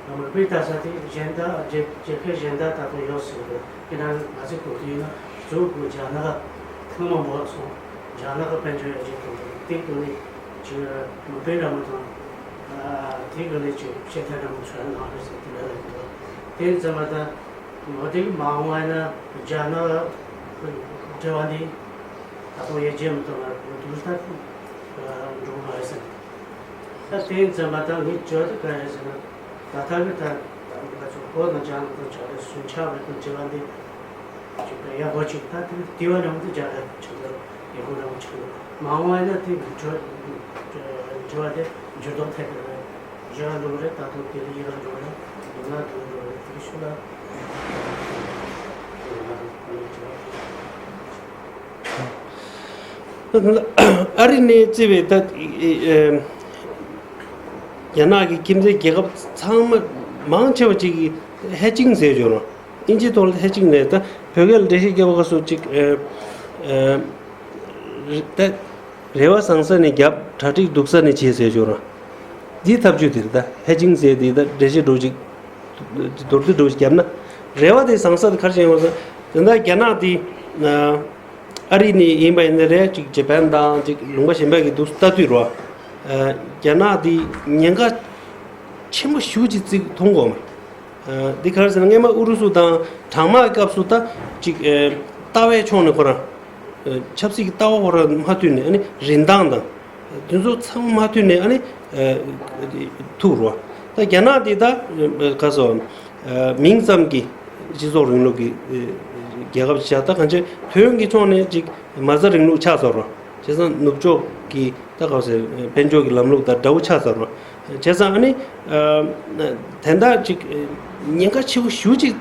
མིག་དཔེ་ལྟ་ས་དེ་གཞན་དག་རྒྱལ་རྒྱལ་ཁབ་གཞན་དག་ད་དུང་ཡོད་སྲིད་དགོས། དེ་ན་ང་ཚོས་གོ་དུས་ཡིན་ན་གཙོ་བོ་རྒྱ་ནག་ཐེངས་མང་པོ་སོང་། རྒྱ་ནག་གི་དཔལ་འབྱོར་ཡར་རྒྱས་གཏོང་དགོས། དེ་གོ་ནས་ཅིག་མིག་དཔེ་འདྲ་མོ་དང་། ཨ། དེ་ག་ལས་ཅིག་བཤད་ཐབས་འདྲ་མོ་བྱུང་ན་ནང་རེད་ཟེར་དེ་འདྲ་ལ་འདུག་དེ་ཙམ་པ་ད་མོ་དེ་མ་འོངས་པ་ན་རྒྱ་ནག་འབྲེལ་བ་འདི་ད་དུང་ཡར་རྒྱས་མི་གཏོང་བར་གོ་དུས་ད་འགྲོ་གི་མ་རེད་ཟེར། ད་དེ་ཙམ་པ་ད་ངས་བརྗོད་དེ་ག་རེ་ཟེར་ན། ད་ལྟ་གི་ད་ང་ཚོ་བོད་དང་རྒྱ་ནག་དང་བྱ་བའི་ཟུང་ཆ་བའི་དང་འབྲེལ་བ་འདི་ཅིག་ཡག་པོ་ཅིག་ད་དེ་དེ་བ་རང་དུ་རྒྱ་གར་ཆགས་འདུག་ཡག་པོ་རང་ཆགས་འདུག་མ་འོངས་པ་ན་དེ་འབྲེལ་བ་དེ་འགྱུར་ལྡོག་ཐེབས་ཀྱི་རེད། གཞན་འགྲོ་རེད། ད་དུང་དེ་ལས་ཡག་འགྲོ་རེད། ཡང་ན་དུ་འགྲོ་རེད། དེ་ཤུ་ལ། ཨ་རི་ནས་བརྩིས་པའི་ད་རྒྱ་ནག་གི་ཁྱིམ་མཚེས་རྒྱལ་ཁབ་ཚང་མ་མང་ཆེ་བ་ཅིག་གིས་ཧེ་ཅིང་ཟེར་བྱུང་རོགས། ཨིན་ཇིའི་ཐོག་ལ་ཧེ་ཅིང་ཟེར། ད་བོད་སྐད་ལ་འགྲེལ་བཤད་རྒྱབ་པ་སོགས་ཅིག་ཨ་ཨ་ད་རེ་བ་བཟང་ས་ནས་རྒྱབ། གྲ་སྒྲིག་སྡུག་ས་ནས་བྱེད་ཟེར་བྱུང་རོགས། འདིའི་ཐབས་ཇུས་དེ་རེད། ད་ཧེ་ཅིང་ཟེར་དེ་ད་འགྲེལ་བཤད་འགྲོ་ཅིག་མདོར་བསྡུས་འགྲོ་ཞིག་བརྒྱབ་ན། རེ་བ་དེ་བཟང་ས་དེ་ག་རེ་བྱས་ཡོང་ཟེར། དེ་འདྲ་རྒྱ་ནག་དེ་ཨ་རི་ནས་ཡིན་པ་ཡིན་ན་རེད། ཅིག་ཇ་པན་དང་ཅིག་ལུང་པ་གཞན་པ་གི་འདུག་ལྟ་དུས་རོ། ཨ་རྒྱ་ནག་དེ་ཉེན་ཁ་ཆེན་པོ་ཞེ་པོ་ཅིག་ཅིག་མཐོང་གོ་མ་རེད། ཨ་འདི་ག་རེ་ཟེར་ན། སྔོན་མ་ཨུ་རུ་སུ་དང་གྲང་དམག་གི་སྐབས་སུ་ད་ཅིག་ཨ་ལྟ་བའི་ཕྱོགས་ནས་ཁོ་རང་ཨ་ཆབ་སྲིད་ཀྱི་ལྟ་བ་ཁོ་རང་མ་མཐུན་ནས། ཨ་ནི་རིན་ཐང་དང་། དེ་ཚོ་ཚང་མ་མཐུན་ནས་ཨ་ནི་ཨ་ཐུག་རོ། ད་རྒྱ་ནག་འདི་ད་ག་ཟེར་ཨ་མིང་ཙམ་གྱི་སྤྱི་ཚོགས་རིང་ལུགས་ཀྱི་ཨ་རྒྱལ་ཁབ་ཆགས། ད་གང་ཅི་དོན་གྱི་ཕྱོགས་ནས་ཅིག་མ་རྩ་རིང་ལུགས་ཆགས་ཚར་རོ། བྱས་ཙང་ནུབ་ཕྱོགས་ཀྱི་ད་ག་ཟེར་དཔལ་འབྱོར་གྱི་ལམ་ལུགས་དང་འདྲ་བོ་ཆགས་ཚར་རོ། བྱས་ཙང་ཨ་ནི་ཨ་དེ་འདྲ་ཅིག་ཉེན་ཁ་ཆེ་བོ་ཞེ་པོ་ཅིག་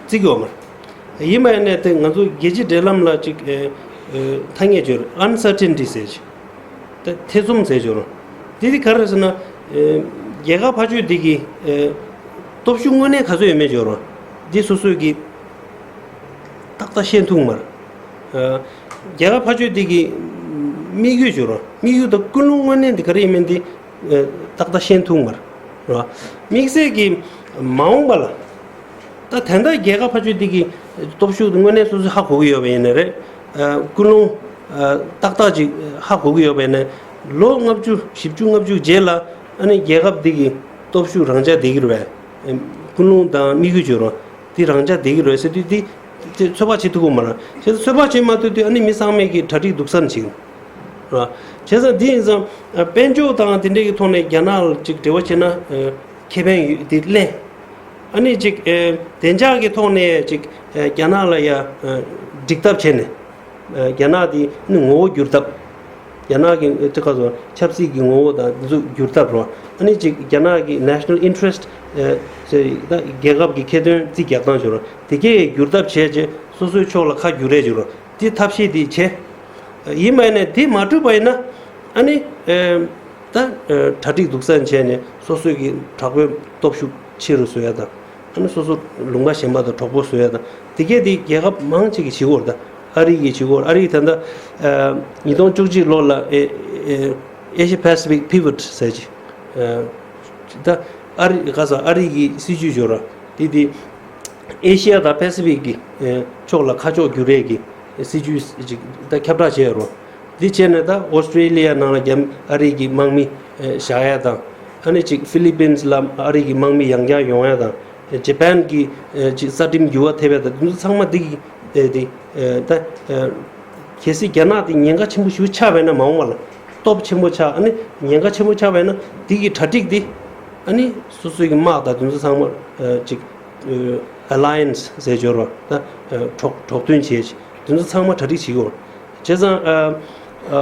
བརྩི་གི་ཡོད་མ་རེད། ཡིན་པ་ཡིན་ནའི་དེ་ང་ཚོ་རྒྱལ་སྤྱིའི་འབྲེལ་ལམ་ལ་ཅིག་ཨ་ཨ་ཐ་སྙད་བརྗོད་རེད། ཨན་སར་ཊེན་ཊི་ཟེར་ཅིག་ད་ཐེ་ཚོམ་ཟེར་བརྗོད་རོ། དེ་དེ་ག་རེ་རེད་ཟེར་ན། ཨ་རྒྱལ་ཁབ་ཕར་ཕྱོགས་འདི་གི་ཨ་སྟོབས་ཤུགས་དངོས་གནས་ག་ཚོད་ཡོད་མེད་བརྗོད་རོ། འདི་སོ་སོས་ཀྱི་ཏག་ཏག་ཤེས་ཐུབ་མ་རེད། ཨ་རྒྱལ་ཁབ་ཕར་ཕྱོགས་འདི་གི་དམིགས་ཡུལ་བརྗོད་རོ། དམིགས་ཡུལ་དང་ཀུན་སློང་དངོས་གནས་འདི་ག་རེ་ཡིན་མིན་འདི་ཨ་ཏག་ཏག་ཤེས་ཐུབ་མ་རེད། རེད་བ། དམིགས་བསལ་གྱི་མ་འོངས་པ་ལ། ད་དེ་འདྲ་རྒྱལ་ཁབ་ཕར་ཕྱོགས་འདི་གི་སྟོབས་ཤུགས་དངོས་གནས་སོ་སོས་ཧ་གོ་གི་ཡོད་པ་ཡིན་ན་རེད། ཨ་ཀུན་སློང་ཨ་ཏག་ཏག་ཅིག་ཧ་གོ་གི་ཡོད་པ་ཡིན་ན། ལོ་ལྔ་བཅུ་བཞི་བཅུ་ལྔ་བཅུ་རྗེས་ལ་ཨ་ནི་རྒྱལ་ཁབ་འདི་གི་སྟོབས་ཤུགས་རང་འཇགས་བསྡད་ཀྱི་རེད་པས། ཨ་ཀུན་སློང་དང་དམིགས་ཡུལ་བརྗོད་རོ། འདི་རང་འཇགས་བསྡད་ཀྱི་རེད་ཟེར་དུས་འདི་ དེ་ཚོད་དཔག་བྱེད་ཐུབ་ཀྱི་མ་རེད། བྱས་ཙང་ཚོད་དཔག་བྱེད་མ་ཐུབ་དུས་ཨ་ནི་མི་ཚང་མས་ཀྱི་གྲ་སྒྲིག་སྡུག་ས་ནས་བྱེད་ཀྱི་རེད། བྱས་ཙང་འདི་ཡིན་ཙང་དཔལ་འབྱོར་དང་དེ་འདྲས་ཀྱི་ཐོག་ནས་རྒྱ་ནག་ལ་ཅིག་འབྲེལ་བ་བྱས་ན་ཁེ་ཕན་ཡོད་དེ་ལེན། ཨ་ནི་ཅིག་བདེ་འཇགས་ཀྱི་ཐོག་ནས་ཅིག་རྒྱ་ནག་ལ་ཡ་འགྲིག་ཐབས་བྱས་ནས། རྒྱ་ནག་དེ་ནི་ངོ་བོ་འགྱུར་ཐབས། རྒྱ་ནག་གི་ཅི་ག་སོ་ཆབ་སྲིད་ཀྱི་ངོ་བོ་དང་འདི་ཚོ་འགྱུར་ཐབས་རོ། ཨ་ནི་ཅིག་རྒྱ་ནག་གི་national interest ཨེ་ཟེར་ད་རྒྱལ་ཁབ་ཀྱི་ཁེ་དོན་རྩིས་རྒྱག་སྟངས་ཞོར་དེ་གས་འགྱུར་ཐབས་བྱས་རྗེས་སོ་སོའི་ཕྱོགས་ལ་ཁ་བསྒྱུར་རེས་བྱོས་རོ། དེ་ཐབས་ཤེས་དེ་བྱས། ཡིན་པ་ཡིན་ན་དེ་མ་གྲུབ་པ་ཡིན་ན་ཨ་ནི་ཨེ་ད་ཨེ་གྲ་སྒྲིག་སྡུག་ས་བྱས་ནས་སོ་སོའི་གི་དྲག་པོའི་སྟོབས་ཤུགས་ཆེ་རུ་བཟོ་ཡ་དང་། ཨ་ནི་སོ་སོ་ལུང་པ་གཞན་པ་དང་གྲོགས་པོ་བཟོ་ཡ་དང་དེ་གས་དེ་རྒྱལ་ཁབ་མང་ཆེ་གིས་བྱེད་ཀྱི་ཡོད་རེད་ད། ཨ་རི་གིས་བྱེད་ཀྱི་ཡོད་རེད། ཨ་རི་ད་ལྟ་ཨ་ཉིས་སྟོང་བཅུ་གཅིག་ལོ་ལ་ཨེ་ཨེ་Asia Pacific Pivot ཟེར་གྱི་ཨ་ད་ཨ་རི་ག་ས་ཨ་རི་གི་སྲིད་ཇུས་ཡོད་རེད། དེ་དེ་ཨེ་ཤི་ཡ་དང་པེ་སི་ཕིག་གི་ཨེ་ཕྱོགས་ལ་ཁ་ཕྱོགས་བསྒྱུར་ཡས་ཀྱི་སྲིད་ཇུས་ཅིག་ད་ཁྱབ་བསྒྲགས་བྱས་ཡོད་རེད། འདི་བྱས་ནས་ད་ཨོ་སི་ཀྲེ་ལི་ཡ་ནང་ལ་རྒྱ་ཨ་རི་གི་དམག་མི་བཞག་ཡ་དང་། ཨ་ནི་ཅིག་ཧྥི་ལི་པིན་ལ་ཨ་རི་གི་དམག་མི་ཡང་བསྐྱར་ཡོང་ཡ་དང་། ཇེ་པན་གི་ཅིག་རྩ་ཁྲིམས་འགྱུར་བ་ཐེབས་ཡ་དང་འདི་ཚོ་ཚང་མ་འདི་གི་དེ་ད་གལ་སྲིད་རྒྱ་ནག་དེ་ཉེན་ཁ་ཆེན་པོ་ཞིག་ཆགས་པ་ཡིན་ན་མ་འོངས་པ་ལ་སྟོབས་ཆེན་པོ་ཆགས་ཨ་ནི་ཉེན་ཁ་ཆེན་པོ་ཆགས་པ་ཡིན་ན་འདི་གི་གྲ་སྒྲིག་དེ་ཨ་ནི་སོ་སོའི་གི་དམག་དང་འདི་ཚོ་ཚང་མ་ཅིག་ཨ་ལ་ཡན་སི་ཟེར་འབྱོར་བ་ད་གྲོགས་གྲོགས་མཐུན་བྱས་ཅིག་འདི་ཚོ་ཚང་མ་གྲ་སྒྲིག་བྱེད་དགོས། བྱས་ཙང་ཨ་ཨ་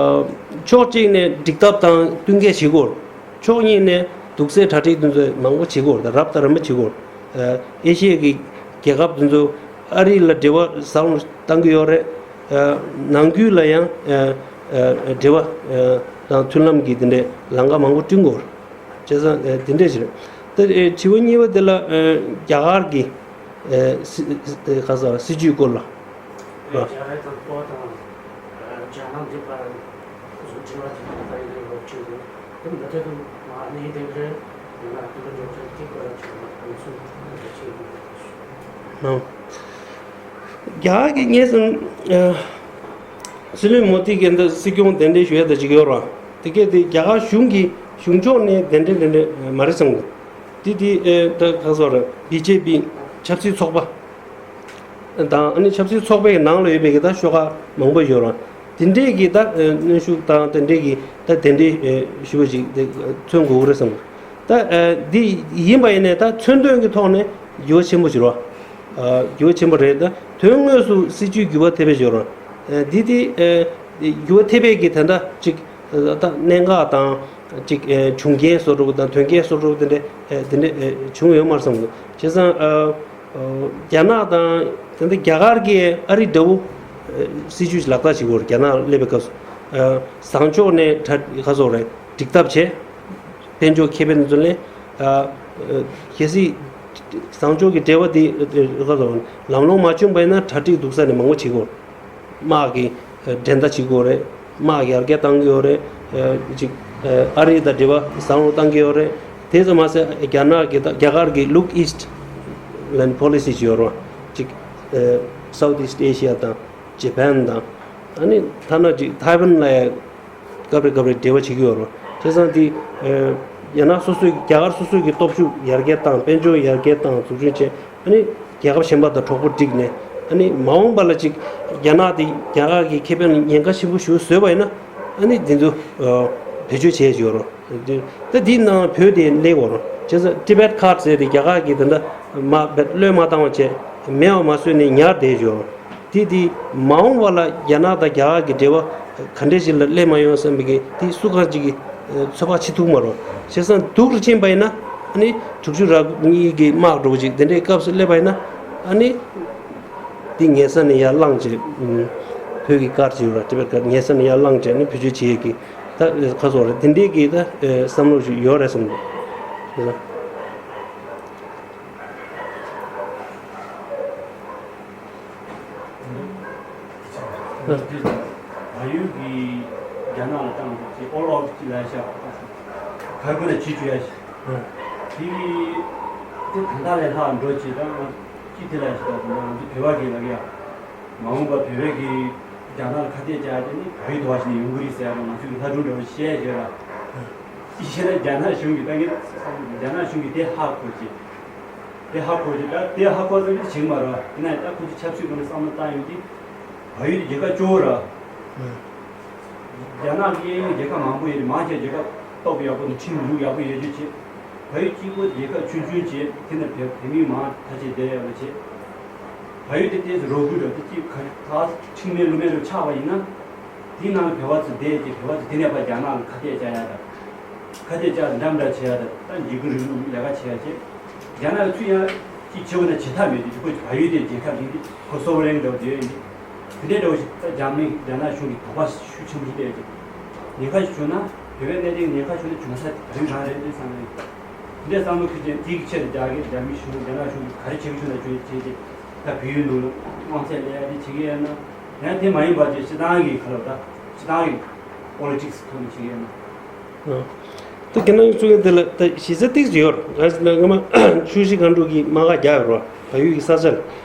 ཕྱོགས་གཅིག་ནས་འགྲིག་ཐབས་དང་བསྟུན་མཁས་བྱེད་དགོས། ཕྱོགས་གཉིས་ནས་དུག་སེལ་གྲ་སྒྲིག་འདི་ཚོ་མང་པོ་བྱེད་དགོས། ད་རབ་དང་རིམ་པ་བྱེད་དགོས། ཨ་ཨེ་ཤི་ཡའི་གི་རྒྱལ་ཁབ་འདི་ཚོ་ཨ་རི་ལ་འབྲེལ་བ་བཟང་བོ་བཏང་གི་ཡོད་རེད། ཨ་ནང་ཁུལ་ལ་ཡང་ཨ་ཨ་འབྲེལ་བ་ཨ་དང་མཐུན་ལམ་གྱི་འདི་འདྲའི་ལམ་ཁ་མང་པོ་བསྐྲུན་དགོས། བྱས་ཙང་ཨ་འདི་འདྲས་ཞིག་རེད། ད་ཨ་དྲི་བ་གཉིས་པ་དེ་ལ་ཨ་རྒྱ་གར་གྱི་ཨ་སྲི་ཨ་ག་ཟེར་སྲིད་ཇུས་སྐོར་ལ། རྒྱ་གར་དང་ལྷོ་དང་རྒྱ་ནག་འདི་བར་དྲི་བ་དྲིས་ལན་ད་ཡིན་ལོག་ཅིག་རེད། དེ་མི་ཐད་དུ་མ་གནས་དེ་རེད། ཡང་ན་དེ་ག་འཇོག་ཆེད་དེ་སྐོར་ལ་ཆོད་ན་དམ་སྲུང་ག་ཆེད་ཡིན་པ་རེད། རྒྱ་གར་གྱི་ངས་བསམ་ཨ་སྲིད་བློན་མོ་དི་གིས་འདི་སྲིད་སྐྱོང་གདན་འདྲེན་ཞུ་ཡ་ད་ཅིག་ཡོད་ར། དེ་གས་དེ་རྒྱ་གར་གཞུང་གི་གཞུང་ཕྱོགས་ནས་གདན་འདྲེན་དེ་འདྲ་མ་རེད་བསམ་གི། དེ་དེ་ཨེ་ད་ག་སོ་ར་བི་ཇེ་པི་ཆབ་སྲིད་ཚོགས་པ་དང་ཨ་ནི་ཆབ་སྲིད་ཚོགས་པའི་ནང་ལ་ཡོད་པའི་གི་ད་ཤོག་ཁག་མང་པོ་ཡོད་ར། དེ་འདྲས་ཀྱི་ད་ཨེ་གནོན་ཤུགས་དང་དེ་འདྲས་ཀྱི་ད་གདན་འདྲེན་ཨེ་ཞུ་བ་ཞིག་དེ་མཚོན་དགོས་ཀྱི་རེད་བསམ་གི། ད་ཨ་འདི་ཡིན་པ་ཡིན་ནའི་ད་མཚོན་དོན་གྱི་ཐོག་ནས་འགྱུར་བ་ཆེན་པོ་ཞིག་རེད་བ། ཨ་འགྱུར་བ་ཆེན་པོ་རེད། ད་དོན་དངོས་སུ་སྲིད་ཇུས་འགྱུར་བ་ཐེབས་པའི་ཞིག་རེད་བ། ཨ་འདི་དེ་ཨ་འགྱུར་བ་ཐེབས་པའི་གི་ད་ལྟ་ཅིག་ད་གནད་འགག་དང་ཅིག་ཨ་བྱུང་རྐྱེན་བཟོ་འགྲོ་གི་དང་དོན་རྐྱེན་བཟོ་འགྲོ་གི་དེ་འདྲ་ཨ་དེ་འདྲ་ཨ་བྱུང་ཡོད་མ་རེད་བསམ་གི། བྱས་ཙང་ཨ་ཨ་རྒྱ་ནག་དང་ད་ལྟ་རྒྱ་གར་གྱིས་ཨ་རི་འདྲ་བོ་ཨ་སྲིད་ཇུས་ལག་བསྟར་བྱེད་དགོས་རེད། རྒྱ་ནག་སླེབས་པའི་སྐབས་སུ་ཨ་བཟང་ཕྱོགས་ནས་གྲ་ག་ཚོད་རེད་འགྲིག་ཐབས་བྱས། དཔལ་འབྱོར་ཁེ་ཕན་ཚུན་ལས་ཨ་གལ་སྲིད་བཟང་ཕྱོགས་ཀྱི་འབྲེལ་བ་དེ་ཨ་ག་ཚོད་ལམ་ལྷོང་མ་བྱུང་བ་ཡིན་ན་གྲ་སྒྲིག་སྡུག་ས་ནས་མང་པོ་བྱེད་དགོས། དམག་གི་འགྲན་ཟླ་བྱེད་དགོས་རེད། དམག་ཡར་རྒྱས་བཏང་གི་ཡོད་རེད། ཅིག་ཨ་རི་དང་འབྲེལ་བ་བཟང་རུ་བཏང་གི་ཡོད་རེད། དེ་ཙམ་མ་ཟད་རྒྱ་ནག་གི་ད་རྒྱ་གར་གི་look east ལབ་policy ཅིག་ཡོད་རེད། ཅིག་South East Asia དང་ཇེ་པན་དང་ཨ་ནི་ཐ་ན་ཅིག་ཐའེ་ཝན་ལ་ཡང་སྐབས་རེ་སྐབས་རེ་འབྲེལ་བ་བྱེད་ཀྱི་ཡོད་རེད། བྱས་ཙང་དེ་ཨ་རྒྱ་ནག་སོ་སོའི་རྒྱ་གར་སོ་སོའི་གི་སྟོབས་ཤུགས་ཡར་རྒྱས་བཏང་དཔལ་འབྱོར་ཡར་རྒྱས་བཏང་འཛུགས་སྐྲུན་བྱས། ཨ་ནི་རྒྱལ་ཁབ་གཞན་པ་དང་གྲོགས་པོ་བསྒྲིགས་ནས་ཨ་ནི་མ་འོངས་པ་ལ་ཅིག་རྒྱ་ནག་དེ་རྒྱ་གར་གྱི་ཁེ་ཕན་ལ་ཉེན་ཁ་ཆེན་པོ་ཞིག་བཟོས་པ་ཡིན་ན་ཨ་ནི་དེ་ཚོ་ཨ་བེད་སྤྱོད་བྱས་ཡོད་རེད། ད་དེའི་ནང་བོད་དེ་སླེབས་ཡོད་རེད། བྱས་ཙང་Tibet Card ཟེར་དེ་རྒྱ་གར་གྱི་དེ་འདྲ་མ་བེད་བློས་མ་བཏང་བ་བྱས་མེད་པ་མ་བཟོས་ནས་ཉར་བསྡད་ཡོད་རེད། དེ་དེ་མ་འོངས་པ་ལ་རྒྱ་ནག་དང་རྒྱ་གར་གྱི་འབྲེལ་བ་ག་འདྲས་ཞིག་ལ་སླེབས་མ་ཡོང་བསམ་པའི་གི་དེ་སུ་གང་ཅིག་གིས་ཚོད་དཔག་བྱེད་ཐུབ་མ་རེད། བྱས་ཙང་སྡུག་རུ་ཕྱིན་པ་ཡིན་ན་ཨ་ནི་དྲུག་ཅུ་རེ་གཉིས་ཀྱི་དམག་འདྲ་བོ་ཅིག་དེ་འདྲའི་སྐབས་སུ་སླེབས་པ་ཡིན་ན་ཨ་ནི་དེ་ཉེ་ས་ནས་ཡར་བླངས་བྱས་བོད་ཀྱི་ཀར་ཅིག་ཡོད་ར་Tibet Card ཉེ་ས་ནས་ཡར་བླངས་བྱས་ནས་བེད་སྤྱོད་བྱེད་ཡས་ཀྱི་ད་ཁ་སོགས་རེད། དེ་འདྲའི་གི་ད་བསམ་བློ་ཞིག་ཡོད་རེད་བསམ་འདུག་ད་ཡུལ་གྱི་རྒྱ་ནག་ལ་བཏང་བ་ཅིག་ཨོལ་ཨོབ་ཅིག་ལ་བཞག་པ་ཁ་ཁོ་ན་བྱེད་བཅུག་ཡ་ཞིག་དེ་དེ་ད་ལྟ་ལས་ལྷག་འགྲོ་ཅིག་ད་ཅི་དེ་ལ་ཞིག་ད་ང་ཚོ་བོད་པ་གི་ལ་གི་ཡ་མ་འོངས་པ་བོད་པའི་གི་རྒྱ་ནག་ལ་ཁ་གཏད་བཅག་དེ་ནི་བོད་དོ་བ་ཞིག་ནས་ཡོང་གི་རེད་ཟེར་ཡ་ང་ཚོ་གི་ལྷ་སྒྲུང་འདྲ་བོ་བཤད་ཡོད་ར། ཅི་བྱས་ན་རྒྱ་ནག་གཞུང་གི་ད་གི་རྒྱ་ནག་གཞུང་གི་དེ་ཧ་གོ་ཅིག་དེ་ཧ་གོ་རྒྱུ་ད་དེ་ཧ་གོ་ཚར་དུས་བྱེད་མ་ར། ཡིན་ན་ད་ཁོ་ཚོ་ཆབ་སྲིད་སྐོར་ལ་བསམ་བློ་བཏང་ཡོང་དུས་བལ་ཡུལ་དེ་རྒྱལ་ཁབ་སྐྱོ་བོ་ར། རྒྱ་ནག་གི་གཡས་གཡོན་རྒྱལ་ཁབ་མང་པོ་ཡོད་རེད། མང་ཆེ་རྒྱལ་ཁབ་སྟོབས་ཡག་པོ་དང་ཁྲིམས་ལུགས་ཡག་པོ་ཡོད་རྒྱུ་བྱེད། བལ་ཡུལ་གཅིག་པོ་རྒྱལ་ཁབ་ཆུང་ཆུང་བྱེད་དེ་ནས་བོད་བོད་མི་མང་ཐག་ཆོད་བསྡད་ཡག་པོ་བྱེད། བལ་ཡུལ་དེ་ཏོག་ཙམ་རོགས་སྐུལ་ར་དེ་གཅིག་ག་ད་ཁྲིམས་མེད་ལུགས་མེད་རུ་ཆགས་པ་ཡིན་ན། དེའི་ནང་བོད་པ་ཚོ་བསྡད་ཀྱི་བོད་པ་ཚོ་དེ་ནས་ཕར་རྒྱ་ནག་ལ་ཁ་གཏད་བཅག་ཡག་དང་། ཁ་གཏད་བཅག་འདྲ་འདྲ་བྱེད་ཡག་དང་ད་འཇིགས་སྐུལ་རིང་ལུགས་ལས་ཀ་བྱེད་ཡག་བྱེད། རྒྱ་ནག་ཚུར་ཡང་ཅིག་བྱེད་དགོས་ན་བྱེད་ཐབས་མེད་དུས་ཁོ་བལ་ཡུལ་དེ་རྒྱལ་ཁབ་ཡིན་དུས་ཁོ་སོ་ཝ་རེན་འདྲ་བོ་དེ་ཡོད་ཡིན་དུས། དེ་འདྲའི་འདྲ་བོ་ཞིག་ད་རྒྱ་མི་རྒྱ་ནག་གཞུང་གིས་དོགས་པ་ཤུགས་ཆེན་པོ་ཞིག་སླེབས་ཀྱི། ཉེན་ཁ་ཞིག་བྱུང་ན་བོད་པའི་གནད་དོན་ཉེན་ཁ་བྱུང་ན་བྱུང་ས་དེ་རང་རེད་འདུག་བསམ་ནས། དེ་འདྲའི་བསམ་བློ་ཁུར་ཅན་དེ་གི་ཆེད་དུ་རྒྱ་གི་རྒྱ་མི་གཞུང་རྒྱ་ནག་གཞུང་གིས་ག་རེ་བྱེད་ཀྱི་བྱུང་ན་བྱུང་བྱེད་ཀྱི། ད་བལ་ཡུལ་ནང་ལ་དབང་ཚད་ལེན་ཡག་དེ་བྱེད་ཀྱི་ཡོད་ན། ཡང་དེ་མ་ཡིན་པ་ཅིག་སྤྱི་བཏང་གི་ག་ལ་ད་སྤྱི་བཏང་གི་པོ་ལི་ཊིག་སི་ཐོག་ནས་བྱེད་ཀྱི་ཡོད་ན། ད་ཁྱེད་རང་གི་གཙུག་གི་དེ་ལ་ད་གཞི་རྩ་ཏོག་ཙམ་ཡོད་རེད། ག་ཟེར་ན་སྔོན་མ་ཆུ་བཞི་སྒང་དྲུག་གི་དམག་སྒར་རྒྱག་ཡོད་རེད། བལ་ཡུལ་གྱི་ས་ཆ་ལ།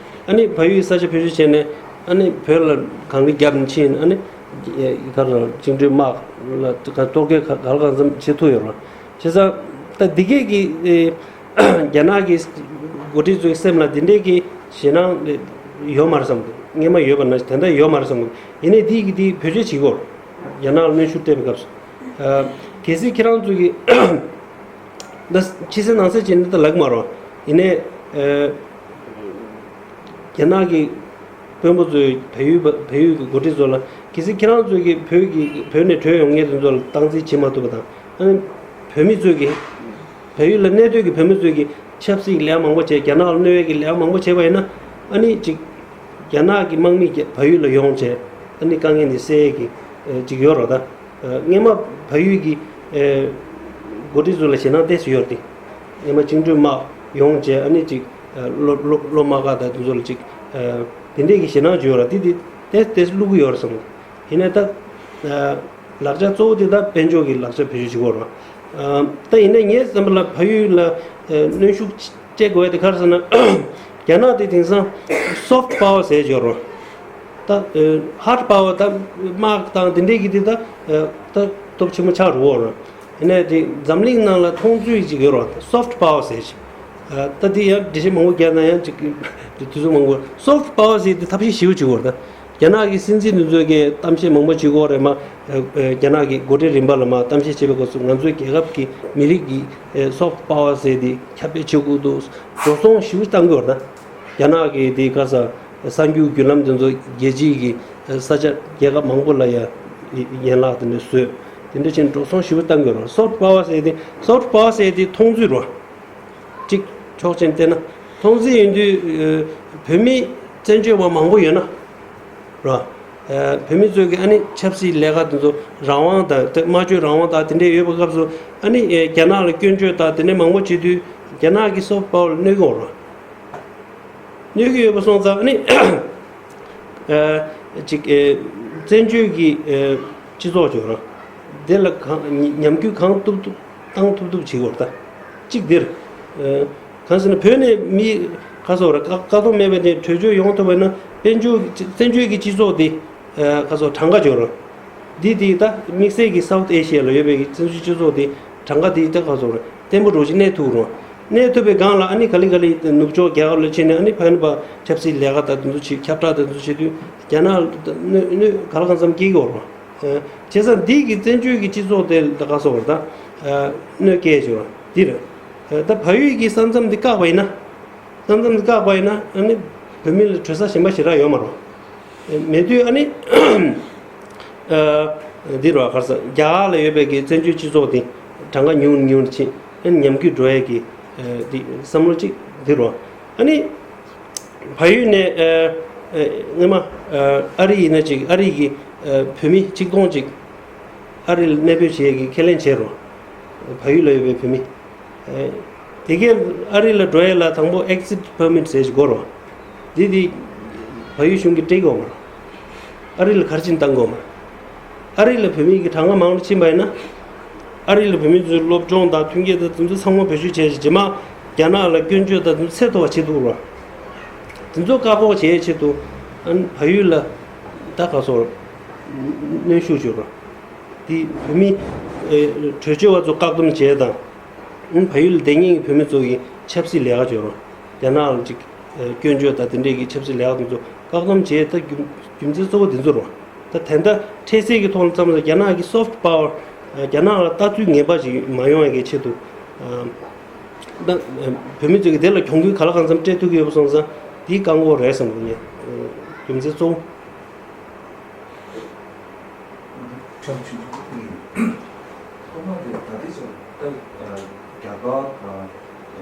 ཨ་ནི་བལ་ཡུལ་གྱི་ས་ཆ་བེད་སྤྱོད་བྱས་ནས་ཨ་ནི་བོད་ལ་གང་གི་རྒྱབ་ནས་ཕྱིན། ཨ་ནི་ག་ལ་བཅིངས་འགྲོལ་དམག་ལ་ག་གཏོར་རྒོལ་ག་ག་ལ་གང་འཚམ་བྱེད་ཐུབ་ཡོད་རེད། བྱས་ཙང་ད་འདི་གས་ཀྱི་རྒྱ་ནག་གི་འགོ་ཁྲིད་ཚོའི་སེམས་ལ་འདི་འདྲས་ཀྱི་ཞེད་སྣང་ཡོད་མ་རེད་བསམ་གི། སྔོན་མ་ཡོད་པ་ན་དེ་འདྲ་ཡོད་མ་རེད་བསམ་གི། ཡིན་ནའི་འདི་གི་འདི་བེད་སྤྱོད་བྱེད་ཀྱི་ཡོད་རེད། རྒྱ་ནག་ལ་གནོན་ཤུགས་སྤྲད་པའི་སྐབས་སུ། གལ་སྲིད་ཁྱེད་རང་ཚོ་གི་ད་ཕྱི་གསལ་ནང་གསལ་བྱས་ནས་ད་ལབ་ཀྱི་མ་རེད། ཡིན་ནའི་རྒྱ་ནག་གི་དཔོན་པོ་ཚོས་བལ་ཡུལ་པ་བལ་ཡུལ་གྱི་འགོ་ཁྲིད་ཚོ་ལ་གལ་སྲིད་ཁྱེད་རང་ཚོ་གིས་བོད་ཀྱི་བོད་ནས་བྲོས་ཡོང་མཁན་དེ་ཚོ་ལ་སྟངས་འཛིན་བྱེད་མ་ཐུབ་པ་དང་། ཨ་ནི་བོད་མི་ཚོས་ཀྱི་བལ་ཡུལ་ལ་གནས་སྡོད་ཀྱི་བོད་མི་ཚོས་ཀྱི་ཆབ་སྲིད་ཀྱི་ལས་མང་པོ་བྱས། རྒྱ་ནག་ལ་གནོད་ཡས་ཀྱི་ལས་མང་པོ་བྱས་པ་ཡིན་ན། ཨ་ནི་ཅིག་རྒྱ་ནག་གི་དམག་མི་བལ་ཡུལ་ལ་ཡོང་བྱས་ཨ་ནི་དཀའ་ངལ་འདི་སེལ་ཡས་ཀྱི་ཅིག་ཡོད་རེད་ད། སྔོན་མ་བལ་ཡུལ་གྱི་འགོ་ཁྲིད་ཚོ་ལ་ཞེད་སྣང་ཏོག་ཙམ་ཡོད་རེད་དེ། སྔོན་མ་བཅིངས་འགྲོལ་དམག་ཡོང་བྱས་ཨ་ནི་ཅིག་ལོ་ལོ་ལོ་དམག་སྒར་དང་དེ་ཚོ་ལ་ཅིག་དེ་འདྲས་ཀྱི་ཞེད་སྣང་ཅིག་ཡོད་རེད་དེ། དེ་ཏོག་ཙམ་བླུག་གི་ཡོད་རེད་བསམ། ཡིན་ནའི་ད་ལག་ཆ་གཙོ་བོ་དེ་ད་དཔལ་འབྱོར་གྱི་ལག་ཆ་བེད་སྤྱོད་བྱེད་ཀྱི་ཡོད་རེད། ད་ཡིན་ནའི་ངའི་བསམ་པ་ལ་བལ་ཡུལ་ལ་གནོན་ཤུགས་སྤྲད་དགོས་དེ་ག་རེ་ཟེར་ན། རྒྱ་ནག་དེ་དེང་སང་སོཕ་པ་ཝར་ཟེར་ཡོད་རེད། ད་ཧར་པ་ཝར་ད་དམག་དང་དེ་འདྲས་ཀྱི་དེ་ད་ད་སྟོབས་ཆེན་པོ་ཆགས་འགྲོ་གི་ཡོད་རེད། ཡིན་ནའི་དེ་འཛམ་གླིང་ནང་ལ་མཐོང་ཚུལ་ཅིག་ཡོད་རེད། སོཕ་པ་ཝར་ཟེར་ཅིག་ད་དེ་ཡང་འགྲེལ་བཤད་མང་པོ་བརྒྱབ་ན་ཡང་ཅིག་དུས་ཚོད་མང་པོ། སོཕ་པ་ཝར་ཟེར་དེ་ཐབས་ཤེས་ཞེ་པོ་ཅིག་ཡོད་རེད་ད། རྒྱ་ནག་གི་སྲིད་འཛིན་དེ་ཚོས་ཀྱི་གཏམ་བཤད་མང་པོ་བྱེད་ཀྱི་ཡོད་རེད་མ། རྒྱ་ནག་གི་འགོ་ཁྲིད་རིམ་པ་ལ་མ་གཏམ་བཤད་བྱེད་པའི་སྐབས་སུ་ང་ཚོའི་རྒྱལ་ཁབ་ཀྱི་མི་རིགས་ཀྱི་སོཕ་པ་ཝར་ཟེར་དེ་ཁྱབ་སྤེལ་བྱེད་དགོས་འདུག་འགྲོ་སོང་ཞེ་པོ་བཏང་གི་ཡོད་རེད་ད། རྒྱ་ནག་གི་དེ་ག་ས་གསར་འགྱུར་བརྒྱུད་ལམ་དེ་ཚོ་རྒྱལ་སྤྱིའི་གི་ས་ཆ་རྒྱལ་ཁབ་མང་པོ་ལ་ཡ་ཡན་ལག་དེ་འདྲ་བཟོས། དེ་འདྲ་བྱས་ནས་འགྲོ་སོང་ཞེ་པོ་བཏང་གི་ཡོད་རེད། སོཕ་པ་ཝར་ཟེར་དེ་སོཕ་པ་ཝར་ཟེར་དེ་མཐོང་ཚུལ་རེད། གཅིག་ཕྱོགས་གཅིག་བལྟས་ན་མཐོང་ཚུལ་ཡིན་དུས་བོད་མི་བཙན་བྱོལ་བ་མང་པོ་ཡོད་ན་ར། བོད་མི་ཚོས་ཀྱི་ཨ་ནི་ཆབ་སྲིད་ལས་ཀ་དེ་ཚོ་རང་དབང་དང་དེ་སྨྲ་བརྗོད་རང་དབང་དང་དེ་འདྲས་ཡོད་པའི་སྐབས་སུ་ཨ་ནི་རྒྱ་ནག་ལ་སྐྱོན་བརྗོད་དང་དེ་འདྲས་མང་པོ་བྱེད་དུས་རྒྱ་ནག་གི་སོཕ་པ་ཝར་ལ་གནོད་ཀྱི་ཡོད་རེད། གནོད་ཀྱི་ཡོད་པ་སོང་ཙང་ཨ་ནི་ཅིག་བཙན་བྱོལ་གྱི་སྤྱི་ཚོགས་ཀྱི་ར་དེ་ལ་གང་ཉམས་རྒུད་གང་ཐུབ་ཐུབ་བཏང་ཐུབ་ཐུབ་བྱེད་དགོས་རེད་ད། གཅིག་འདིར། གང་ཟེར་ན་བོད་ནས་མི་ག་སོགས་ར་བཀག་བཀག་སྡོམ་མེད་པའི་ནས་བྲོས་བྱོལ་ཡོང་ཐུབ་པ་ཡིན་ན་དཔལ་འབྱོར་བཙན་བྱོལ་གྱི་སྤྱི་ཚོགས་འདི་ག་སོགས་གྲངས་ཀ་འབྱོར་རོ། འདི་དེ་ད་དམིགས་བསལ་གྱི་སའུ་ཐི་ཨེ་ཤི་ཡ་ལ་ཡོད་པའི་བཙན་བྱོལ་སྤྱི་ཚོགས་འདི་གྲངས་ཀ་འདི་ད་ག་སོགས་ར་བརྟན་པོ་འགྲོ་ཅིག་གནས་ཐུབ་རོ། གནས་ཐུབ་པའི་སྒང་ལ་ཨ་ནི་ག་ལེ་ག་ལེ་ནུབ་ཕྱོགས་རྒྱལ་ཁབ་ལ་ཕྱིན་ནས་ཨ་ནི་ཕན་པ་ཆབ་སྲིད་ལས་ཀ་དང་དེ་ཚོ་བྱེད་ཁྱབ་བསྒྲགས་དང་དེ་ཚོ་བྱེད་དུས་རྒྱ་ནག་གནོད་གནོད་ག་ལ་གང་འཚམ་སྐྱེལ་གྱི་ཡོད་རོ། བྱས་ཙང་འདི་གི་བཙན་བྱོལ་གྱི་སྤྱི་ཚོགས་དེ་ད་ག་སོགས་ར་ད་གནོད་སྐྱེལ་བྱེད་རོ་འདི་རེད། ད་བལ་ཡུལ་གྱི་ས་མཚམས་འདི་བཀག་པ་ཡིན་ན། ས་མཚམས་འདི་བཀག་པ་ཡིན་ན་ཨ་ནི་བོད་མི་ལ་བྲོས་ས་གཞན་པ་ཞེ་དྲག་ཡོད་མ་རེད། མེད་དུས་ཨ་ནི་འདི་རེད་བ། ག་རེ་ཟེར་རྒྱ་གར་ལ་ཡོད་པའི་གི་བཙན་བྱོལ་སྤྱི་ཚོགས་དེ་གྲངས་ཀ་ཉུང་ཉུང་ཕྱིན་ཨ་ནི་ཉམས་རྒུད་འགྲོ་ཡས་ཀྱི་འདི་བསམ་བློ་གཅིག་འདི་རེད་བ། ཨ་ནི་བལ་ཡུལ་ནས་སྔོན་མ་ཨ་རི་ཡིན་ན་ཅིག་ཨ་རི་གི་བོད་མི་ཆིག་སྟོང་ཅིག་ཨ་རི་ལ་གནས་སྤོས་བྱེད་ཡས་ཀྱི་ཁས་ལེན་བྱས་རེད་བ། བལ་ཡུལ་ལ་ཡོད་པའི་བོད་མི། དེ་གའི་ཨ་རི་ལ་འགྲོ་ཡས་ལ་དང་པོ་exit permit་ཟེར་ཞིག་དགོས་རེད་བ། འདི་དེ་བལ་ཡུལ་གཞུང་གིས་སྤྲད་དགོས་མ་རེད། ཨ་རི་ལ་ག་རེ་བྱས་ནས་བཏང་དགོས་མ་རེད། ཨ་རི་ལ་བོད་མི་གི་གྲངས་ཀ་མང་རུ་ཕྱིན་པ་ཡིན་ན། ཨ་རི་ལ་བོད་མི་ཚོའི་སློབ་སྦྱོང་དང་མཐུན་རྐྱེན་དང་དེ་ཚོ་ཚང་མ་བེད་སྤྱོད་བྱས་རྗེས་རྗེས་མ་རྒྱ་ནག་ལ་སྐྱོན་བརྗོད་དང་དེ་ཚོ་ཚད་མཐོ་བ་བྱེད་ཐུབ་རེད་བ། དེ་ཚོ་བཀག་འགོག་བྱེད་ཡས་ཆེད་དུ་ཨ་ནི་བལ་ཡུལ་ལ་ད་ག་སོགས་གནོན་ཤུགས་བྱོས་རེད་བ། དེ་བོད་མི་བྲོས་བྱོལ་བ་ཚོ་བཀག་སྡོམ་བྱས་དང་། བལ་ཡུལ་ལ་བསྡད་མཁན་གྱི་བོད་མི་ཚོ་གི་ཆབ་སྲིད་ལས་ཀ་བྱེད་རོགས། རྒྱ་ནག་ལ་ཅིག་སྐྱོན་བརྗོད་དང་དེ་འདྲས་ཀྱི་ཆབ་སྲིད་ལས་ཀ་དེ་ཚོ་བཀག་སྡོམ་བྱས། ད་རྒྱུ་རྒྱུ་མཚན་གཙོ་བོ་དེ་ཚོ་རེད། ད་ད་ལྟ་འཕྲལ་སེལ་གྱི་ཐོག་ལ་བསམ་ན་རྒྱ་ནག་གི་སོཕ་པ་ཝར། རྒྱ་ནག་ལ་ལྟ་ཚུལ་ངན་པ་ཞིག་མ་ཡོང་ཡ་གི་ཆེད་དུ། ད་བོད་མི་ཚོས་ཀྱི་དེ་ལ་གྱོང་གུན་ག་ལ་གང་འཚམ་སྤྲད་ཐུབ་ཀྱི་ཡོད་པ་སོང་ཙང་དེ་བཀག་འགོག་རེད་བསམ་གྱི་ཡིན། རྒྱུ་མཚན་གཙོ་བོ། ཁྲམ་ཆུ་ཆུ་ཐོག་མ་དེ་ད་ལྟའི་ཆར་ད་རྒྱ་གར་དང་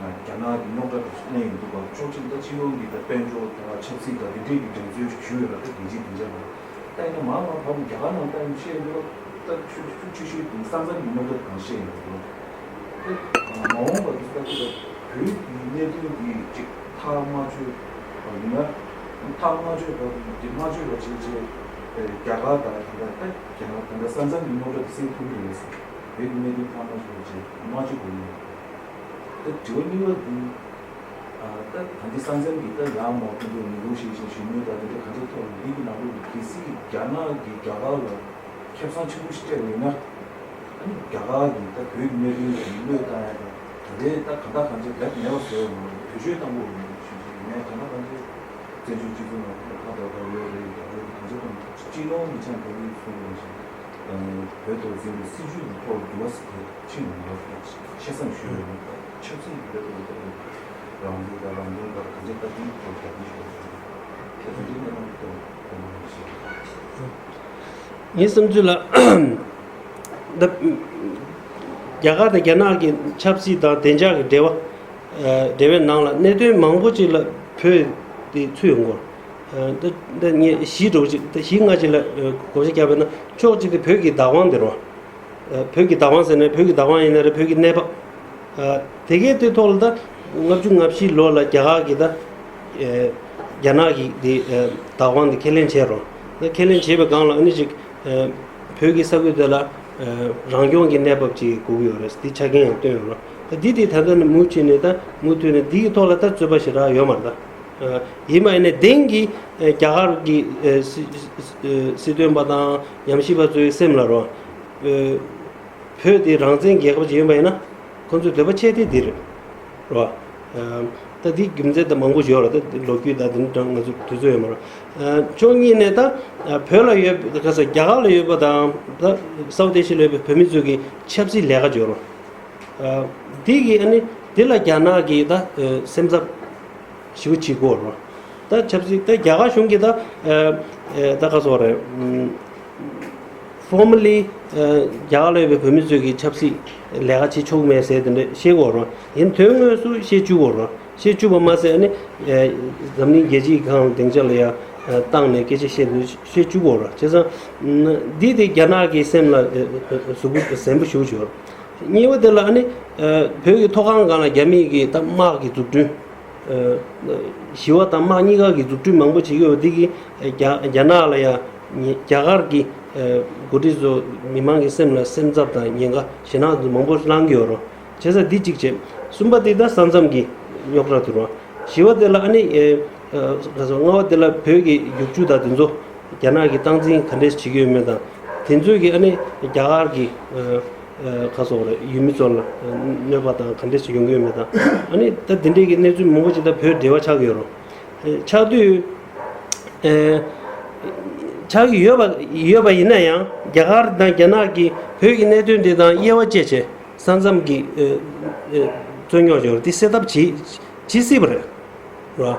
རྒྱ་ནག་གི་རྙོག་དྲ་དེ་གནས་ཡོང་འདུག་ག་ཕྱོགས་གཅིག་ད་སྤྱི་ཡོངས་ཀྱི་ད་དཔལ་འབྱོར་དང་ཆབ་སྲིད་དང་དེ་འདྲས་ཀྱི་འགྲན་རྩོད་ཞུས་ཡོད་ལ། ད་རྒྱལ་སྤྱིའི་སྡིངས་ཆ་ལ་ད་ཡིན་ན་མང་མང་བབས་རྒྱ་གར་ནང་ད་ཡིན་བཤད་འདུག་ད་ཆུ་ཆུ་ཆུ་ཆུ་དེ་ས་མཚམས་ཀྱི་རྙོག་དྲ་དང་བཤད་ཡོང་འདུག་ད་མ་འོངས་པ་དེ་ད་ད་བོད་ཀྱི་གནད་དོན་འདི་ཅིག་ཐག་མ་ཆོད་པ་ཡིན་ན། ཐག་མ་ཆོད་པ་འདི་མ་ཆོད་པ་བྱས་བྱས་རྒྱ་གར་དང་ད་ལྟ་ད་རྒྱ་གར་ད་ལྟ་ས་མཚམས་ཀྱི་རྙོག་དྲ་དེ་སེལ་ཐུབ་ཀྱི་རེད་ཟེར། བོད་ཀྱི་གནད་དོན་ཐག་མ་ཆོད་པ་བྱས་མ་ཆོད་པ་ཡིན། ད་དྲི་བ་གཉིས་པ་འདི། ད་ད་ལྟ་ས་མཚམས་ཀྱི་ད་ཡང་མ་ཐུག་པའི་ནི་གུ་ཞིག་ཞིག་ཞུ་མུས་ད་དེ་འདྲ་ག་འདྲ་ཐོག་འདི་གི་ནང་ལོགས་ཀྱི་གལ་སྲིད་རྒྱ་ནག་གིས་རྒྱ་གར་ལ་ཁེ་བཟང་ཆེན་པོ་ཞིག་སྤྲད་པ་ཡིན་ན། ཨ་ནི་རྒྱ་གར་གྱིས་ད་བོད་ཀྱི་གནད་དོན་དེ་བློས་བཏང་ཡ་དང་ད་ལྟའི་ད་གང་ལྟར་གང་བྱས་རྒྱབ་མེད་པ་བཟོས་ཡོད་མ་རེད། བེད་སྤྱོད་བཏང་དགོས་ཡོད་མ་རེད་ཞུ་ཞུ་ཡིན་ནའི་གང་ལྟར་གང་བྱས་བཙན་བྱོལ་སྤྱི་ཚོགས་ནང་ཁ་བརྡ་བརྡ་ཡོད་རེད། རྒྱ་གར་གྱིས་གང་བྱས་གང་སྤྱི་ནོར་མི་འཆང་བོད་མིའི་ཚོགས་ནང་བཞིན་བོད་ཐོག་འཛིན་པའི་སྲིད་བྱུས་ཀྱི་ཐོག་འགྱུར་བ་ཟེར་ཕྱིན་མ་རེད། ཆེ་བསམ་ཞུ་ཡོད་མ་རེད། ཆབ་སྲིད་ཀྱི་ཐོག་ལ་རང་ལུས་དང་རང་དོན་དང་གང་བྱས་ད་དེའི་ཐོག་རྒྱབ་ཀྱི་ཞུ་ཡོད་མ་རེད། ད་དེ་འདྲའི་གནས་སྟངས་ཐོག་གོ་མ་རེད་ཞེས། ངའི་བསམ་ཚུལ་ལ། ད་རྒྱ་གར་དང་རྒྱ་ནག་གི་ཆབ་སྲིད་དང་བདེ་འཇགས་ཀྱི་འབྲེལ་བ། ཨ་འབྲེལ་བའི་ནང་ལ་གནད་དོན་མང་པོ་ཅིག་ལ་བོད་དེ་ཚུད་ཡོང་གི་ཡོད་རེད། ཨ་ད་ད་ངས་བཞི་འདྲ་པོ་ཅིག་ད་བཞི་ལྔ་ཅིག་ལ་ཨ་བགོ་བཤའ་བརྒྱབ་པ་ཡིན་ན། ཕྱོགས་གཅིག་དེ་བོད་ཀྱི་བདག་དབང་དེ་རེད་བ། ཨ་བོད་ཀྱི་བདག་དབང་ཟེར་ན་བོད་ཀྱི་བདག་དབང་ཡིན་ན་རེད། བོད་ཀྱི་གནས་བབ། ཨ་དེ་གའི་དེ་ཐོག་ལ་ད་ལྔ་བཅུ་ང་བཞི་ལོ་ལ་རྒྱ་གར་གྱིས་ད་ཨ་རྒྱ་ནག་གི་དེ་ཨ་བདག་དབང་དེ་ཁས་ལེན་བྱས་རེད་བ། ད་ཁས་ལེན་བྱས་པའི་སྒང་ལ་ཨ་ནི་ཅིག་ཨ་བོད་ཀྱི་ས་ཁུལ་དེ་ལ་ཨ་རང་སྐྱོང་གི་གནས་བབ་ཅིག་དགོས་ཀྱི་ཡོད་རེད། དེ་ཆ་རྐྱེན་ཡང་བཏོན་ཡོད་རེད། ད་འདི་དེ་ད་ལྟ་ནས་མུ་མཐུད་ནས་ད་མུ་མཐུད་ནས་འདི་གི་ཐོག་ལ་ད་རྩོད་པ་ཞེ་དྲག་ཡོད་མ་རེད་ད། ཨ་ཡིན་པ་ཡིན་ནའི་དེང་གི་ཨ་རྒྱ་གར་གྱི་ཨ་སྲིད་ཨ་སྲིད་དོན་པ་དང་ཉམས་ཞིབ་པ་ཚོའི་སེམས་ལ་རོ། ཨ་བོད་དེ་རང་བཙན་རྒྱལ་ཁབ་ཅིག་ཡིན་པ་ཡིན་ན་ཁོང་ཚོའི་འདོད་པ་ཆེ་དེ་འདི་རེད། རོ། ཨ་ད་འདི་རྒྱུ་མཚན་ད་མང་པོ་ཡོད་རེད། ད་ལོ་རྒྱུས་ད་དེ་འདྲ་ང་ཚོ་དུས་ཚོད་ཡོད་མ་རེད། ཨ་ཕྱོགས་གཉིས་ནས་ད་ཨ་བོད་ལ་ཡོད་པ་ག་ས་རྒྱ་གར་ལ་ཡོད་པ་དང་ད་སའུ་ཐི་ཨེ་ཤི་ཡ་ལ་ཡོད་པའི་བོད་མི་ཚོ་གི་ཆབ་སྲིད་ལས་ཀ་ཅིག་ཡོད་རེད། ཨ་འདི་གི་ཨ་ནི་འདི་ལ་རྒྱ་ནག་གིས་ད་ཨ་སེམས་འཚབ་ཞེ་པོ་བྱེད་ཀྱི་ཡོད་རེད། ད་ཆབ་སྲིད་ད་རྒྱ་གར་གཞུང་གིས་ད་ཨ་ཨ་ད་ག་སོག་རེད། ཨམ་formally ཨ་རྒྱ་གར་ལ་ཡོད་པའི་བོད་མི་ཚོས་ཀྱི་ཆབ་སྲིད་ལས་ཀ་བྱེད་ཆོག་གི་མེད་ཟེར་དེ་འདྲ་བཤད་ཀྱི་ཡོད་རེད། ཡིན་དོན་དངོས་སུ་བཤད་བཅུག་གི་ཡོད་རེད། བཤད་བཅུག་པ་མ་ཟད་ཨ་ནི་ཨ་འཛམ་གླིང་རྒྱལ་སྤྱིའི་སྒང་སྡིངས་ཆ་ལ་ཡང་ཨ་བཏང་ནས་སྐད་ཆ་བཤད་དུས་བཤད་བཅུག་གི་ཡོད་རེད། བྱས་ཙང་ཨམ་འདི་དེ་རྒྱ་ནག་གི་སེམས་ལ་ཨ་ཨ་ཟུག་པོ་ཟིན་པོ་ཞེ་པོ་ཅིག་ཡོད་རེད། གཉིས་པ་དེ་ལ་ཨ་ནི་ཨ་བོད་ཀྱི་མཐོ་སྒང་སྒང་ལ་རྒྱ་མི་གི་ད་དམག་གི་འཛུགས་སྐྲུན། ཨ་ཞི་བ་དང་དམག་གཉིས་ཀ་གི་འཛུགས་སྐྲུན་མང་པོ་བྱེད་ཀྱི་ཡོད་པ་འདི་གིས་རྒྱ་རྒྱ་ནག་ལ་ཡང་ཉེ་རྒྱ་གར་གྱི་ཨ་འགོ་ཁྲིད་ཚོ་མི་མང་གི་སེམས་ལ་སེམས་འཚབ་དང་ཉེན་ཁ་ཞེད་སྣང་མང་པོ་བསླང་གི་ཡོད་རེད། བྱས་ཙང་འདི་གཅིག་བྱས། གསུམ་པ་འདི་ད་ས་མཚམས་ཀྱི་རྙོག་དྲ་དེ་རེད། བཞི་པ་དེ་ལ་ཨ་ནི་ཨ་ཨ་ལྔ་པ་དེ་ལ་བོད་ཀྱི་རྒྱུག་ཆུ་དང་དེ་ཚོ་རྒྱ་ནག་གིས་སྟངས་འཛིན་ག་འདྲས་བྱེད་ཀྱི་ཡོད་མེད་དང་། དེ་ཚོས་ཀྱི་ཨ་ནི་རྒྱ་གར་གྱི་ཨ་ཨ་ག་སོགས་རེད། ཡུལ་མི་ཚོ་ལ་གནོད་པ་དང་ག་འདྲས་ཤིག་ཡོང་གི་ཡོད་མེད་དང་། ཨ་ནི་ད་དེ་འདྲས་ཀྱི་གནས་ཚུལ་མང་པོ་ཅིག་ད་བོད་འབྲེལ་བ་ཆགས་ཀྱི་ཡོད་རེད། ཨ་ཆགས་དུས་ཨ་ཆགས་ཀྱི་ཡོད་པ་ཡོད་པ་ཡིན་ན་ཡང་རྒྱ་གར་དང་རྒྱ་ནག་གིས་བོད་ཀྱི་གནད་དོན་དེ་དང་དབྱེ་བ་བཅད་བྱས་ས་མཚམས་ཀྱི་ཨ་ཨ་རྩོད་རྙོག་ཡོད་རེད། དེ་སེལ་ཐབས་བྱེད་བྱེད་སྲིད་པ་རེད། རོ།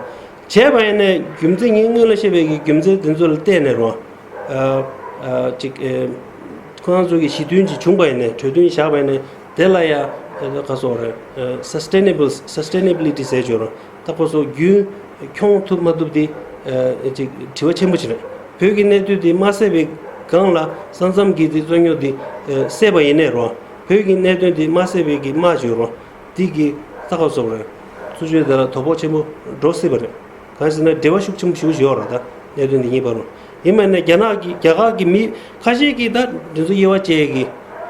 བྱས་པ་ཡིན་ནའི་རྒྱུ་མཚན་ངས་སྔོན་ལ་བཤད་པའི་གི་རྒྱུ་མཚན་དེ་ཚོ་ལ་བལྟས་ནས་རོ། ཨ་ཨ་ཅིག་ཨེ་ཁོ་རང་ཚོ་གི་ཞི་མཐུན་ཅིག་བྱུང་པ་ཡིན་ནའི་གྲོས་མཐུན་བཞག་པ་ཡིན་ནའི་དེ་ལ་ཡ་ཨ་ག་སོགས་རེད། ཨ་sustainable sustainability ཟེར་བརྗོད་རོ། ད་ཁོ་ཚོ་རྒྱུན་འཁྱོངས་ཐུབ་མ་ཐུབ་དེ་ཨ་ཅིག་དྲི་བ་ཆེན་པོ་ཅིག་རེད། བོད་ཀྱི་གནད་དོན་དེ་མ་སེལ་བའི་སྒང་ལ་ས་མཚམས་ཀྱི་དེ་རྩོད་རྙོག་དེ་ཨ་སེལ་བ་ཡིན་ནའི་རོ། བོད་ཀྱི་གནད་དོན་དེ་མ་སེལ་བའི་གི་དམག་བརྗོད་རོ། དེ་གི་ས་ཁ་སོགས་རེད། ཚུར་ཕྱོགས་དེ་ལ་དོ་ཕོག་ཆེན་པོ་འགྲོ་སྲིད་པ་རེད། གང་ཟེར་ན་འབྲེལ་བ་ཤུགས་ཆེན་པོ་ཞེ་པོ་ཅིག་ཡོད་རེད། ད་གནད་དོན་འདི་གཉིས་བར་རུ། ཡིན་པ་ནས་རྒྱ་ནག་གི་རྒྱ་གར་གྱི་མི་ཁ་ཤས་ཀྱིས་ད་འདི་ཚོ་དབྱེ་བ་བཅས་ཀྱི་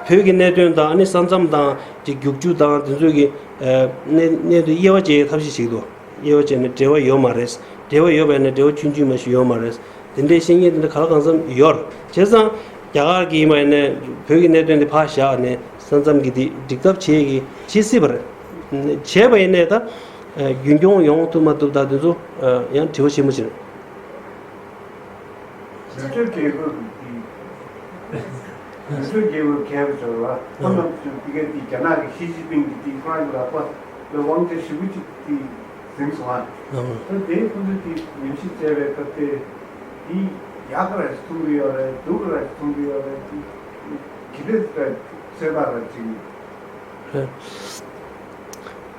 བོད་ཀྱི་གནད་དོན་དང་ཨ་ནི་ས་མཚམས་དང་ཅིག་རྒྱུག་ཆུ་དང་དེ་ཚོ་གི་ཨ་གནད་གནད་དོན་དབྱེ་བ་བཅས་ཐབས་ཤེས་བྱེད་ཀྱི་འདུག་དབྱེ་བ་བཅས་ནས་འབྲེལ་བ་ཡོད་མ་རེད། འབྲེལ་བ་ཡོད་པ་ཡིན་ན་འབྲེལ་བ་ཆུང་ཆུང་མ་ཞིག་ཡོད་མ་རེད། དེ་འདྲའི་བཤད་མཁན་དེ་འདྲ་ག་ལ་གང་འཚམ་ཡོད་རེད། བྱས་ཙང་རྒྱ་གར་གྱི་ཡིན་པ་ཡིན་ནའི་བོད་ཀྱི་གནད་དོན་དེ་ཕར་བཞག་ནས་ས་མཚམས་ཀྱི་དེ་འགྲིག་ཐབས་བྱེད་ཀྱི་བྱེད་སྲིད་པ་རེད། བྱས་པ་ཡིན་ནའི་ད་ རྒྱུན་འཁྱོངས་ཡོང་ཐུབ་མ་ཐུབ་དང་དེ་ཚོ་ཡང་དྲི་བ་ཆེན་པོ་ཞིག་རེད། ནུབ་ཕྱོགས་རྒྱལ་ཁབ་ཀྱི་ནུབ་ཕྱོགས་རྒྱལ་ཁབ་མཁས་པ་ཚོ་ལ་ཁོ་རྣམ་ཚོས་དེ་ག་དེ་རྒྱ་ནག་གི་ཞི་ཅིན་ཕིང་གི་དེ་ཁོ་རང་གི་ལག་པ་ལ་དབང་ཆ་ཞེ་པོ་ཅིག་དེ་ཟིན་སོང་ཨ། ད་དེ་ཁོ་ཚོས་དེ་ཉམས་ཞིབ་བྱས་པའི་སྐབས་དེ་དེ་ཡག་ག་ར་ཞིག་མཐོང་གི་ཡོད་རེད། སྡུག་ག་ར་ཞིག་མཐོང་གི་ཡོད་རེད། དེ་ག་དེ་ཚོད་དཔག་ར་ཅིག་རེད།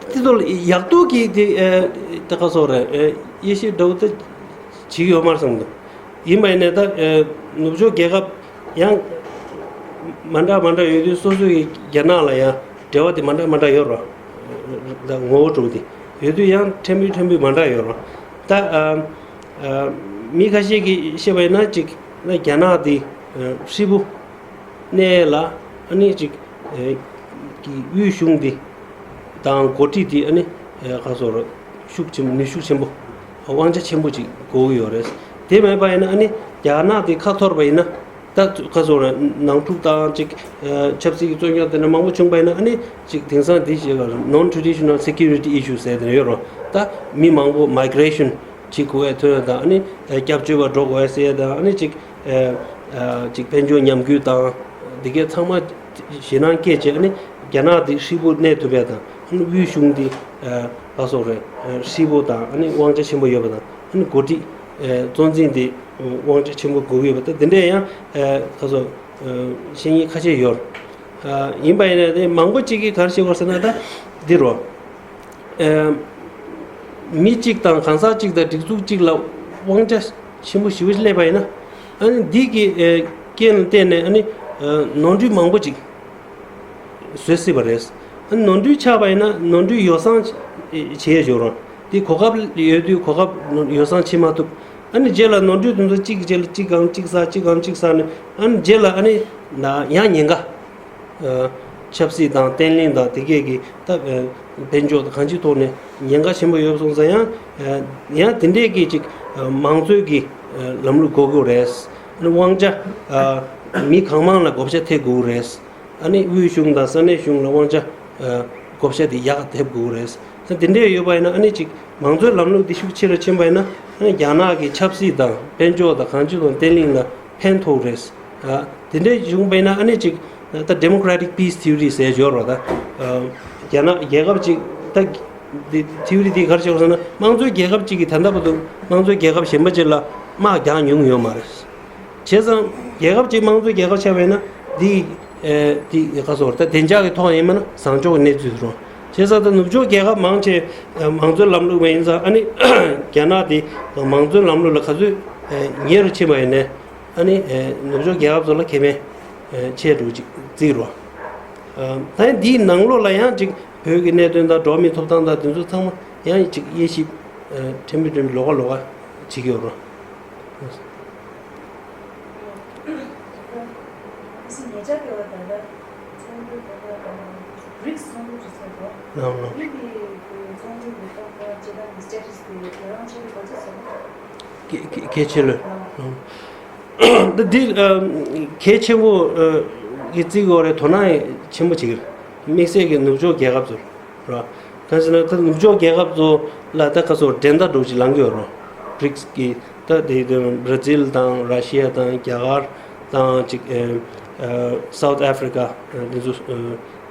དེ་ཚོ་ལ་ཡག་སྡུག་གི་དེ་ཨེ་ད་ག་སོགས་རེད། ཨེ་དབྱེ་ཞིབ་འདྲ་བོ་ད་བྱེད་ཀྱི་ཡོད་མ་རེད་བསམ་གི་འདུག་ཡིན་པ་ཡིན་ནའི་ད་ཨེ་ནུབ་ཕྱོགས་རྒྱལ་ཁབ་ཡང་མ་འདྲ་མ་འདྲ་ཡོད་དུས་སོ་སོ་ཡི་རྒྱ་ནག་ལ་ཡང་འབྲེལ་བ་དེ་མ་འདྲ་མ་འདྲ་ཡོད་རེད། ད་ངོ་བོ་གྲུབ་དེ་ཡོད་དུས་ཡང་ཕྲན་བུ་ཕྲན་བུ་མ་འདྲ་ཡོད་རེད། ད་ཨ་ཨ་མི་ཁ་ཤས་ཀྱིས་བཤད་པ་ཡིན་ན་ཅིག་ན་རྒྱ་ནག་དེ་ཨ་ཧྲིལ་པོ་གནས་ལ་ཨ་ནི་ཅིག་ཨེ་གི་དབུས་གཞུང་འདི་དང་འགོ་ཁྲིད་འདི་ཨ་ནི་ཨེ་ག་སོགས་རེད། ཤུགས་ཆེན་པོ་ནུས་ཤུགས་ཆེན་པོ་དབང་ཆ་ཆེན་པོ་ཅིག་དགོས་ཀྱི་ཡོད་རེད། དེ་མེད་པ་ཡིན་ན་ཨ་ནི་རྒྱ་ནག་དེ་ཁ་འཐོར་བ་ཡིན་ན་ད་ག་སོགས་རེད། ནང་འཁྲུག་དང་ཅིག་ཨེ་ཆབ་སྲིད་ཀྱི་རྩོད་རྙོག་དེ་འདྲ་མང་པོ་བྱུང་པ་ཡིན་ན་ཨ་ནི་ཅིག་དེང་སང་འདི་ཞེས་པ་non-traditional security issues་ཟེར་དེ་འདྲ་ཡོད་རེད། ད་མི་མང་པོ་migration་བྱེད་དགོས་པའི་དོན་དང་ཨ་ནི་ཨེ་སྐྱབས་བཅོལ་བ་འགྲོ་དགོས་པའི་ཟེར་དང་ཨ་ནི་ཅིག་ཨེ་ཨ་ཅིག་དཔལ་འབྱོར་ཉམས་རྒུད་དང་འདི་གའི་ཚང་མ་ཞེད་སྣང་སྐྱེས་བྱས་ཨ་ནི་རྒྱ་ནག་འདི་ཧྲིལ་པོ་གནས་ཐུབ་པ་དང་ཨ་ནི་དབུས་གཞུང་འདི་ཨ་ག་སོགས་རེད། ཨ་ཧྲིལ་པོ་དང་ཨ་ནི་དབང་ཆ་ཆེན་པོ་ཡོད་པ་དང་ཨ་ནི་འགོ་ཁྲིད་ཨ་གཙོ་འཛིན་འདི་དབང་ཆ་ཆེན་པོ་དགོས་ཀྱི་ཡོད་པ་དང་དེ་འདྲས་ཡང་ཨ་ག་སོགས་ཨ་བཤད་མཁན་ཁ་ཤས་ཡོད། ཨ་ཡིན་པ་ཡིན་ན་དེ་མང་པོ་གཅིག་གིས་ག་རེ་བཤད་དགོས་ཟེར་ན་ད་འདི་རོ། ཨེ་མི་གཅིག་དང་གང་ཟག་གཅིག་དང་སྒྲིག་འཛུགས་གཅིག་ལ་དབང་ཆ་ཆེན་པོ་ཞེ་པོ་ཅིག་སླེབས་པ་ཡིན་ན་ཨ་ནི་འདི་གི་ཨེ་རྐྱེན་ལ་བརྟེན་ནས་ཨ་ནི་ཨེ་ནོར་འཁྲུལ་མང་པོ་ཅིག་བཟོ་སྲིད་པ་རེད། ཨ་ནི་ནོར་འཁྲུལ་ཆགས་པ་ཡིན་ན་ནོར་འཁྲུལ་ཡོ་བསྲང་བྱེད་ཡས་ཡོད་རུང་འདི་གོ་སྐབས་ཡོད་དུས་གོ་སྐབས་ཡོ་བསྲང་བྱེད་མ་ཐུབ། ཨ་ནི་རྗེས་ལ་ནོར་འཁྲུལ་དེ་ཚོ་གཅིག་གི་རྗེས་ལ་གཅིག་གང་གཅིག་བསགས་གཅིག་གང་གཅིག་བསགས་ནས་ཨ་ནི་རྗེས་ལ་ཨ་ནི་ན་ཡང་ཉེན་ཁ། ཆབ་སྲིད་དང་བརྟན་ལྷིང་དང་དེ་གས་ཀྱི་ད་དཔལ་འབྱོར་དང་གང་ཅིའི་ཐོག་ནས་ཉེན་ཁ་ཆེན་པོ་ཡོད་སོང་ཙང་ཡང་ཡང་དེ་འདྲས་ཀྱི་ཅིག་མང་གཙོའི་གི་ལམ་ལུགས་དགོས་ཀྱི་རེད། དབང་ཆ་མི་གང་མང་ལ་བགོ་བཤའ་ཐེབས་དགོས་ཀྱི་རེད། ཨ་ནི་དབུས་གཞུང་དང་ས་གནས་གཞུང་ལ་དབང་ཆ་བགོ་བཤའ་དེ་ཡག་ཐེབས་དགོས་ཀྱི་རེད། ད་དེ་འདྲས་ཡོད་པ་ཡིན་ན་ཨ་ནི་ཅིག་མང་གཙོའི་ལམ་ལུགས་འདི་ཤུགས་ཆེ་རུ་ཕྱིན་པ་ཡིན་ན་ཨ་ནི་རྒྱ་ནག་གི་ཆབ་སྲིད་དང་དཔལ་འབྱོར་དང་གང་ཅི་དང་བརྟན་ལྷིང་ལ་ཕན་ཐོགས་རེད། ཨ་དེ་འདྲའི་བྱུང་བ་ཡིན་ན་ཨ་ནི་ཅིག་ད་democratic peace theory་ཟེར་ཡོད་རེད་ད། ཨ་རྒྱ་ནག་རྒྱལ་ཁབ་ཅིག་ད་འདི་theory་འདི་ག་རེ་བྱེད་དགོས་ཟེར་ན་དམངས་གཙོའི་རྒྱལ་ཁབ་ཅིག་གིས་ད་ལྟ་བར་དུ་དམངས་གཙོའི་རྒྱལ་ཁབ་གཞན་པ་ཅིག་ལ་དམག་རྒྱག་མྱོང་ཡོད་མ་རེད། བྱས་ཙང་རྒྱལ་ཁབ་ཅིག་དམངས་གཙོའི་རྒྱལ་ཁབ་ཆགས་པ་ཡིན་ན་འདི་ཨེ་འདི་ག་སོགས་ད་བདེ་འཇགས་ཀྱི་ཐོག་ཡིན་མིན་ན་བཟང་ཕྱོགས་ཀྱི་གནས་ཚུལ་རེད། བྱས་ཙང་ད་ནུབ་ཕྱོགས་རྒྱལ་ཁབ་མང་ཆེ་ཨ་མང་གཙོའི་ལམ་ལུགས་མ་ཡིན་ཙང་ཨ་ནི་རྒྱ་ནག་དེ་མང་གཙོའི་ལམ་ལུགས་ལ་ག་ཚོད་ཨ་ཉེ་རུ་ཕྱིན་པ་ཡིན་ནའི་ཨ་ནི་ཨ་ནུབ་ཕྱོགས་རྒྱལ་ཁབ་ཚོ་ལ་ཁེ་ཕན་ཨ་ཆེ་འགྲོ་ཅིག་བརྩི་གི་རེད། ཨ་ད་ཡང་འདིའི་ནང་ལོགས་ལ་ཡང་ཅིག་བོད་ཀྱི་གནད་དོན་དང་འགྲོ་བ་མིའི་ཐོབ་ཐང་དང་དེ་ཚོ་ཚང་མ་ཡང་ཅིག་དབྱེ་ཞིབ་ཨ་ཕྲན་བུ་ཕྲན་བུ་ལོགས་ཀ་ལོགས་ཀ་བྱེད་ཀྱི་ཡོད་རེད། ཨ་ནི་ཉེ་ཆར་དེ་བ་ད་ལྟ་ཚོགས་འདུ་ད་ལྟ་བྷི་རིགས་ཚོགས་འདུ་ཅིག་ཚོགས་འདུག་ལགས་ལགས། བྷི་རིགས་ཀྱི་ཚོགས་འདུ་གི་ཐོག་ལ་སྤྱི་བཏང་གི་སི་ཊེ་ཊས་དེ་དེ་རང་ཆེད་དུ་ག་ཚོད་ཚོགས། གལ་གལ་གལ་ཆེ་ལོས། ལགས། ད་འདི་ཨ་གལ་ཆེན་པོ་ཨ་གི་བརྩི་དགོས་རེད། དོ་སྣང་ཆེན་པོ་བྱེད་ཀྱི་རེད། དམིགས་བསལ་གྱི་ནུབ་ཕྱོགས་རྒྱལ་ཁབ་ཚོར། ར། གང་ཟེར་ན་ད་ནུབ་ཕྱོགས་རྒྱལ་ཁབ་ཚོ་ལ་ད་ག་ཚོད་འགྲན་ཟླ་འདྲ་ཅིག་ལངས་ཀྱི་ཡོད་རེད། བྷི་རིགས་ཀྱི་ད་དེ་དེ་བྷ་ར་ཛིལ་དང་ར་ཤི་ཡ་དང་རྒྱ་གར་དང་ཅིག་ཨ་ཨ་སའུ་ཐི་ཨ་ཧྥི་རི་ཀ་ཨ་དེ་ཚོ་ཨ་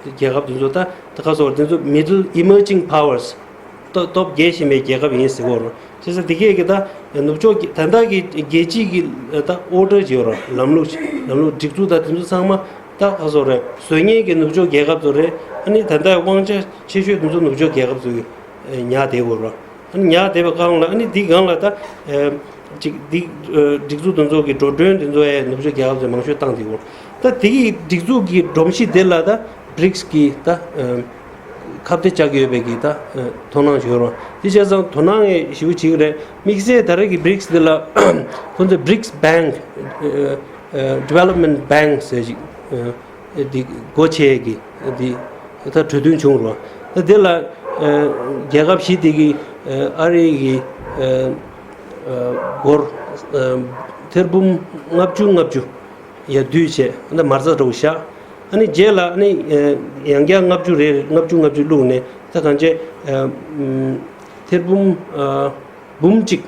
རྒྱལ་ཁབ་དེ་ཚོ་ད་ད་ག་ཚོད་དེ་ཚོ་Middle Emerging Powers་སྟོབས་སྟོབས་རྒྱས་བཞིན་པའི་རྒྱལ་ཁབ་ཡིན་ཟེར་གྱི་ཡོད་རེད། བྱས་ཙང་དེ་གས་ཀྱི་ད་ནུབ་ཕྱོགས་ཀྱི་ད་ལྟ་གི་རྒྱལ་སྤྱིའི་གི་ད་ཨོར་ཌར་ཅིག་ཡོད་རེད། ལམ་ལུགས་ལམ་ལུགས་སྒྲིག་འཛུགས་ད་དེ་ཚོ་ཚང་མ་ད་ག་ཚོད་རེད། བཟོ་མཁན་གྱི་ནུབ་ཕྱོགས་རྒྱལ་ཁབ་ཚོ་རེད། ཨ་ནི་ད་ལྟ་དབང་ཆ་ཆེ་ཤོས་དེ་ཚོ་ནུབ་ཕྱོགས་རྒྱལ་ཁབ་ཚོ་གི་ཉར་བསྡད་ཡོད་རེད། ཨ་ནི་ཉར་བསྡད་པའི་སྒང་ལ་ཨ་ནི་འདི་སྒང་ལ་ད་ཅིག་འདི་སྒྲིག་འཛུགས་དེ་ཚོ་གི་འགྲོ་གྲོན་དེ་ཚོ་ཡང་ནུབ་ཕྱོགས་རྒྱལ་ཁབ་ཚོས་མང་ཤོས་བཏང་བསྡད་ཡོད་རེད། ད་དེ་གི་སྒྲིག་འཛུགས་ཀྱི་སྒྲོམ་གཞི་དེ་ལ་ད་བྷི་རིགས་ཀྱི་ད་ཁ་གཏད་བཅག་གི་ཡོད་པའི་གི་ད་ཨ་དོ་སྣང་ཞིག་ཡོད་རེད། དེ་བྱས་ཙང་དོ་སྣང་ངས་ཞེ་པོ་བྱེད་ཀྱི་རེད། དམིགས་བསལ་ད་རེས་ཀྱི་བྷི་རིགས་འདི་ལ་ཁོང་ཚོས་བྷི་རིགས་བྷེང་ཨ་ཨ་Development Bank་ཟེར་ཞིག་ཨ་འདི་སྒོ་ཕྱེ་གི་འདི་ད་གྲོས་མཐུན་བྱུང་རེད། ད་འདི་ལ་ཨ་རྒྱལ་ཁབ་བཞི་དེ་གི་ཨ་ཨ་རི་གི་ཨ་ཨ་སྒོར་ཨ་ཐེར་འབུམ་ལྔ་བཅུ་ལྔ་བཅུ། ཡར་བསྡུས་བྱས་ཨ་ནི་མ་རྩ་འདྲ་བོ་བཞག་ཨ་ནི་རྗེས་ལ་ཨ་ནི་ཡང་བསྐྱར་ལྔ་བཅུ་རེ་རེ་ལྔ་བཅུ་ལྔ་བཅུ་བླུགས་ནས་ད་གང་བྱས་ཨ་ ཐེར་འབུམ་ཨ་འབུམ་གཅིག་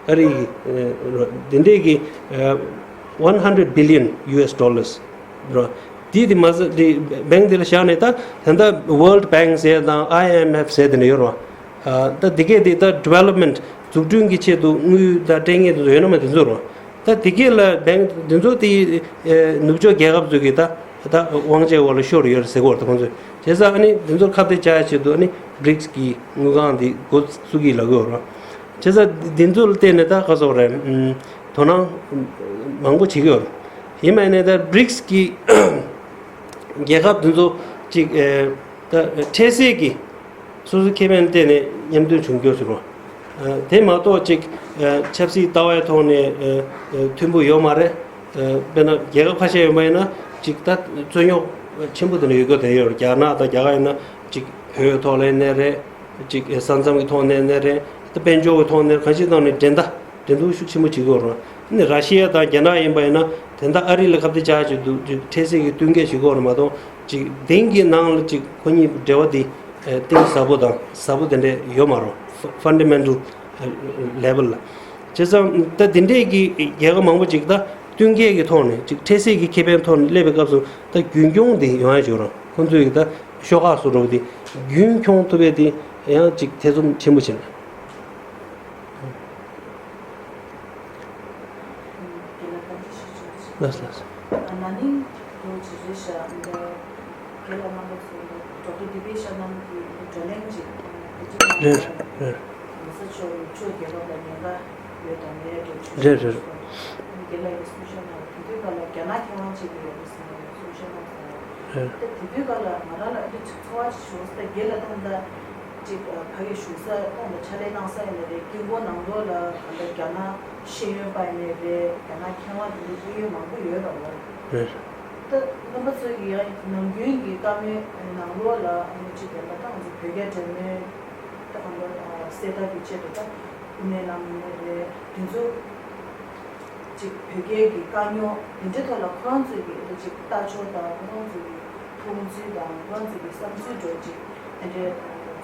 ཨ་རི་གི་ཨ་འདི་འདྲས་ཀྱི་ཨ་one hundred billion U S dollars རོ། དེ་དེ་མ་ཟད་དེ་བེང་དེ་ལ་བཞག་ནས་ད་ད་ལྟ་World Bank ཟེར་དང་I M F ཟེར་དེ་འདྲ་ཡོད་རོ། ཨ་ད་དེ་གས་དེ་ད་development འཛུགས་སྐྲུན་གྱི་ཆེད་དུ་དངུལ་ད་སྤྲད་མཁན་དེ་ཚོ་ཡོད་ན་མེད་དེ་ཚོ་རོ། ད་དེ་གས་ལ་བེང་དེ་ཚོ་དེ་ཨ་ནུབ་ཕྱོགས་རྒྱལ་ཁབ་ཚོ་གི་ད་ད་དབང་ཆའི་འོག་ལ་ཤོར་ཡོད་རེད་ཟེར་གོ་རེད་ད་ཁོང་ཚོས། བྱས་ཙང་ཨ་ནི་དེ་ཚོར་ཁ་གཏད་བཅག་ཡ་ཆེད་དུ་ཨ་ནི་བྷི་རིག་སི་གི་དངུལ་ཁང་དེ་འགོ་བཙུགས་ཀྱི་ལབ་ཀྱི་ཡོད་རེད། བྱས་ཙང་དེ་ཚོ་ལ་བརྟེན་ནས་ད་ག་ཟེར་དགོས་རེད། ཨམ་དོ་སྣང་མང་པོ་བྱེད་ཀྱི་ཡོད་རེད། ཡིན་མིན་ནས་ད་བྷི་རིག་སི་གི་རྒྱལ་ཁབ་དེ་ཚོ་གཅིག་ཨེ་ད་འཕྲལ་སེལ་གྱི་སོ་སོའི་ཁེ་ཕན་བལྟས་ནས་མཉམ་མཐུན་བྱུང་རྒྱུ་ཟེར་རོ། ཨ་དེ་མ་གཏོགས་ཅིག་ཨ་ཆབ་སྲིད་ལྟ་བའི་ཐོག་ནས་ཨ་ཨ་མཐུན་པོ་ཡོད་མ་རེད། ཨ་དཔེར་ན་རྒྱལ་ཁབ་ཁ་ཤས་ཡོད་པ་ཡིན་ན་ཅིག་ད་རྩོད་རྙོག་ཆེན་པོ་དེ་འདྲ་ཡོད་རྒྱུ་དེ་ཡོད་རེད། རྒྱ་ནག་དང་རྒྱ་གར་ཡིན་ན་ཅིག་བོད་ཐོག་ལ་ཡིན་ནའི་རེད། ཅིག་ཨ་ས་མཚམས་ཀྱི་ཐོག་ནས་ཡིན་ནའི་རེད། ད་དཔལ་འབྱོར་གྱི་ཐོག་ནས་གང་ཅིའི་ཐོག་ནས་འགྲན་ཟླ་འགྲན་བསྡུར་ཤུགས་ཆེན་པོ་བྱེད་ཀྱི་ཡོད་རེད། ཨ་ནི་ར་ཤི་ཡ་དང་རྒྱ་ནག་ཡིན་པ་ཡིན་ན་དེ་འདྲ་ཨ་རི་ལ་ཁ་གཏད་བཅག་བྱེད་དུ་ཅིག་འཕྲལ་སེལ་གྱི་བསྟུན་མཁས་བྱེད་ཀྱི་ཡོད་རེད་མ་གཏོགས་ཅིག་གདེང་གི་ནང་ལ་ཅིག་ཁོ་གཉིས་འབྲེལ་བ་དེ་ཨ་གཏིང་ཟབ་པོ་དང་ཟབ་པོ་དེ་འདྲ་ཡོད་མ་རེད། Fundamental level ལ། བྱས་ཙང་ད་དེ་འདྲས་ཀྱི་རྒྱལ་ཁབ་མང་པོ་ཅིག་ད་བསྟུན་མཁས་ཀྱི་ཐོག་ནས་ཅིག་འཕྲལ་སེལ་གྱི་ཁེ་ཕན་ཐོག་ནས་སླེབས་པའི་སྐབས་སུ་ད་རྒྱུན་འཁྱོངས་དེ་ཡོང་ཡ་ཡོད་རེད། ཁོང་ཚོས་ད་ཤོག་ཁག་སུ་འགྲོ་གི་དེ་རྒྱུན་འཁྱོངས་ཐུབ་པའི་དེ་ཡང་ཅིག་ཐེ་ཚོམ་ཆེན་པོ་ཕྱིན། ལགས་སོ། ལགས་སོ། ན་ནིང་དུ་ཇི་རེད་ཤག་འདི་རྒན་ལགས་རྣམ་པ་ཚོ་འདི་ཌོག་ཊར་དི་པེ་ཤ་རྣམ་གྱི་འདི་བགྲོ་གླེང་ཅིག་ཕལ་ཆེར་རེད་རེད། གོང་ས་མཆོག་ནུབ་ཕྱོགས་རྒྱལ་ཁབ་ལ་ཉེན་ཁ་ཡོད་དམ་མེད་འགྲོ་ཆོག་རེད་རེད། རྒན་ལགས་ཀྱིས་གསུང་བཤད་གནང་བ་དེ་དུས་ག་ལ་རྒྱ་ནག་མཁས་དབང་ཅིག་ཡོད་པ་སོང་གསུང་བཤད་གནང་སོང་། རེད། ད་དེ་དུས་ག་ལ་ང་རང་ལ་ཨ་ནི་ཚོར་བ་ཞིག་བྱུང་སོང་། ད་རྒན་ལགས་ད་ལྟ་ཅིག་ཕ་གི་བཞུགས་ས་ཁོང་དང་ཕྱག་ལས་གནང་ས་ཡིན་ན་རེད། དཀྱིལ་འཁོར་ནང་ལོགས་ལ་ག་ལ་རྒྱ་ནག་ཤེས་ཡོན་པ་ཡིན་ནའི་རེད། རྒྱ་ནག་མཁས་དབང་དེ་འདྲ་སྐུ་ཡོན་མང་པོ་ཡོད་རེད་བ། རེད། ད་རྣམ་པ་ཚོ་གི་ཡང་ནམ་རྒྱུན་གྱི་བཀའ་མོལ་ནང་ལོགས་ལ་ཨ་ནི་ཅིག་རྒན་ལགས་ད་ང་ཚོ་བོད་རྒྱ་འབྲེལ་མོལ་ད་གང་ལྟར་གསལ་ཐག་གི་ཆེད་དུ་ད་སྐུ་ངལ་གནང་ཡིན་ནའི་རེད། དེ་ཚོ་ཅིག་བོད་སྐད་ཀྱི་དཀའ་རྙོག་དེ་འདྲའི་ཐོག་ལ་ཁོ་རང་ཚོའི་གི་ཅིག་ལྟ་ཕྱོགས་དང་ཁོ་རང་ཚོའི་གི་མཐོང་ཚུལ་དང་ཁོ་རང་ཚོའི་གི་བསམ་ཚུལ་འདྲ་ཅིག་དེ་འདྲའི་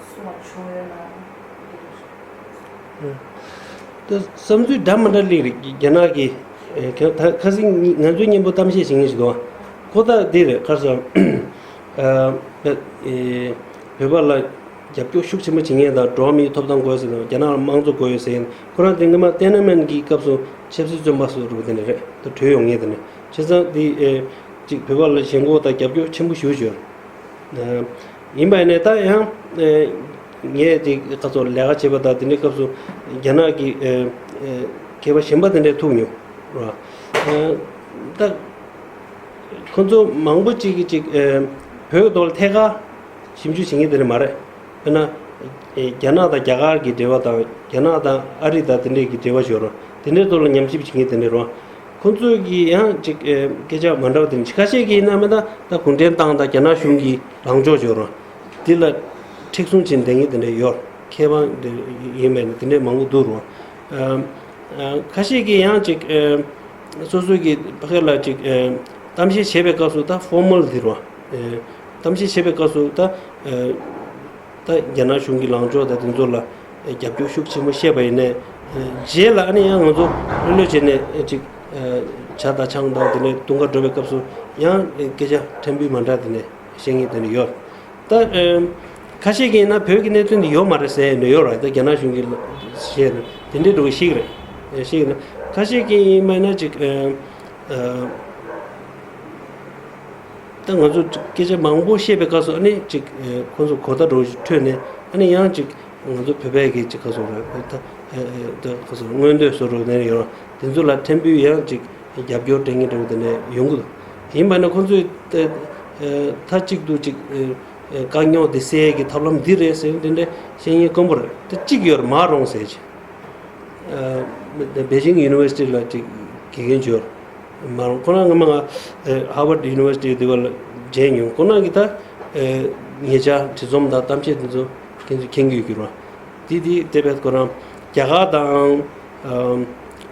གསུང་བ་བྱུང་ཡོད་ན། ད་བསམ་ཚུལ་འདྲ་མི་འདྲ་སླེབས་རེད། རྒྱ་ནག་གི་ཨེ་ཁ་ད་ཁ་སང་ང་ཚོའི་མཉམ་པོ་གཏམ་བཤད་བྱེད་མཁན་ཞིག་འདུག་ཁོ་ད་འདི་རེད། ཁ་སང་ཨ་ཨེ་བོད་པ་ལ་རྒྱབ་སྐྱོར་ཤུགས་ཆེན་པོ་བྱེད་མཁན་དང་། འགྲོ་བ་མིའི་ཐོབ་ཐང་དགོས་ཟེར་དང་། རྒྱ་ནག་ལ་དམངས་གཙོ་དགོས་ཡོད་ཟེར་མཁན། ཁོ་རང་དེ་སྔོན་མ་ཏེན་ཨན་མེན་གྱི་སྐབས་སུ་ཆབ་སྲིད་བཙོན་པ་སུ་རུ་དེ་ནས་རེད། ད་བྲོས་ཡོང་མཁན་དེ་ནས། བྱས་ཙང་དེ་ཨེ་ཅིག་བོད་པ་ལ་ཞེན་ཁོག་དང་རྒྱབ་སྐྱོར་ཆེན་པོ་ཞུ་ཞུ། ཡིན་པ་ཡིན་ནའི་ད་ཡང་ངས་དེ་ཁ་ཚོར་ལས་ཀ་བྱེད་པ་དང་དེ་འདྲའི་སྐབས་སུ་རྒྱ་ནག་གི་ཨེ་ཨེ་མཁས་པ་གཞན་པ་དེ་འདྲས་ཐུག་མྱོང་ར། ཨེ་ད་ཁོ་ཚོ་མང་པོ་ཅིག་གིས་ཅིག་ཨེ་བོད་ཀྱི་ཐོག་ལ་ཐད་ཀར་ཞིབ་འཇུག་བྱེད་མཁན་དེ་འདྲ་མ་རེད། དཔེར་ན་ཨེ་རྒྱ་ནག་དང་རྒྱ་གར་གྱི་འབྲེལ་བ་དང་། རྒྱ་ནག་དང་ཨ་རི་དང་དེ་འདྲས་ཀྱི་འབྲེལ་བ་ཞིག་ཡོད་ར། དེ་འདྲའི་ཐོག་ལ་ཉམས་ཞིབ་བྱེད་མཁན་དེ་འདྲས་ར། ཁོང་ཚོས་ཀྱིས་ཡང་ཅིག་ཨེ་སྐད་ཆ་མ་འདྲ་བ་དེ་འདྲ། ཁ་ཤས་ཀྱིས་ཡིན་ན་མིན་ན་ད་གུང་ཁྲན་ཏང་དང་རྒྱ་ནག་གཞུང་གི་ལངས་ཕྱོགས་ཡོད་རེད། དེ་ལ་མཁྲེགས་བཟུང་བྱེད་མཁན་དེ་འདྲ་ཡོད། མཁས་པ་འདི་ཡིན་པའི་དེ་འདྲ་མང་པོ་འདུག་རེད། ཨ་ཨ་ཁ་ཤས་ཀྱིས་ཡང་ཅིག་ཨེ་སོ་སོ་གི་ཕ་གི་ལ་ཅིག་ཨེ་གཏམ་བཤད་བྱེད་པའི་སྐབས་སུ་ད་ཕོར་མལ་འདི་རེད། ཨེ་གཏམ་བཤད་བྱེད་པའི་སྐབས་སུ་ད་ཨེ། ད་རྒྱ་ནག་གཞུང་གི་ལངས་ཕྱོགས་དང་དེ་ཚོ་ལ་རྒྱབ་སྐྱོར་ཤུགས་ཆེན་པོ་བཤད་པ་ཡིན་ནའི། རྗེས་ལ་ཨ་ནི་ཡང་ང་ཚོ་ལྷོད་ལྷོད་བྱས་ནས་ཅིག་ཇ་དང་ཆང་དང་དེ་ནས་འཐུང་ག་འགྲོ་བའི་སྐབས་སུ་ཡང་སྐད་ཆ་ཕྲན་བུ་མ་འདྲ་དེ་ནས་བཤད་མཁན་དེ་འདྲ་ཡོད། ད་ཁ་ཤས་ཀྱིས་ཡིན་ན་བོད་ཀྱི་གནད་དོན་འདི་ཡོད་མ་རེད་ཟེར་ནས་ཡོད་རེད། ད་རྒྱ་ནག་གཞུང་གིས་བཤད་ན་དེ་འདྲའི་འགྲོ་གི་ཤིག་རེད། ཤིག་ན་ཁ་ཤས་ཀྱིས་ཡིན་མ་ཡིན་ན་ཅིག་ད་ང་ཚོ་སྐད་ཆ་མང་པོ་བཤད་པའི་སྐབས་སུ་ཨ་ནི་ཅིག་ཁོང་ཚོ་གོ་བརྡ་འདྲ་བོ་ཞིག་འཕྲོད་ནས། ཨ་ནི་ཡང་ཅིག་ང་ཚོ་བོད་པའི་གི་ཅིག་ཁ་སོ་རེད། ད་ཁ་སོ་མངོན་འདོད་བཟོ་འདྲ་བོ་ནས་ཡོད། དེ་ཚོ་ལ་ཕྲན་བུ་ཡང་ཅིག་རྒྱབ་སྐྱོར་སྤྲད་མཁན་འདྲ་བོ་དེ་འདྲ་ཡོང་གི་འདུག་ཡིན་པ་ན་ཁོང་ཚོས་ད་མཐའ་གཅིག་ཏུ་ཅིག་དཀའ་རྙོག་འདི་སེལ་ཡས་ཀྱི་ཐབས་ལམ་འདི་རེད་ཟེར་དེ་འདྲ་བཤད་མཁན་དཀོན་པོ་རེད། ད་གཅིག་ཡོད་རེད། མཱ་རོང་ཟེར་ཅིག་ཨ་པེ་ཅིང་ཡུ་ནི་ཝར་སི་ཊི་ལ་ཅིག་དགེ་རྒན་ཅིག་ཡོད་རེད། མཱ་རོང་ཁོ་རང་སྔོན་མ་ང་ཧར་ཝར་ཌི་ཡུ་ནི་ཝར་སི་ཊི་དེ་བ་ལ་མཇལ་མྱོང་། ཁོ་རང་གིས་ད་ཨ་ཉེ་ཆར་བྲིས་རྩོམ་དང་གཏམ་བཤད་དེ་ཚོ་ཁྱེད་ཚོས་མཁྱེན་གྱི་ཡོད་ཀྱི་རེད། དེ་དེ་དེ་བས་ཁོ་རང་རྒྱ་གར་དང་ཨ་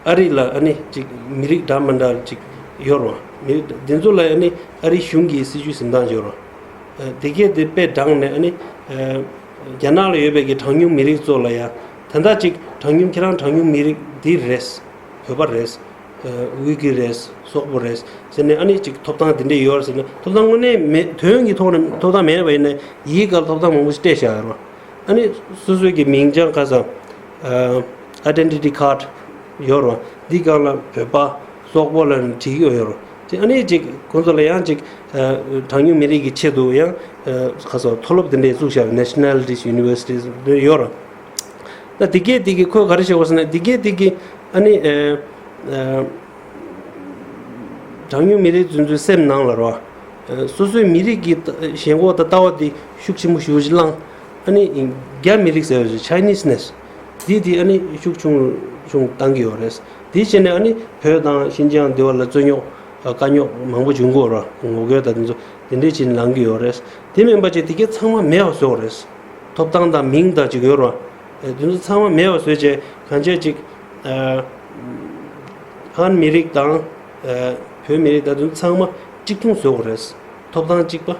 ཨ་རི་ལ་ཨ་ནི་ཅིག་མི་རིགས་འདྲ་མི་འདྲ་ཅིག་ཡོད་རེད། མི་རིགས་དེ་ཚོ་ལ་ཨ་ནི་ཨ་རི་གཞུང་གི་སྲིད་ཇུས་འཛིན་སྟངས་ཅིག་ཡོད་རེད། ཨ་དེ་གས་དེ་དཔེ་དྲངས་ནས་ཨ་ནི་ཨ་ རྒྱ་ནག་ལ་ཡོད་པའི་གི་གྲངས་ཉུང་མི་རིགས་ཚོ་ལ་ཡང་ད་ལྟ་ཅིག་གྲངས་ཉུང་ཁྱེད་རང་གྲངས་ཉུང་མི་རིགས་འདི་རེད། བོད་པ་རེད། ཝི་གི་རེད། སོག་པོ་རེད་ཟེར་ནས་ཨ་ནི་ཅིག་ཐོབ་ཐང་དེ་འདྲས་ཡོད་ཟེར་ན་ཐོབ་ཐང་དངོས་གནས་མེད། དོན་གྱི་ཐོག་ནས་ཐོབ་ཐང་མེད་པ་ཡིན་ན་ཡིག་ག་ལ་ཐོབ་ཐང་མང་པོ་ཞིག་སྤྲད་བཞག་ཡོད་རེད། ཨ་ནི་སོ་སོའི་གི་མིང་བྱང་ཁ་སང་ཨ་ཨའི་ཌེན་ཊི་ཊི་ཁཌ་ཡོད་རེད། འདི་སྒང་ལ་བོད་པ་སོག་པོ་ལ་བྲིས་ཡོད་རེད། དེ་ཨ་ནི་ཅིག་ཁོང་ཚོ་ལ་ཡང་ཅིག་ཨ་གྲངས་ཉུང་མི་རིགས་ཀྱི་ཆེད་དུ་ཡང་ཨ་ཁ་སང་མཐོ་སློབ་དེ་འདྲས་བཙུགས་བཞག Nationalities Universities ཡོད་རེད། ད་དེ་གས་དེ་གི་ཁོས་ག་རེ་བཤད་པ་ཟེར་ན་དེ་གས་དེ་གི་ཨ་ནི་ཨ་ཨ་གྲངས་ཉུང་མི་རིགས་ཚོའི་སེམས་ནང་ལ་རོ། སོ་སོའི་མི་རིགས་ཀྱི་ཞེན་ཁོག་དང་ལྟ་བ་དེ་ཤུགས་ཆེན་པོ་ཞེ་པོ་ཅིག་བསླངས། ཨ་ནི་རྒྱ་མི་རིགས་ཟེར་བ་ཅིག་Chineseness་དེ་དེ་ཨ་ནི་ཤུགས་ཆུང་ཆུང་བཏང་གི་ཡོད་རེད། དེ་བྱས་ནས་ཨ་ནི་བོད་དང་ཤིན་ཅང་འདི་བ་ལ་རྩོད་རྙོག་དཀའ་རྙོག་མང་པོ་བྱུང་གི་ཡོད་རེད། ངོ་རྒོལ་དང་དེ་ཚོ་དེ་འདྲས་བྱས་ནས་ལངས་ཀྱི་ཡོད་རེད། དེ་མིན་པ་ཅིག་དེ་གས་ཚང་མ་མེད་པ་བཟོ་དགོས་རེད། ཐོབ་ཐང་དང་མིང་དང་ཅིག་ཡོད་རེད། དེ་ཚོ་ཚང་མ་མེད་པ་བཟོས་བྱས་གང་བྱས་ཅིག་ཧན་མི་རིགས་དང་བོད་མི་རིགས་དང་དེ་ཚོ་ཚང་མ་གཅིག་མཚུངས་བཟོ་དགོས་རེད། ཐོབ་ཐང་གཅིག་པ།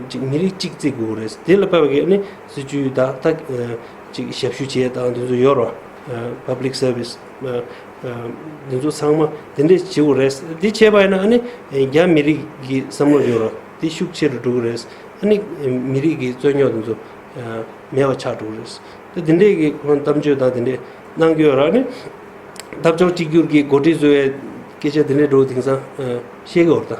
ཅིག་མི་རིགས་གཅིག་བརྩི་དགོས་རེད། དེ་ལ་དཔག་པའི་ཨ་ནི་སྲིད་ཇུས་དང་ད་ཅིག་ཞབས་ཞུ་བྱེད་དང་དེ་ཚོ་ཡོད་རེད། Public Service་དེ་ཚོ་ཚང་མ་དེ་འདྲས་བྱེད་དགོས་རེད། དེ་བྱས་པ་ཡིན་ན་ཨ་ནི་རྒྱ་མི་རིགས་ཀྱི་བསམ་བློ་ཡོད་རེད། དེ་ཤུགས་ཆེ་རུ་འགྲོ་གི་རེད། ཨ་ནི་མི་རིགས་ཀྱི་རྩོད་རྙོག་དེ་ཚོ་མེད་པ་ཆགས་འགྲོ་གི་རེད། ད་དེ་འདྲས་ཀྱི་ཁོང་གཏམ་བརྗོད་དང་དེ་འདྲས་གནང་གི་ཡོད་རེད། ཨ་ནི་འཐབ་ཕྱོགས་གཅིག་གྱུར་གྱི་འགོ་ཁྲིད་བཟོ་བའི་སྐད་ཆ་དེ་འདྲས་འགྲོ་དེང་སང་བཤད་ཀྱི་ཡོད་རེད་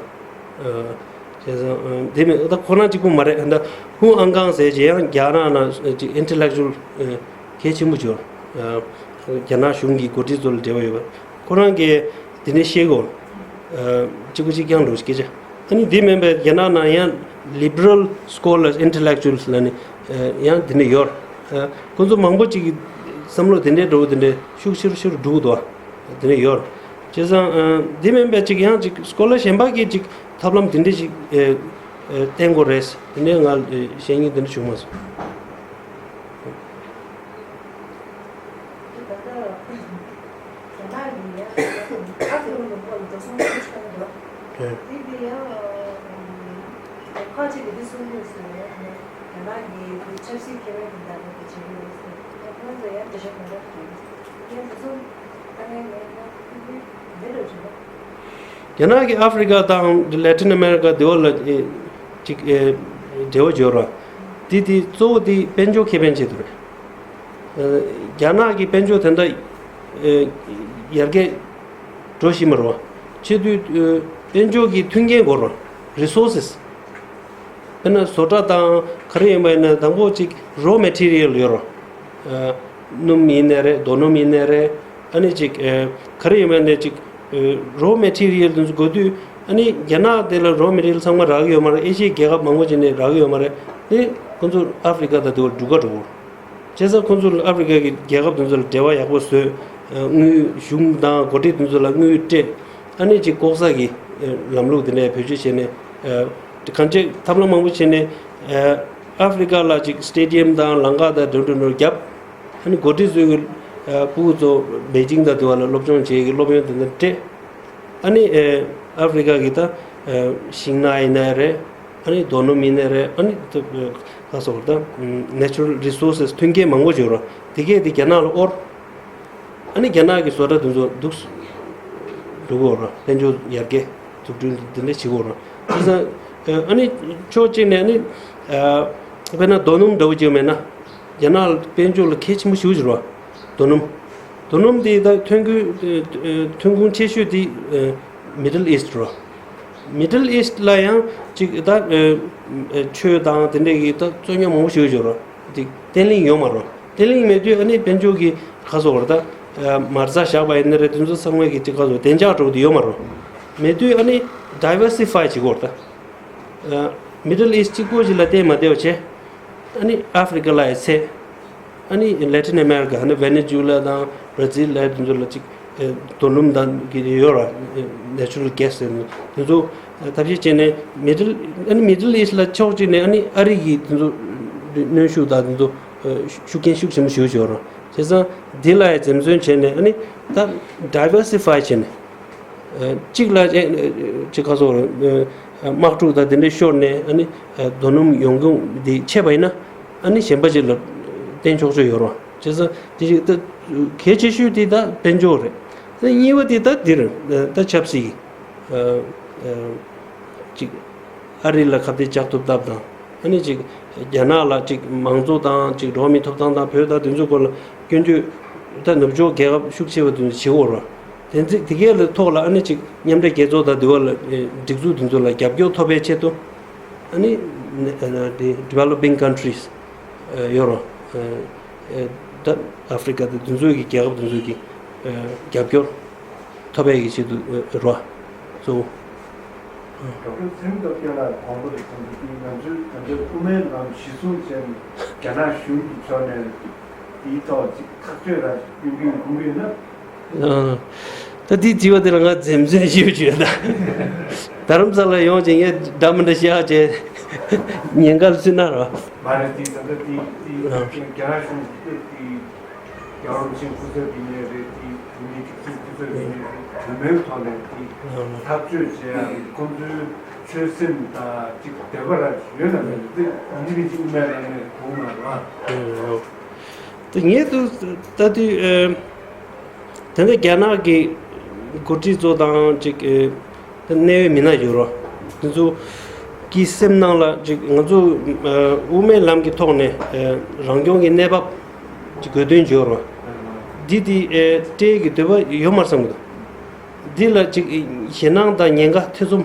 ད། བྱས་ཙང་དེ་མིན་ད་ཁོ་རང་གཅིག་པུ་མ་རེད། ད་ཧུའུ་ཨང་ཀང་ཟེར་ཅིག་ཡང་རྒྱ་ནག་ནང་ཅིག་ཨིན་ཊེ་ལེག་ཅུ་ཨལ་གལ་ཆེན་པོ་ཅིག་ཡོད་རེད། རྒྱ་ནག་གཞུང་གི་འགོ་ཁྲིད་ཚོ་ལ་འབྲེལ་བ་ཡོད་པ། ཁོ་རང་གིས་དེ་འདྲས་བཤད་ཀྱི་ཡོད་རེད། གཅིག་པུ་གཅིག་རྐྱང་འགྲོ་སྐད་ཆ། ཨ་ནི་དེ་མིན་པའི་རྒྱ་ནག་ནང་ཡང་liberal scholars intellectuals་ལ་ནི་ཡང་དེ་འདྲས་ཡོད་རེད། ཁོ་ཚོ་མང་པོ་ཅིག་གི་བསམ་བློ་དེ་འདྲས་འགྲོ་དེ་འདྲས་ཤུགས་ཆེ་རུ་ཆེ་རུ་འགྲོ་གི་འདུག་དེ་འདྲས་ཡོད་རེད། བྱས་ཙང་དེ་མིན་པའི་ཅིག་ཡང་ཅིག་སྐོ་ལ་གཞན་པ་གིས་ཅིག་ཐབས་ལམ་དེ་འདྲས་ཅིག་བསྟེན་དགོས་རེད། དེ་འདྲས་ང་བཤད་མཁན་དེ་འདྲས་བྱུང་མ་སོང་། རྒྱ་ནག་གི་ཡ་ཨ་ཧྥེ་རི་ཁ་ལུང་པ་ལ་འགྲོ་སོང་ཆེ་ཆེ་གནང་གི་འདུག་དེ་དེ་ཡ་ཁ་ཅིག་གི་དེ་གསུང་གི་སོང་ཡ་ནས་རྒྱ་ནག་གི་དེ་ཆབ་སྲིད་ཁེ་ཕན་དེ་འདྲ་དེ་བྱེད་ཀྱི་ཡོད་ཟེར། ཡ་ཁོང་ཚོ་ཡ་དེ་ཤོད་མ་རེད་དེ་ཡ་དེ་ཚོ་ད་ངས་ངས་ཡ་ཁུ་ཁུ་འདི་རེད་བྱུང་། རྒྱ་ནག་གིས་ཨ་ཧྥེ་རི་ཁ་དང་ལེ་ཊིན་ཨ་མེ་རི་ཁ་དེ་བ་ལ་ཨེ་ཅིག་ཨེ་འབྲེལ་བ་འབྱོར་བ། དེ་དེ་གཙོ་བོ་དེ་དཔལ་འབྱོར་ཁེ་ཕན་ཆེད་དུ་རེད། ཨ་རྒྱ་ནག་གི་དཔལ་འབྱོར་དེ་འདྲ་ཨེ་ཡར་རྒྱས་འགྲོ་བཞིན་པ་རེད་བ། ཆེད་དུ་ཨེ་དཔལ་འབྱོར་གྱི་མཐུན་རྐྱེན་དགོས་རེད། རི་སོར་སེས། དཔེར་ན་བཟོ་གྲྭ་དང་ག་རེ་ཡིན་པ་ཡིན་ན་དང་པོ་གཅིག་raw material་ཡོད་རེད། ཨ་སྣུམ་ཡིན་ནའི་རེད། རྡོ་སྣུམ་ཡིན་ནའི་རེད། ཨ་ནི་གཅིག་ཨ་ག་རེ་ཡིན་པ་ཡིན་ནའི་གཅིག་ཨ་raw material་དེ་ཚོ་དགོས་དུས་ཨ་ནི་རྒྱ་ནག་དེ་ལ་raw material་ཚང་མ་རག་གི་ཡོད་མ་རེད། ཨེ་ཤི་ཡའི་རྒྱལ་ཁབ་མང་པོ་ཅིག་ནས་རག་གི་ཡོད་མ་རེད། དེ་ཁོང་ཚོ་ཨ་ཧྥེ་རི་ཁ་དང་དེ་བར་འགྲུལ་ཁ་འགྲོ་གི་རེད། བྱས་ཙང་ཁོང་ཚོ་ལ་ཨ་ཧྥེ་རི་ཁ་གི་རྒྱལ་ཁབ་དེ་ཚོ་ལ་འབྲེལ་བ་ཡག་པོ་བཟོས། ཨ་དངུལ་གཞུང་དང་འགོ་ཁྲིད་དེ་ཚོ་ལ་དངུལ་སྤྲད། ཨ་ནི་གཅིག་ལྐོག་ཟ་གི་ཨ་ལམ་ལུགས་དེ་འདྲ་བེད་སྤྱོད་བྱས་ནས་ཨ་གང་ཅི་ཐབས་ལམ་མང་པོ་བྱས་ནས་ཨ་ཨ་ཧྥེ་རི་ཁ་ལ་གཅིག་སི་ཊེ་ཌི་ཡམ་དང་ལམ་ཁ་དང་འགྲོ་འགྲོ་འགྲོ་བརྒྱབ། ཨ་ནི་འགོ་ཁྲིད་ཚོའི་གི་ཨ་ཕྲུ་གུ་ཚོ་པེ་ཅིང་དང་དེ་བ་ལ་སློབ་སྦྱོང་བྱེད་ཀྱི་སློབ་ཡོན་དེ་འདྲ་སྤྲད། ཨ་ནི་ཨ་ཧྥེ་རི་ཁ་གི་ད་ཨ་ཤིང་ནགས་ཡིན་ནའི་རེད། ཨ་ནི་རྡོ་སྣུམ་ཡིན་ནའི་རེད། ཨ་ནི་ད་ཨ་ག་སོགས་ད་ཨ་ནེ་ཅུ་རལ་རི་སོར་སེས་མཐུན་རྐྱེན་མང་པོ་ཡོད་རེད། དེ་གས་དེ་རྒྱ་ནག་ལ་དབོར། ཨ་ནི་རྒྱ་ནག་གི་བཟོ་གྲྭ་དེ་ཚོ་འདུག་འགྲོ་གི་ཡོད་རེད། དཔལ་འབྱོར་ཡར་རྒྱས་འཛུགས་སྐྲུན་དེ་འདྲ་བྱེད་ཀྱི་ཡོད་རེད། བྱས་ཙང་ཨ་ནི་ཕྱོགས་གཅིག་ནས་ཨ་ནི་ཨ་དཔེར་ན་རྡོ་སྣུམ་འདྲ་བོ་ཅིག་མེད་ན་རྒྱ་ནག་ལ་དཔལ་འབྱོར་ལ་གལ་ཆེན་པོ་ཞེ་པོ་ཅིག་རེད་བ། རྡོ་སྣུམ། རྡོ་སྣུམ་དེ་ད་ཐོན་ཁུངས་ཨ་ཐོན་ཁུངས་ཆེ་ཤོས་དེ་ཨ་མི་ཌལ་ཨིསཊ་རེད་བ། མི་ཌལ་ཨིསཊ་ལ་ཡང་ཅིག་ད་ཨ་ཨ་ཆོས་དང་དེ་འདྲས་ཀྱི་ད་རྩོད་རྙོག་མང་པོ་ཞེ་པོ་ཅིག་ཡོད་རེད། དེ་བརྟན་ལྷིང་ཡོད་མ་རེད། བརྟན་ལྷིང་མེད་དུས་ཨ་ནི་དཔལ་འབྱོར་གྱི་ཁ་སོགས་རེད་ད་ཨ་མ་རྩ་བཞག་པ་ཡིན་ན་རེད། དེ་ཚོ་ཚང་མ་གི་ཅིག་ཁ་སོགས་བདེ་འཇགས་འགྲོ་གི་དེ་ཡོད་མ་རེད། མེད་དུས་ཨ་ནི་ཌའི་ཝར་སི་ཕའི་བྱེད་དགོས་རེད་ད། ཨ་མི་ཌལ་ཨིསཊ་གཅིག་པོ་ཅིག་ལ་བརྟེན་མ་བསྡད་པ་བྱས། ཨ་ནི་ཨ་ཧྥེ་རི་ཁ་ལ་ཡ་ཚད། ཨ་ནི་ལེ་ཊིན་ཨ་མེ་རི་ཁ་ཨ་ནི་ཝེ་ནེ་ཛུ་ལ་དང་བྷ་ར་ཛིལ་ལ་དེ་ཚོ་ལ་ཅིག་ཨེ་རྡོ་སྣུམ་དང་གི་ཡོད་ར། ནེ་ཅུ་རལ་གྷེ་སི་ཟེར་ནས་དེ་ཚོ་ཨེ་ཐབས་ཤེས་བྱས་ནས་མི་ཌལ་ཨ་ནི་མི་ཌལ་ཨིསཊ་ལ་ཕྱོགས་གཅིག་ནས་ཨ་ནི་ཨ་རི་གི་དེ་ཚོ་གནོན་ཤུགས་དང་དེ་ཚོ་ཨེ་ཤུགས་རྐྱེན་ཤུགས་ཆེན་པོ་ཞེ་པོ་ཅིག་ཡོད་ར། བྱས་ཙང་འདི་ལ་ཡ་འཛེམ་ཟོན་བྱས་ནས་ཨ་ནི་ད་ཌའི་ཝར་སི་ཕའི་བྱས་ནས་ཨེ་གཅིག་ལ་ཨེ་ཅིག་ཁ་སོགས་ར། དམག་འཁྲུག་དང་དེ་འདྲ་ཤོར་ནས་ཨ་ནི་རྡོ་སྣུམ་ཡོང་ཁུངས་དེ་ཆད་པ་ཡིན་ན་ཨ་ནི་གཞན་པ་ཅིག་ལ་བརྟེན་ཆོག་ཆོག་ཡོད་རེད་བ། བྱས་ཙང་དེ་ཅིག་ད་གལ་ཆེ་ཤོས་དེ་ད་དཔལ་འབྱོར་རེད། ད་གཉིས་པ་དེ་ད་འདིར་ད་ཆབ་སྲིད་ཅིག་ཨ་རི་ལ་ཁ་གཏད་བཅག་ཐུབ་ཐབས་དང་ཨ་ནི་ཅིག་རྒྱ་ནག་ལ་ཅིག་མང་གཙོ་དང་ཅིག་འགྲོ་བ་མིའི་ཐོབ་ཐང་དང་བོད་དང་དེ་ཚོའི་སྐོར་ལ་སྐྱོན་བརྗོད་ད་ནུབ་ཕྱོགས་རྒྱལ་ཁབ་ཤུགས་ཆེ་བ་དེ་ཚོས་བྱེད་དགོས་རེད་བ། དེ་ཚིག་དེ་གས་ལ་ཐོག་ལ་ཨ་ནི་ཅིག་མཉམ་འབྲེལ་རྒྱལ་ཚོགས་དང་དེ་བ་ལ་ཨེ་སྒྲིག་འཛུགས་དེ་ཚོ་ལ་རྒྱབ་སྐྱོར་ཐོབ་པའི་ཆེད་དུ་ཨ་ནི་ཨ་ནི་དེ་developing countries་ཨེ་ཡོད་རེད་བ། ཨེ་ད་ཨ་ཧྥི་རི་ཀ་དང་དེ་ཚོའི་གི་རྒྱལ་ཁབ་དེ་ཚོའི་གི་ཨེ་རྒྱབ་སྐྱོར་ཐོབ་པའི་གི་ཆེད་དུ་ཨེ་རེད་བ། གཙོ་བོ། ཌོག་ཊར་ཚེ་རིང་སྟོབས་རྒྱལ་ལགས་དགོངས་པ་རེ་ཐོན་པ་དེ་ང་ཚོའི་ད་ལྟའི་དབུ་མའི་ལམ་གཞི་བཟུང་བྱས་ནས་རྒྱ་ནག་གཞུང་གི་ཕྱོགས་ནས་དེའི་ཐོག་ཅིག་ཐག་གཅོད་ར་ཞིག་སྐྱོན་གྱི་ཡོང་གི་ཡོད་ན། ཨ། ད་དེའི་དྲི་བ་དེ་ལ་ང་འཛེམ་ཟོན་ཞུ་རྒྱུ་ཡོད་ད། རྡ་རམ་ས་ལ་ཡོང་བྱས་ངས་འདྲ་མི་འདྲ་བཤད་བྱས་ཉེན་ཁ་ལ་སུན་ན་ར། མ་རེད་དེ་ད་ལྟ་དེ་དེ་ཨ། རྒྱ་ནག་གཞུང་གིས་དེ་རྒྱལ་བ་རིན་པོ་ཆེའི་སྐུ་ཚབ་ཡིན་ནའི་རེད་དེ་བོད་མིའི་སྒྲིག་འཛུགས་སྐུ་ཚབ་ཡིན་ནའི་རེད་གྲོས་མོལ་ཐོག་ནས་དེ་ཨ། ཐག་གཅོད་བྱས་ཡ་ཁོང་ཚོའི་ཆོད་སེམས་དང་ཅིག་འདོད་པ་ར་ཡོད་ན་མེད་ན་དེ་ཡིན་གཅིག་མིན་གཅིག་དབུ་མའི་ལམ་ནས་དགོངས་གནང་རོགས་ཨ། དེ་ངས་དུ་ལྟ་དུས་ཨེ། དེ་ནས་རྒྱ་ནག་གི་འགོ་ཁྲིད་ཚོ་དང་ཅིག་ཨེ། དེ་གནད་ཡོད་མི་སྣ་ཡོད་རོ། དེ་ཚོ་གི་སེམས་ནང་ལ་ཅིག་ང་ཚོ་ཨེ། དབུ་མའི་ལམ་གྱི་ཐོག་ནས་ཨེ། རང་སྐྱོང་གི་གནས་བབ་ཅིག་དགོས་དོན་ཡོད་རོ། འདི་དེ་ཨེ། སྤྲད་ཀྱི་འདོད་པ་ཡོད་མ་རེད་བསམ་གི་འདུག་འདི་ལ་ཅིག་ཞེད་སྣང་དང་ཉེན་ཁ་ཐེ་ཚོམ་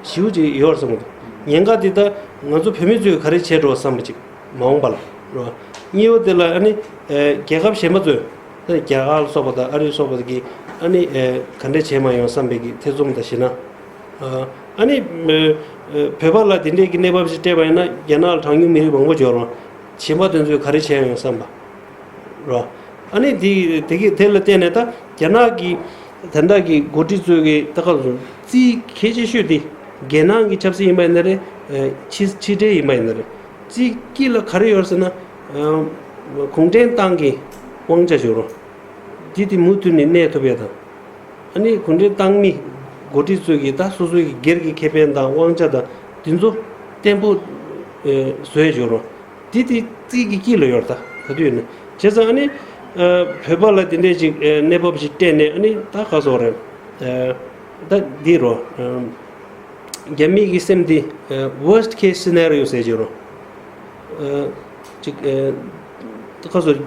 ཞེ་པོ་ཅིག་ཡོད་རེད་བསམ་གི་འདུག་ཉེན་ཁ་འདི་ད་ང་ཚོ་བོད་མི་ཚོས་ག་རེ་བྱས་འགྲོ་བསམ་པ་ཅིག་མ་འོངས་པ་ལ་རེད་བ། གཉིས་པ་དེ་ལ་ཨ་ནི་ཨེ། རྒྱལ་ཁབ་གཞན་པ་ཚོས་ད་རྒྱ་གར་ལ་སོགས་པ་དང་ཨ་རི་ལ་སོགས་པ་དེ་གིས་ཨ་ནི་ཨེ། ག་འདྲ་བྱས་མ་ཡོང་བསམ་པའི་གི་ཐེ་ཚོམ་དང་ཞེད་སྣང་། ཨ་ནི་ཨེ། བོད་པ་ལ་དེ་འདྲའི་གི་གནས་བབ་ཞིག་སྤྲད་པ་ཡིན་ན་རྒྱ་ནག་ལ་གྲངས་ཉུང་མི་རིགས་མང་པོ་འབྱོར་རོ། གཞན་པ་དེ་ཚོས་ག་རེ་བྱས་ཡོང་བསམ་པ། རོ། ཨ་ནི་དེ་དེ་གི་དེ་ལ་བརྟེན་ནས་ད་རྒྱ་ནག་གི་ད་ལྟ་གི་འགོ་ཁྲིད་ཚོས་གི་ད་ག་རེ་ཟེར་རྩིས་གལ་ཆེ་ཤོས་དེ་རྒྱལ་ནང་གི་ཆབ་སྲིད་ཡིན་པ་ཡིན་ན་རེད། ཕྱི་ཕྱི་འབྲེལ་ཡིན་པ་ཡིན་ན་རེད། རྩིས་དཀྱིལ་ལ་ག་རེ་ཡོད་ཟེར་ན་གུང་ཁྲན་ཏང་གི་དབང་ཆ་ཡོད་རོ། དེ་དེ་མུ་མཐུད་ནས་གནས་ཐུབ་ཡ་དང་། ཨ་ནི་གུང་ཁྲན་ཏང་མི་འགོ་ཁྲིད་ཚོས་གི་ད་སོ་སོའི་གི་སྒེར་གྱི་ཁེ་ཕན་དང་དབང་ཆ་དང་དེ་ཚོ་བརྟན་པོ་བཟོས་ཡོད་རོ། དེ་དེ་རྩིས་ཀྱི་དཀྱིལ་ལ་ཡོད་ད་ག་དུས་ཡིན་ན། བྱས་ཙང་ཨ་ནི་བོད་པ་ལ་དེ་འདྲས་ཅིག་གནས་བབ་ཅིག་སྤྲད་ནས་ཨ་ནི་ད་ག་སོག་རེད། ད་འདི་རོ། རྒྱ་མི་གི་སེམས་འདི་worst case scenario ཟེར་གྱི་རོ། ཅིག་ད་ག་སོག་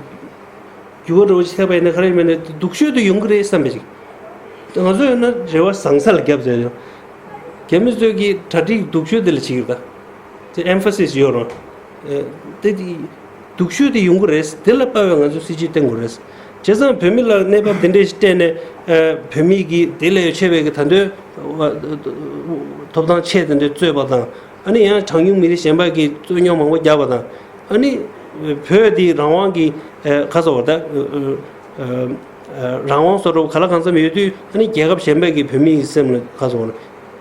འགྱུར་བ་འགྲོ་ཆེ་བ་ཡིན་ན་ག་རེ་མིན་ན་སྡུག་ཤོས་དུ་ཡོང་གི་རེད་བསམ་པ་ཅིག་ང་ཚོ་ཡོད་ན་རེ་བ་བཟང་ས་ལ་རྒྱབ་ཟེར་ཡོད། རྒྱ་མི་ཚོས་ཀྱི་གྲ་སྒྲིག་སྡུག་ཤོས་དེ་ལ་བྱེད་ཀྱི་ཡོད་ད། དེ་emphasis ཡོད་རོ། དེ་སྡུག་ཤོས་དེ་ཡོང་གི་རེད། དེ་ལ་དཔའ་བའི་ང་ཚོས་སྲིད་ཇུས་བཏིང་དགོས་རེད། བྱས་ཙང་བོད་མི་ལ་གནས་བབ་དེ་འདྲས་ཤིག་སྤྲད་ནས་བོད་མི་གི་དེ་ལས་ཆེ་བའི་གི་ད་འདོད་ཐོབ་ཐང་ཆེ་དེ་འདྲས་རྩོད་པ་དང་ཨ་ནི་ཡང་གྲངས་ཉུང་མི་རིགས་གཞན་པ་གི་རྩོད་རྙོག་མང་པོ་རྒྱག་པ་དང་། ཨ་ནི་བོད་འདི་རང་དབང་གི་ཁ་སོ་བ་ད་རང་དབང་སོ་རོ་ག་ལ་གང་འཚམ་ཡོད་དུས་ཨ་ནི་རྒྱལ་ཁབ་གཞན་པའི་གི་བོད་མི་ཡི་སེམས་ལ་ཁ་སོ་བ་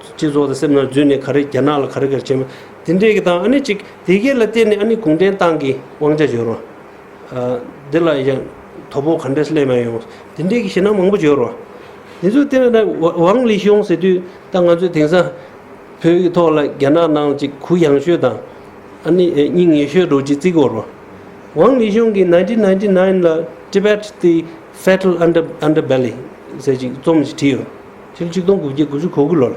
སྤྱི་ཚོགས་དང་སེམས་ནང་འཛུལ་ནས་ག་རེ་རྒྱ་ནག་ལ་ག་རེ་ག་རེ་བྱེད་མ་དེ་འདྲས་གི་དང་ཨ་ནི་ཅིག་དེ་གས་ལ་བརྟེན་ནས་ཨ་ནི་གུང་ཁྲན་ཏང་གི་དབང་ཆ་འབྱོར་རོ། འདི་ལ་ཡང་དོ་ཕོག་ག་འདྲས་སླེབས་མ་ཡོང་དེ་འདྲས་གི་ཞེད་སྣང་མང་པོ་འབྱོར་རོ། དེ་ཚོ་བལྟས་ན་ཝང་ལི་ཤོང་ཟེར་དུས་ད་ང་ཚོས་དེང་སང་བོད་ཀྱི་ཐོག་ལ་རྒྱ་ནག་ནང་ཅིག་གུ་ཡངས་ཤོས་དང་ཨ་ནི་སྙིང་ཉེ་ཤོས་འགྲོ་ཅིག་བརྩི་གི་ཡོད་རེད། ཝང་ལི་ཤོང་གིས་nineteen ninety nine ལ་Tibet the Fatal Under- Underbelly ཟེར་ཅིག་རྩོམ་ཞིག་བྲིས་ཡོད། ཕྱི་ལོ་ཆིག་སྟོང་དགུ་བརྒྱ་དགུ་བཅུ་གོ་དགུ་ལོར།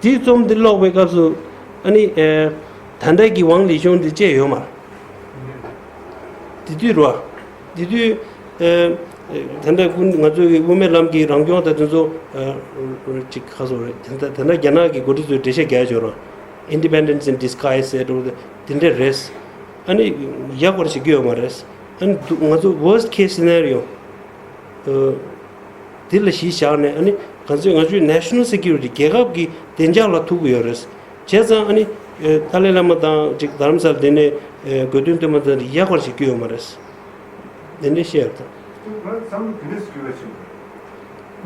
དེའི་རྩོམ་དེ་ཀློག་པའི་སྐབས་སུ་ཨ་ནི་ད་ལྟ་གི་ཝང་ལི་ཤོང་དེ་བཅད་ཡོད་མ་རེད། དེ་དུས་རོ། དེ་དུས་ཨེ། ད་ལྟ་ཀུན་ང་ཚོའི་དབུ་མའི་ལམ་གྱི་རང་སྐྱོང་དང་དེ་ཚོ་ཨེ། ཅིག་ཁ་སོ་རེད། ད་ལྟ་ད་ལྟ་རྒྱ་ནག་གི་འགོ་ཁྲིད་ཚོས་འགྲེལ་བཤད་རྒྱག་ཡ་ཡོད་རེད། Independence in disguise ཟེར་འགྲོ་དེ་འདྲ་རེད། ཨ་ནི་ཡག་པར་བྱེད་ཀྱི་ཡོད་མ་རེད། ཨ་ནི་ང་ཚོ་worst case scenario ཨེ། དེ་ལ་གཞི་བཞག་ནས་ཨ་ནི་ང་ཚོས་ང་ཚོའི་national security རྒྱལ་ཁབ་ཀྱི་བདེ་འཇགས་ལ་ཐུག་གི་ཡོད་རེད། བྱས་ཙང་ཨ་ནི་ཏཱ་ལའི་བླ་མ་དང་ཅིག་རྡ་རམ་ས་ལ་དེ་ནས་དགོས་འདུན་བཏོན་པ་དེ་ཡག་པར་ཞིག་སྐྱོན་ཡོད་མ་རེད། དེ་འདྲ་བཤད་ཡོད་ད། བསམ་བློ་དེ་འདྲ་ཞིག་སྐྱོན་པ་ཞིག་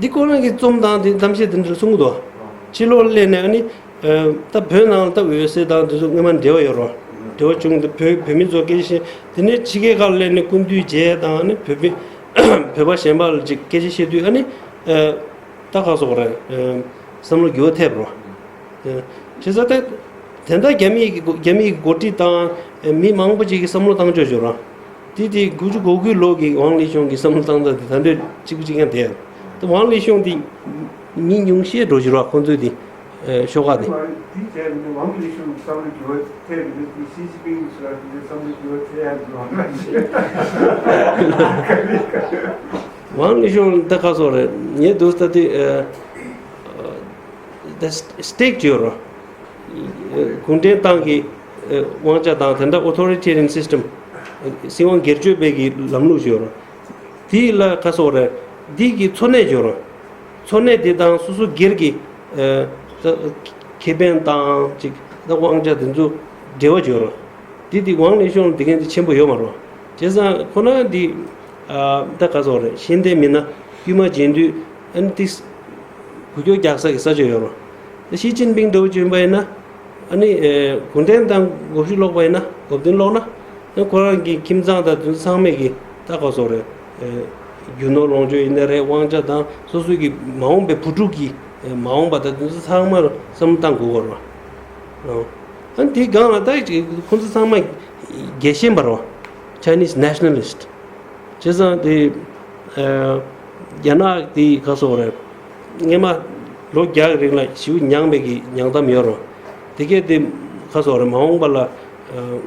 འདི་ཁོ་རང་གི་རྩོམ་དང་དེ་གཏམ་བཤད་དེ་འདྲ་གསུང་གི་འདུག་ཕྱི་ལོགས་སླེབས་ནས་ཨ་ནི་ད་བོད་ནང་ལ་ད་འོད་ཟེར་དང་དེ་ཚོ་སྔོན་མ་འབྲེལ་བ་ཡོད་རོ། འབྲེལ་བ་བྱུང་སྟེ་བོད་བོད་མི་ཚོ་སྐད་ཆ་བཤད་དེ་ནས་ཕྱི་རྒྱལ་ཁག་ལ་སླེབས་ནས་སྐུ་མདུན་མཇལ་དང་ཨ་ནི་བོད་པའི་བོད་པ་གཞན་པ་ལ་ཅིག་སྐད་ཆ་བཤད་དུས་ཨ་ནི། ད་ག་སོགས་རེད། བསམ་བློ་འགྱུར་བ་ཐེབས་རོ། བྱས་ཙང་ད་དེ་འདྲ་རྒྱ་མི་གི་རྒྱ་མི་གི་འགོ་ཁྲིད་དང་མི་མང་པོ་ཅིག་གི་བསམ་བློ་བཏང་ཕྱོགས་ཡོད་རེད། དེ་དེ་དགུ་བཅུ་གོ་དགུའི་ལོ་གི་ཝང་ལི་ཤུང་གི་བསམ་བློ་བཏང་སྟངས་དེ་ད་འདྲ་གཅིག་པ་གཅིག་རྐྱང་དེ་ད་ཝང་ལི་ཤུང་དེ་མི་ཉུང་ཤས་འགྲོ་བཞིན་རེད་ཁོང་ཚོའི་དེ་ཤོག་ཁག་དེ། དེ་བྱས་ནས་ཝང་ལི་ཤུང་བསམ་བློ་འགྱུར་བ་ཐེབས་ཀྱི་འདུག་དེ་ཞི་ཅིན་ཕིང་གི་ཞུ་བ་དེ་བསམ་བློ་འགྱུར་བ་ཐེབས་ཡ་འགྲོ་ན་ཞེས། ཝང་ལི་ཤུང་ད་ག་སོགས་རེད་ངས་འདུག་ད་དེ་ད་སྟེག་ཅིག་ཡོད་རེད། གུང་ཁྲན་ཏང་གི་དབང་ཆ་དང་དེ་འདྲ་ཨོ་ཐོ་རི་ཊེ་རི་ཡན་སིས་ཊེམ་སྲིད་དབང་སྒེར་གཅོད་པའི་གི་ལམ་ལུགས་ཤིག་ཡོད་རེད། དེ་ལ་ག་སོགས་རེད། འདི་གི་འཚོ་གནས་ཤིག་ཡོད་རེད། འཚོ་གནས་དེ་དང་སོ་སོ་སྒེར་གྱི་ཁེ་ཕན་དང་ཅིག་ད་དབང་ཆ་དེ་ཚོ་འབྲེལ་བ་ཡོད་རེད། དེ་དེ་ཝང་ལི་ཤུང་ལ་དེ་གན་དེ་ཆེན་པོ་ཡོད་མ་རེད། བྱས་ཙང་ཁོ་ན་འདི་ད་ག་ཚོད་རེད་ཤེས་ལྡན་མི་སྣ་དཀྱུས་མ་རྗེས་མཐུད་ཨ་ནི་ཏིས་འགུལ་སྐྱོད་རྒྱག་ས་གི་ས་ཆ་ཡོད་རེད། ད་ཞི་ཅིན་ཕིང་འདྲ་བོ་བྱོན་པ་ཡིན་ན་ཨ་ནི་གུང་ཁྲན་ཏང་དགོངས་ཞུ་ཀློག་པ་ཡིན་ན་དགོངས་དོན་ཀློག་ན། ཁོ་རང་གི་ཁྱིམ་ཚང་དང་དེ་ཚོ་ཚང་མས་ཀྱི་ད་ག་སོགས་རེད། རྒྱུ་ནོར་ལོངས་སྤྱོད་ཡིན་ན་རེད། དབང་ཆ་དང་སོ་སོའི་གི་མ་འོངས་པའི་བུ་ཕྲུག་གི་མ་འོངས་པ་དང་དེ་ཚོ་ཚང་མར་བསམ་བློ་བཏང་དགོས་ཀྱི་རེད། ཨ་ནི་དེའི་སྒང་ལ་ད་ཁོང་ཚོ་ཚང་མ་རྒྱལ་ཞེན་པ་རེད། Chinese nationalist། བྱས་ཙང་དེ་རྒྱ་ནག་དེ་ག་སོགས་རེད། སྔོན་མ་ལོ་བརྒྱ་གི་རིང་ལ་ཞེ་པོ་མྱངས་པའི་གི་མྱངས་གཏམ་ཡོད་རེད། དེ་གས་དེ་ག་སོགས་རེད་མ་འོངས་པ་ལ་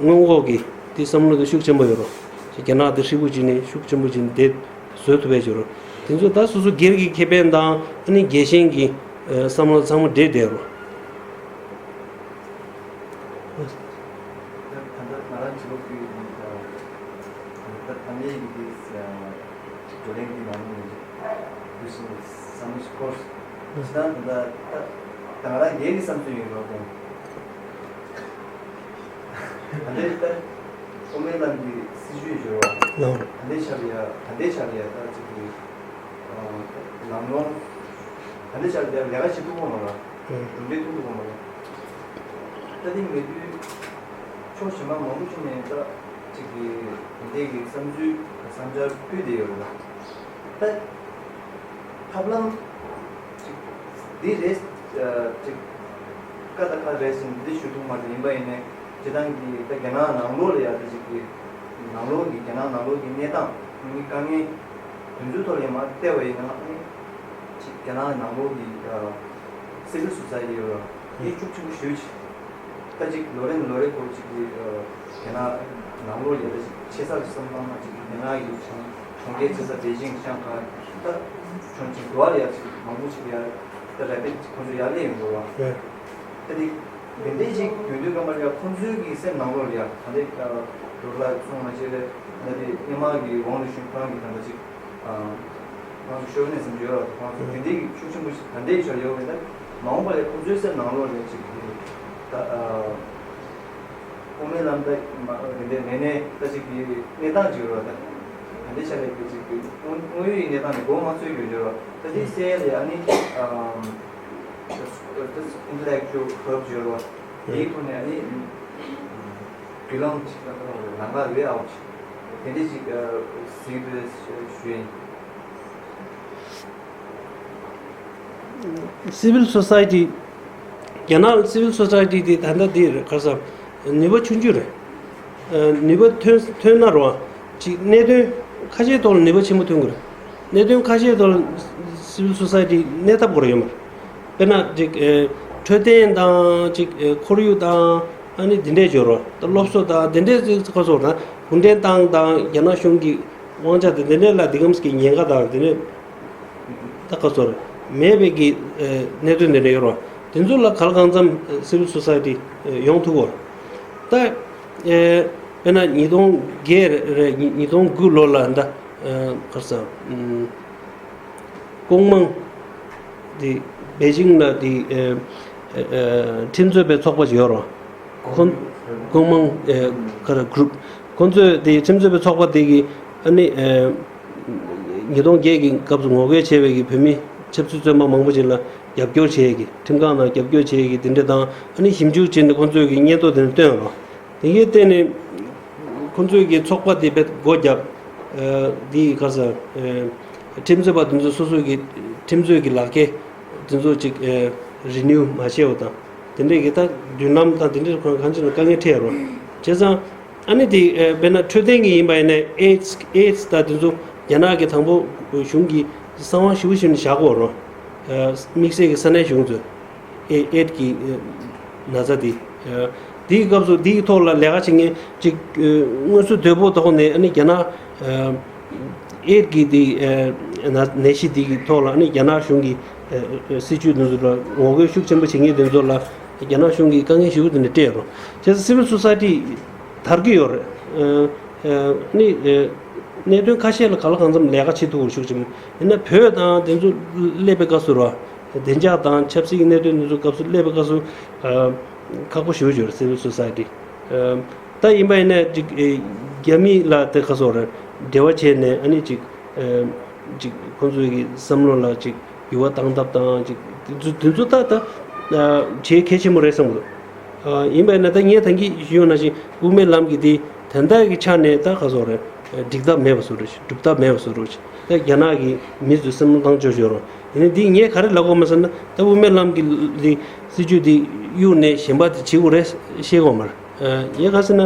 སྔོན་འགོག་གི་དེ་བསམ་བློ་དེ་ཤུགས་ཆེན་པོ་ཡོད་རེད། རྒྱ་ནག་དེ་ཧྲིལ་པོ་བྱས་ནས་ཤུགས་ཆེན་པོ་བྱས་ནས་དེ་བཟོ་ཐུབ་པའི་ཡོད་རེད། དེ་ཚོ་ད་སོ་སོ་སྒེར་གྱི་ཁེ་ཕན་དང་ཨ་ནི་རྒྱལ་ཞེན་གྱི་བསམ་བློ་ཚང་མ་འདྲེས་བསྡད་རེད། ད་ལྟ་ང་རང་བྱིས་པ་ཕུད་ཡོད་ནས་ད་ད་ལྟ་ཡིན་གྱི་བགྲོ་གླེང་འདི་ནང་ནས་འདུས་ཤིང་བསམ་བློ་ཞིག་འཁོར། ཇི་ལྟར་ད་ལྟ་ད་ང་རང་སྒེར་གྱི་བསམ་ཚུལ་ཡིན་རོགས་གོང་ད་ལྟའི་ད་ཨོ་མའི་ལམ་གྱི་སྲིད་བྱུས་འབྱོར་བ་ད་ལྟའི་ཆར་ཡ་ད་ལྟའི་ཆར་ཡ་ད་ཅིག་གི་ལམ་ལྷོང་ད་ལྟའི་ཆར་ཡ་ལས་ཀ་བྱེད་ཐུབ་ཀྱི་མ་རེད། གྲུབ་འབྲས་ཐོན་ཐུབ་ཀྱི་མ་རེད། ད་ལྟའི་མེད་དུས་ཕྱོགས་གཞན་པ་མང་པོ་ཅིག་ནས་ད་ཅིག་གི་དེ་འདྲའི་གི་བསམ་ཚུལ་བསམ་འཆར་ཕུལ་བསྡད་ཡོད་རེད་ལ། ད་ཐབས་ལམ་ཅིག་འདི་རེད་ཅིག་ཀ་ད་ཀ་རེད་ཟེར་འདི་འདྲ་ཞུ་ཐུབ་མ་རེད། ཡིན་པ་ཡིན་ནའི་སྤྱིར་བཏང་གི་ད་རྒྱ་ནག་ནང་ལོགས་ལ་ཡ་ད་ཅིག་གི་ནང་ལོགས་ཀྱི་རྒྱ་ནག་ནང་ལོགས་ཀྱི་གནས་སྟངས་ནི་དཀའ་ངལ་དེ་ཚོའི་ཐོག་ལ་ཡ་མར་བལྟས་པ་ཡིན་ན་ནི་ཅིག་རྒྱ་ནག་ནང་ལོགས་ཀྱི་སི་ཝིལ་སོ་སའི་ཊི་ཡོད་ར་དེ་ཤུགས་ཆེན་པོ་ཞེ་པོ་ཅིག་ད་ཅིག་ལོ་རེ་ནས་ལོ་རེ་བར་ཅིག་གི་རྒྱ་ནག་ནང་ལོགས་ལ་ཡ་ད་ཅིག་ཆེ་ས་རེ་བསམ་བློ་བཏང་ན་ཅིག་རྒྱ་ནག་གི་གྲོང་ཁྱེར་ཆེ་ས་པེ་ཅིང་ཤང་ཧའེ་ད་ཁྱོན་ཅིག་འགྲོ་བ་ལ་ཡ་ཅིག་མང་པོ་ཅིག་ཡ་ད་རེ་པེད་ཁོང་ཚོ་ཡར་སླེབས་ཡོང་འགྲོ་བ་ད་དེ་དེ་འདྲའི་ཅིག་ཡོང་དུས་སྐབས་ལ་ཡ་ཁོང་ཚོའི་གི་སེམས་ནང་ལོགས་ལ་ཡ་ད་འདྲའི་ཌོ་ལར་སོང་མ་བྱས་རེད། ད་དེ་སྔོན་མ་གི་ཝང་ལི་ཤུན་ཁོ་རང་གི་ད་ལྟ་ཅིག་ང་ཚོ་ཤོ་ཝི་ནི་ཛམ་ཡོད་ར་ཁོང་ཚོ་དེ་འདྲའི་ཤུགས་ཆེན་པོ་ཞིག་ད་འདྲའི་ཞོར་ཡོད་རེད། ད་མ་འོངས་པ་ལ་ཁོང་ཚོའི་སེམས་ནང་ལོགས་ལ་ཅིག་གི་ད་དབུ་མའི་ལམ་ད་མ་དེ་འདྲའི་ནས་ནས་ད་ཅིག་གི་གནས་སྟངས་ཅིག་ཡོད་ར། ད་ད་འདྲའི་ཆ་ལས་ཀྱི་ཅིག་གི་དངོས་དངོས་ཡོད་ཀྱི་གནས་སྟངས་ནས་མགོ་མ་ཚོས་རྒྱུ་ཡོད་ར། ད་དེ་སེལ་ལ་ཨ་ནི་ད་ད་ཨིན་ཊེ་ལེག་ཅུ་ཨལ་ཧབ་ཅིག་ཡོད་ར། དེའི་ཐོག་ནས་ཨ་ནི་བརྒྱུད་ལམ་ཅིག་ད་ལྟ་ལམ་ཁ་ཝེ་ཨའུ་ཊི་དེ་འདྲ་ཅིག་གཟིགས་འདོད་ཞུ་ཡིན། སི་ཝིལ་སོ་སའི་ཊི། རྒྱ་ནག་སི་ཝིལ་སོ་སའི་ཊི་དེ་ད་ལྟ་དེ་རེད་ག་ས་ནུས་པ་ཆུང་ཆུང་རེད། ནུས་པ་ཐོན་ཐོན་ན་རུང་ཅིག་གནད་དོན་ཁ་ཤས་ཐོག་ལ་ནུས་པ་ཆེན་པོ་ཐོན་དགོས་རེད། གནད་དོན་ཁ་ཤས་ཐོག་ལ་སི་ཝིལ་སོ་སའི་ཊི་གནས་ཐབས་དགོས་རེད་ཡོད་མ་རེད། དཔེར་ན་ཅིག་འཕྲོད་བསྟེན་དང་ཅིག་ཁོར་ཡུག་དང་ཨ་ནི་འདི་འདྲས་འབྱོར་རོགས་ད་སློབ་གསོ་དང་འདི་འདྲས་ཅིག་ཁ་སོགས་དང་གུང་ཁྲན་ཏང་དང་རྒྱ་ནག་གཞུང་གི་དབང་ཆ་དེ་འདི་འདྲས་ལ་འདི་གམ་གྱི་ཉེན་ཁ་དང་འདི་འདྲས་ད་ཁ་སོགས་མེད་པའི་གི་གནད་དོན་འདི་འདྲས་ཡོད་རོགས་དེ་ཚོ་ལ་ག་ལ་གང་འཚམ་སི་ཝིལ་སོ་སའི་ཊི་ཡོང་ཐུབ་བོ། ད་དཔེར་ན་ཉིས་སྟོང་བརྒྱད་རེད་ཉིས་སྟོང་དགུ་ལོ་ལ་ད་ག་ས། ཀོང་མང་དེ་པེ་ཅིང་ལ་དེ་ཁྲིམས་རྩོད་པའི་ཚོགས་པ་ཞིག་ཡོད་རོགས། ཁོང་ཀོང་མང་ཁ་ར་གུ་རུབ་ཁོང་ཚོས་དེ་ཁྲིམས་རྩོད་པའི་ཚོགས་པ་དེ་གི་ཨ་ནི་ཉིས་སྟོང་བརྒྱད་ཀྱི་སྐབས་སུ་ངོ་རྒོལ་བྱས་པའི་གི་བོད་མི་ཆབ་སྲིད་བཙོན་པ་མང་པོ་ཞིག་ལ་རྒྱབ་སྐྱོར་བྱས་ཀྱི་ཁྲིམས་ཁང་ནང་རྒྱབ་སྐྱོར་བྱས་ཀྱི་དེ་འདྲ་དང་ཨ་ནི་ཞིབ་འཇུག་བྱས་ནས་ཁོང་ཚོས་གི་སྙན་ཐོ་དེ་འདྲ་བཏོན་རོགས། དེ་གའི་སྟེང་ནས་ཁོང་ཚོའི་གི་ཚོགས་པ་དེ་བས་སྒོ་བརྒྱབ། དེའི་ག་ས་ཁྲིམས་རྩོད་པ་དེ་ཚོ་སོ་སོའི་གི་ཁྲིམས་རྩོད་ཀྱི་ལག་ཁྱེར་དེ་ཚོ་ཅིག་རི་ནིའུ་མ་བྱས་པ་དང་ དེ་འདྲས་ཀྱི་ད་མདུན་ལམ་དང་དེ་འདྲས་གང་གང་ཅི་ན་དཀའ་ངལ་འཕྲད་རོ། བྱས་ཙང་ཨ་ནི་དེ་དཔེར་ན་འཕྲོད་བསྟེན་གྱི་ཡིན་པ་ཡིན་ན་ཨེ་ཌི་སི་ཨེ་ཌི་སི་ད་དེ་ཚོ་རྒྱ་ནག་གི་དང་པོ་གཞུང་གི་གསང་བ་ཞུ་བཞིན་བཞག་གོ་རོ། དམིགས་བསལ་གྱི་ས་གནས་གཞུང་ཚོས་ཨེ་ཨེ་ཌི་སི་གི་ན་ཚ་དེ། དེའི་སྐབས་སུ་དེའི་ཐོག་ལ་ལས་ཀ་བྱེད་མཁན་ཅིག་སྔོན་སུ་དོད་པོ་ཐོག་ནས་ཨ་ནི་རྒྱ་ནག་ཨེ་ཌི་སི་གི་དེ་ནད་གཞི་དེ་གི་ཐོག་ལ་ཨ་ནི་རྒྱ་ནག་གཞུང་གི་སྲིད་ཇུས་དེ་ཚོ་ལ་ངོ་རྒོལ་ཤུགས་ཆེན་པོ་བྱེད་མཁན་དེ་ཚོ་ལ་རྒྱ་ནག་གཞུང་གིས་དཀའ་ངལ་ཞེ་པོ་དེ་འདྲ་སྤྲད་ཡོད་རེད། བྱས་ཙང་སི་ཝིལ་སོ་སའི་ཊི་དར་གྱི་ཡོད་རེད། ཨ་ནི་གནད་དོན་ཁ་ཤས་ལ་ག་ལ་གང་འཚམ་ལས་ཀ་བྱེད་ཐུབ་པ་ཤུགས་ཆེན་པོ་ཡིན་ན་བོད་དང་དེ་ཚོ་སླེབས་པའི་སྐབས་སུ་ར་བདེ་འཇགས་དང་ཆབ་སྲིད་ཀྱི་གནད་དོན་དེ་ཚོ་སྐབས་སུ་སླེབས་པའི་སྐབས་སུ་ཁག་པོ་ཞེ་པོ་ཅིག་ཡོད་རེད། སི་ཝིལ་སོ་སའི་ཊི་ད་ཡིན་པ་ཡིན་ན་ཅིག་རྒྱ་མི་ལ་དེ་ག་སོགས་རེད་འབྲེལ་བ་བྱས་ནས་ཨ་ནི་ཅིག་ཅིག་ཁོང་ཚོའི་གི་བསམ་བློ་ལ་ཅིག་འགྱུར་བ་བཏང་ཐབས་དང་ཅིག་དེ་ཚོ་དེ་ཚོ་ད་ད་བྱེད་གལ་ཆེན་པོ་རེད་བསམ་གི་འདུག་ཡིན་པ་ཡིན་ན་ད་ངས་ད་གིན་ཞུས་ཡོད་ནང་བཞིན་དབུ་མའི་ལམ་གྱི་དེ་ད་ལྟ་གི་ཆ་ནས་ད་ག་སོགས་རེད་འགྲིག་ཐབས་མེད་པ་བཟོ་འདྲ་ཞིག་སྒྲུབ་ཐབས་མེད་པ་བཟོ་འདྲ་ཞིག་ད་རྒྱ་ནག་གི་མི་ཚོས་བསམ་བློ་བཏང་ཆོག་ཞོར་རོ། ཡིན་ནའི་འདི་ངས་ག་རེ་ལབ་དགོས་མ་ཟེར་ན་ད་དབུ་མའི་ལམ་གྱི་ལི་སྲིད་ཇུས་འདི་གཡུག་ནས་གཞན་པ་དེ་བྱེད་དགོས་རེད་ཤེས་དགོས་མ་རེད། ངས་ག་ཟེར་ན་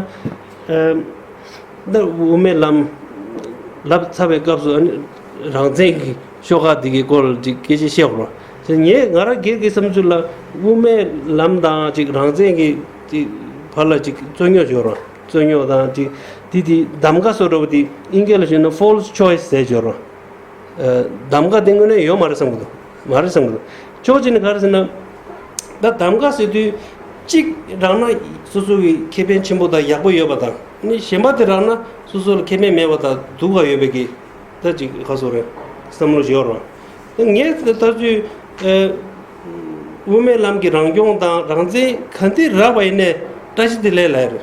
ད་དབུ་མའི་ལམ་ལབ་ཚར་བའི་སྐབས་སུ་ཨ་ནི་རང་བཙན་གྱི་ཤོག་ཁག་འདི་གི་སྐོར་ཅིག་སྐད་ཆ་བཤད་དགོས་རེད། ངས་ང་རང་སྒེར་གྱི་བསམ་ཚུལ་ལ་དབུ་མའི་ལམ་དང་ཅིག་རང་བཙན་གྱི་ཅིག་བར་ལ་ཅིག་རྩོད་རྙོག་ཡོད་རེད། རྩོད་རྙོག་དང་ཅིག་དེ་དེ་གདམ་ག་བཟོ་འདྲ་བོ་དེ་ཨིན་སྐད་ལ་ཞུས་ན་false choice ཟེར་ཡོད་རེད། གདམ་ག་དེ་དངོས་གནས་ཡོད་མ་རེད་བསམ་གི་འདུག་མ་རེད་བསམ་གི་འདུག་ཕྱོགས་གཅིག་ནས་ག་རེ་ཟེར་ན། ད་གདམ་ག་ཟེར་དུས་གཅིག་རག་ན་སོ་སོ་གི་ཁེ་ཕན་ཆེན་པོ་དང་ཡག་པོ་ཡོད་པ་དང་ནི་གཞན་པ་དེ་རག་ན་སོ་སོ་ལ་ཁེ་ཕན་མེད་པ་དང་སྡུག་ག་ཡོད་པའི་གི་ད་ཅིག་ག་སོ་རེད་བསམ་བློ་ཞིག་ཡོད་རེད། ད་ངས་ད་ལྟ་ཚུལ་དབུ་མའི་ལམ་གྱི་རང་སྐྱོང་དང་རང་བཙན་ག་འདི་རག་པ་ཡིན་ནས་བཀྲ་ཤིས་བདེ་ལེགས་ལབ་ཡ་རེད།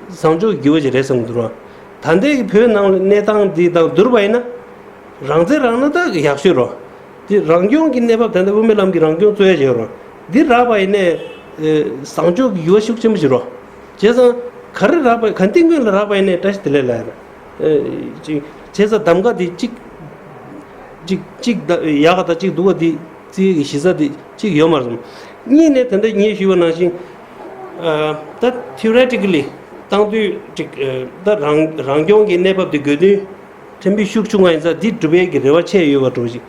བཟང་ཕྱོགས་ཀྱི་འགྱུར་བ་ཅིག་རེད་བསམ་གི་འདུག་ར། ད་ལྟའི་གི་བོད་ནང་ལ་གནས་སྟངས་འདི་དང་བསྡུར་བ་ཡིན་ན། རང་བཙན་རག་ན་ད་ཡག་ཤོས་རོ། འདི་རང་སྐྱོང་གི་གནས་བབ་ད་ལྟ་དབུ་མའི་ལམ་གྱི་རང་སྐྱོང་རྩོད་ཡ་ཅིག་ཡོད་རོ། འདི་རག་པ་ཡིན་ནས་བཟང་ཕྱོགས་ཀྱི་འགྱུར་བ་ཤུགས་ཆེན་པོ་ཞིག་རོ། བྱས་ཙང་ག་རེ་རག་པ་ག་འདི་སྔོན་ལ་རག་པ་ཡིན་ནས་བཀྲ་ཤིས་བདེ་ལེགས་ལབ་ཡ་རེད། ཅིག་བྱས་ཙང་གདམ་ག་འདི་གཅིག་གཅིག་གཅིག་ད་ཡག་ག་ད་གཅིག་སྡུག་ག་འདི་རྩིས་ཀྱི་གཞི་རྩ་འདི་གཅིག་ཡོད་མ་རེད། གཉིས་ནས་ད་ལྟ་ངས་ཞུས་པ་ནང་བཞིན་ད་theoretically་བཏང་དུས་ཅིག་ད་རང་རང་སྐྱོང་གི་གནས་བབ་འདི་དགོས་དུས། ཕྲན་བུ་ཤུགས་ཆུང་བ་ཡིན་ཙང་འདི་སྒྲུབ་པའི་གི་རེ་བ་ཆེ་ཡོད་པ་འདྲ་ཞིག་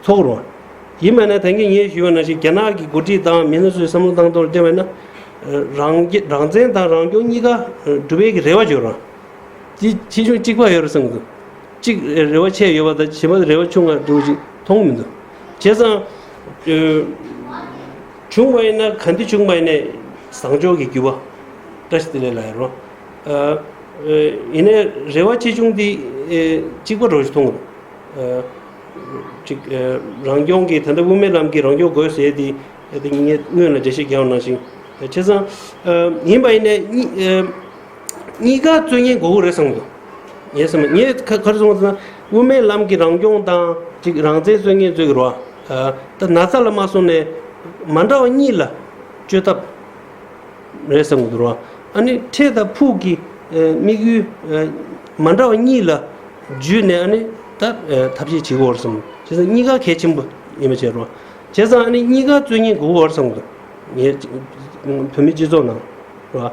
ཚོར་རོ། ཡིན་མིན་ན་ད་གིན་ངས་ཞུས་པ་ནང་བཞིན་རྒྱ་ནག་གི་འགོ་ཁྲིད་དང་མི་སྣ་ཚོའི་བསམ་བློ་བཏང་སྟངས་ལ་བལྟས་པ་ཡིན་ན། རང་རྒྱ་རང་བཙན་དང་རང་སྐྱོང་གཉིས་ཀ་སྒྲུབ་པའི་གི་རེ་བ་ཡོད་རོ། འདི་ཆེ་ཆུང་གཅིག་པ་ཡོད་རེད་བསམ་གི་འདུག་གཅིག་རེ་བ་ཆེ་ཡོད་པ་དང་གཞན་པ་རེ་བ་ཆུང་བ་འདྲ་ཞིག་མཐོང་མི་འདུག་བྱས་ཙང་། བྱུང་བ་ཡིན་ན་ག་འདི་བྱུང་བ་ཡིན་ནའི་བཟང་ཕྱོགས་ཀྱི་འགྱུར་བ་བཀྲ་ཤིས་བདེ་ལེགས་ལབ་ཡ་རོ། ཡིན་ནའི་རེ་བ་ཆེ་ཆུང་འདི་གཅིག་པ་རོ་ཞིག་མཐོང་གི་འདུག་ཅིག་རང་སྐྱོང་གི་ད་ལྟ་དབུ་མའི་ལམ་གྱི་རང་སྐྱོང་དགོས་ཟེར་དེ་དེ་ངས་སྔོན་ལ་འགྲེལ་བཤད་རྒྱག་པ་ནང་བཞིན་བྱས་ཙང་ཡིན་པ་ཡིན་ནའི་གཉིས་གཉིས་ཀ་རྩོད་མཁན་དགོས་ཀྱི་རེད་བསམ་གི་འདུག་ངས་བསམ་ངས་ག་ག་རེ་གསུངས་པ་ཟེར་ན་དབུ་མའི་ལམ་གྱི་རང་སྐྱོང་དང་ཅིག་རང་བཙན་རྩོད་མཁན་ཚོས་ཀྱི་རོ། ད་ན་ཚ་ལ་མ་སོང་ནས་མ་འདྲ་བ་གཉིས་ལ་བཅོས་ཐབས་རེད་བསམ་གི་འདུག་རོ། ཨ་ནི་འཕྲལ་དང་ཕུགས་ཀྱི་དམིགས་ཡུལ་མ་འདྲ་བ་གཉིས་ལ་བརྒྱུད་ནས་ཨ་ནི་ད་ཐབས་ཤེས་བྱེད་ཀྱི་ཡོད་རེད་བསམ། བྱས་ཙང་གཉིས་ཀ་གལ་ཆེན་པོ་ཡིན་པ་བྱས་རོ། བྱས་ཙང་ཨ་ནི་གཉིས་ཀ་རྩོད་མཁན་དགོས་ཀྱི་ཡོད་རེད་བསམ་གི་འདུག་ངས་བོད་མི་སྤྱི་ཚོགས་ནང་རོ།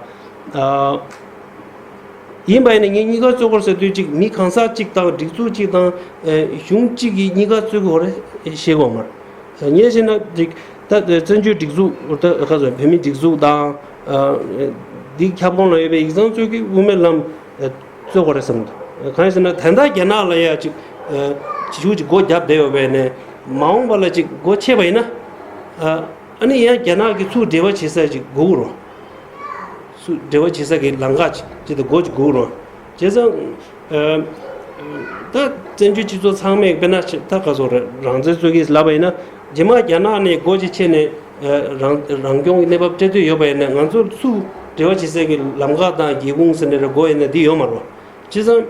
ཡིན་པ་ཡིན་ན་ངས་གཉིས་ཀ་རྩོད་དགོས་ཟེར་དུས་གཅིག་མི་གང་ཟག་གཅིག་དང་སྒྲིག་འཛུགས་གཅིག་དང་གཞུང་གཅིག་གིས་གཉིས་ཀ་རྩོད་དགོས་རེད་ཤེས་དགོས་མ་རེད། ངས་བྱས་ན་སྒྲིག་ད་བཙན་བྱོལ་སྒྲིག་འཛུགས་ད་ག་ཚོད་བོད་མིའི་སྒྲིག་འཛུགས་དང་འདི་ཁྱབ་ཁོངས་ལ་ཡོད་པའི་ཡིག་ཚང་ཚོས་ཀྱིས་དབུ་མའི་ལམ་རྩོད་དགོས་རེད་བསམ་འདུག་གང་ཡིན་ཟེར་ན་ད་ལྟ་རྒྱ་ནག་ལ་ཡ་ཅིག་ཞུ་ཅིག་སྒོ་བརྒྱབ་བསྡད་ཡོད་པས་ནས་མ་འོངས་པ་ལ་ཅིག་སྒོ་ཕྱེ་བ་ཡིན་ན། ཨ་ནི་ཡང་རྒྱ་ནག་གིས་ཚུར་འབྲེལ་བ་བྱེད་ས་ཅིག་དགོས་ཀྱི་རེད། སུ་འབྲེལ་བ་བྱེད་ས་གི་ལམ་ཁ་ཅིག་ཅིག་དང་སྒོ་ཅིག་དགོས་ཀྱི་རེད། བྱས་ཙང་ཨ་ད་བཙན་བྱོལ་སྤྱི་ཚོགས་ཚང་མས་དཔེར་ན་ད་ག་ཚོད་རེད་རང་བཙན་རྩོད་ཀྱི་ལབ་པ་ཡིན་ན་རྗེས་མ་རྒྱ་ནག་ནས་སྒོ་ཅིག་ཕྱེ་ནས་ཨ་རང་རང་སྐྱོང་གི་གནས་བབ་སྤྲད་འདོད་ཡོད་པ་ཡིན་ན་ང་ཚོར་ཚུར་འབྲེལ་བ་བྱེད་ས་གི་ལམ་ཁ་དང་སྒེའུ་ཁུང་ཟེར་ནས་རེད་སྒོ་ཡིན་ན་འདི་ཡོད་མ་རེད། བྱས་ཙང་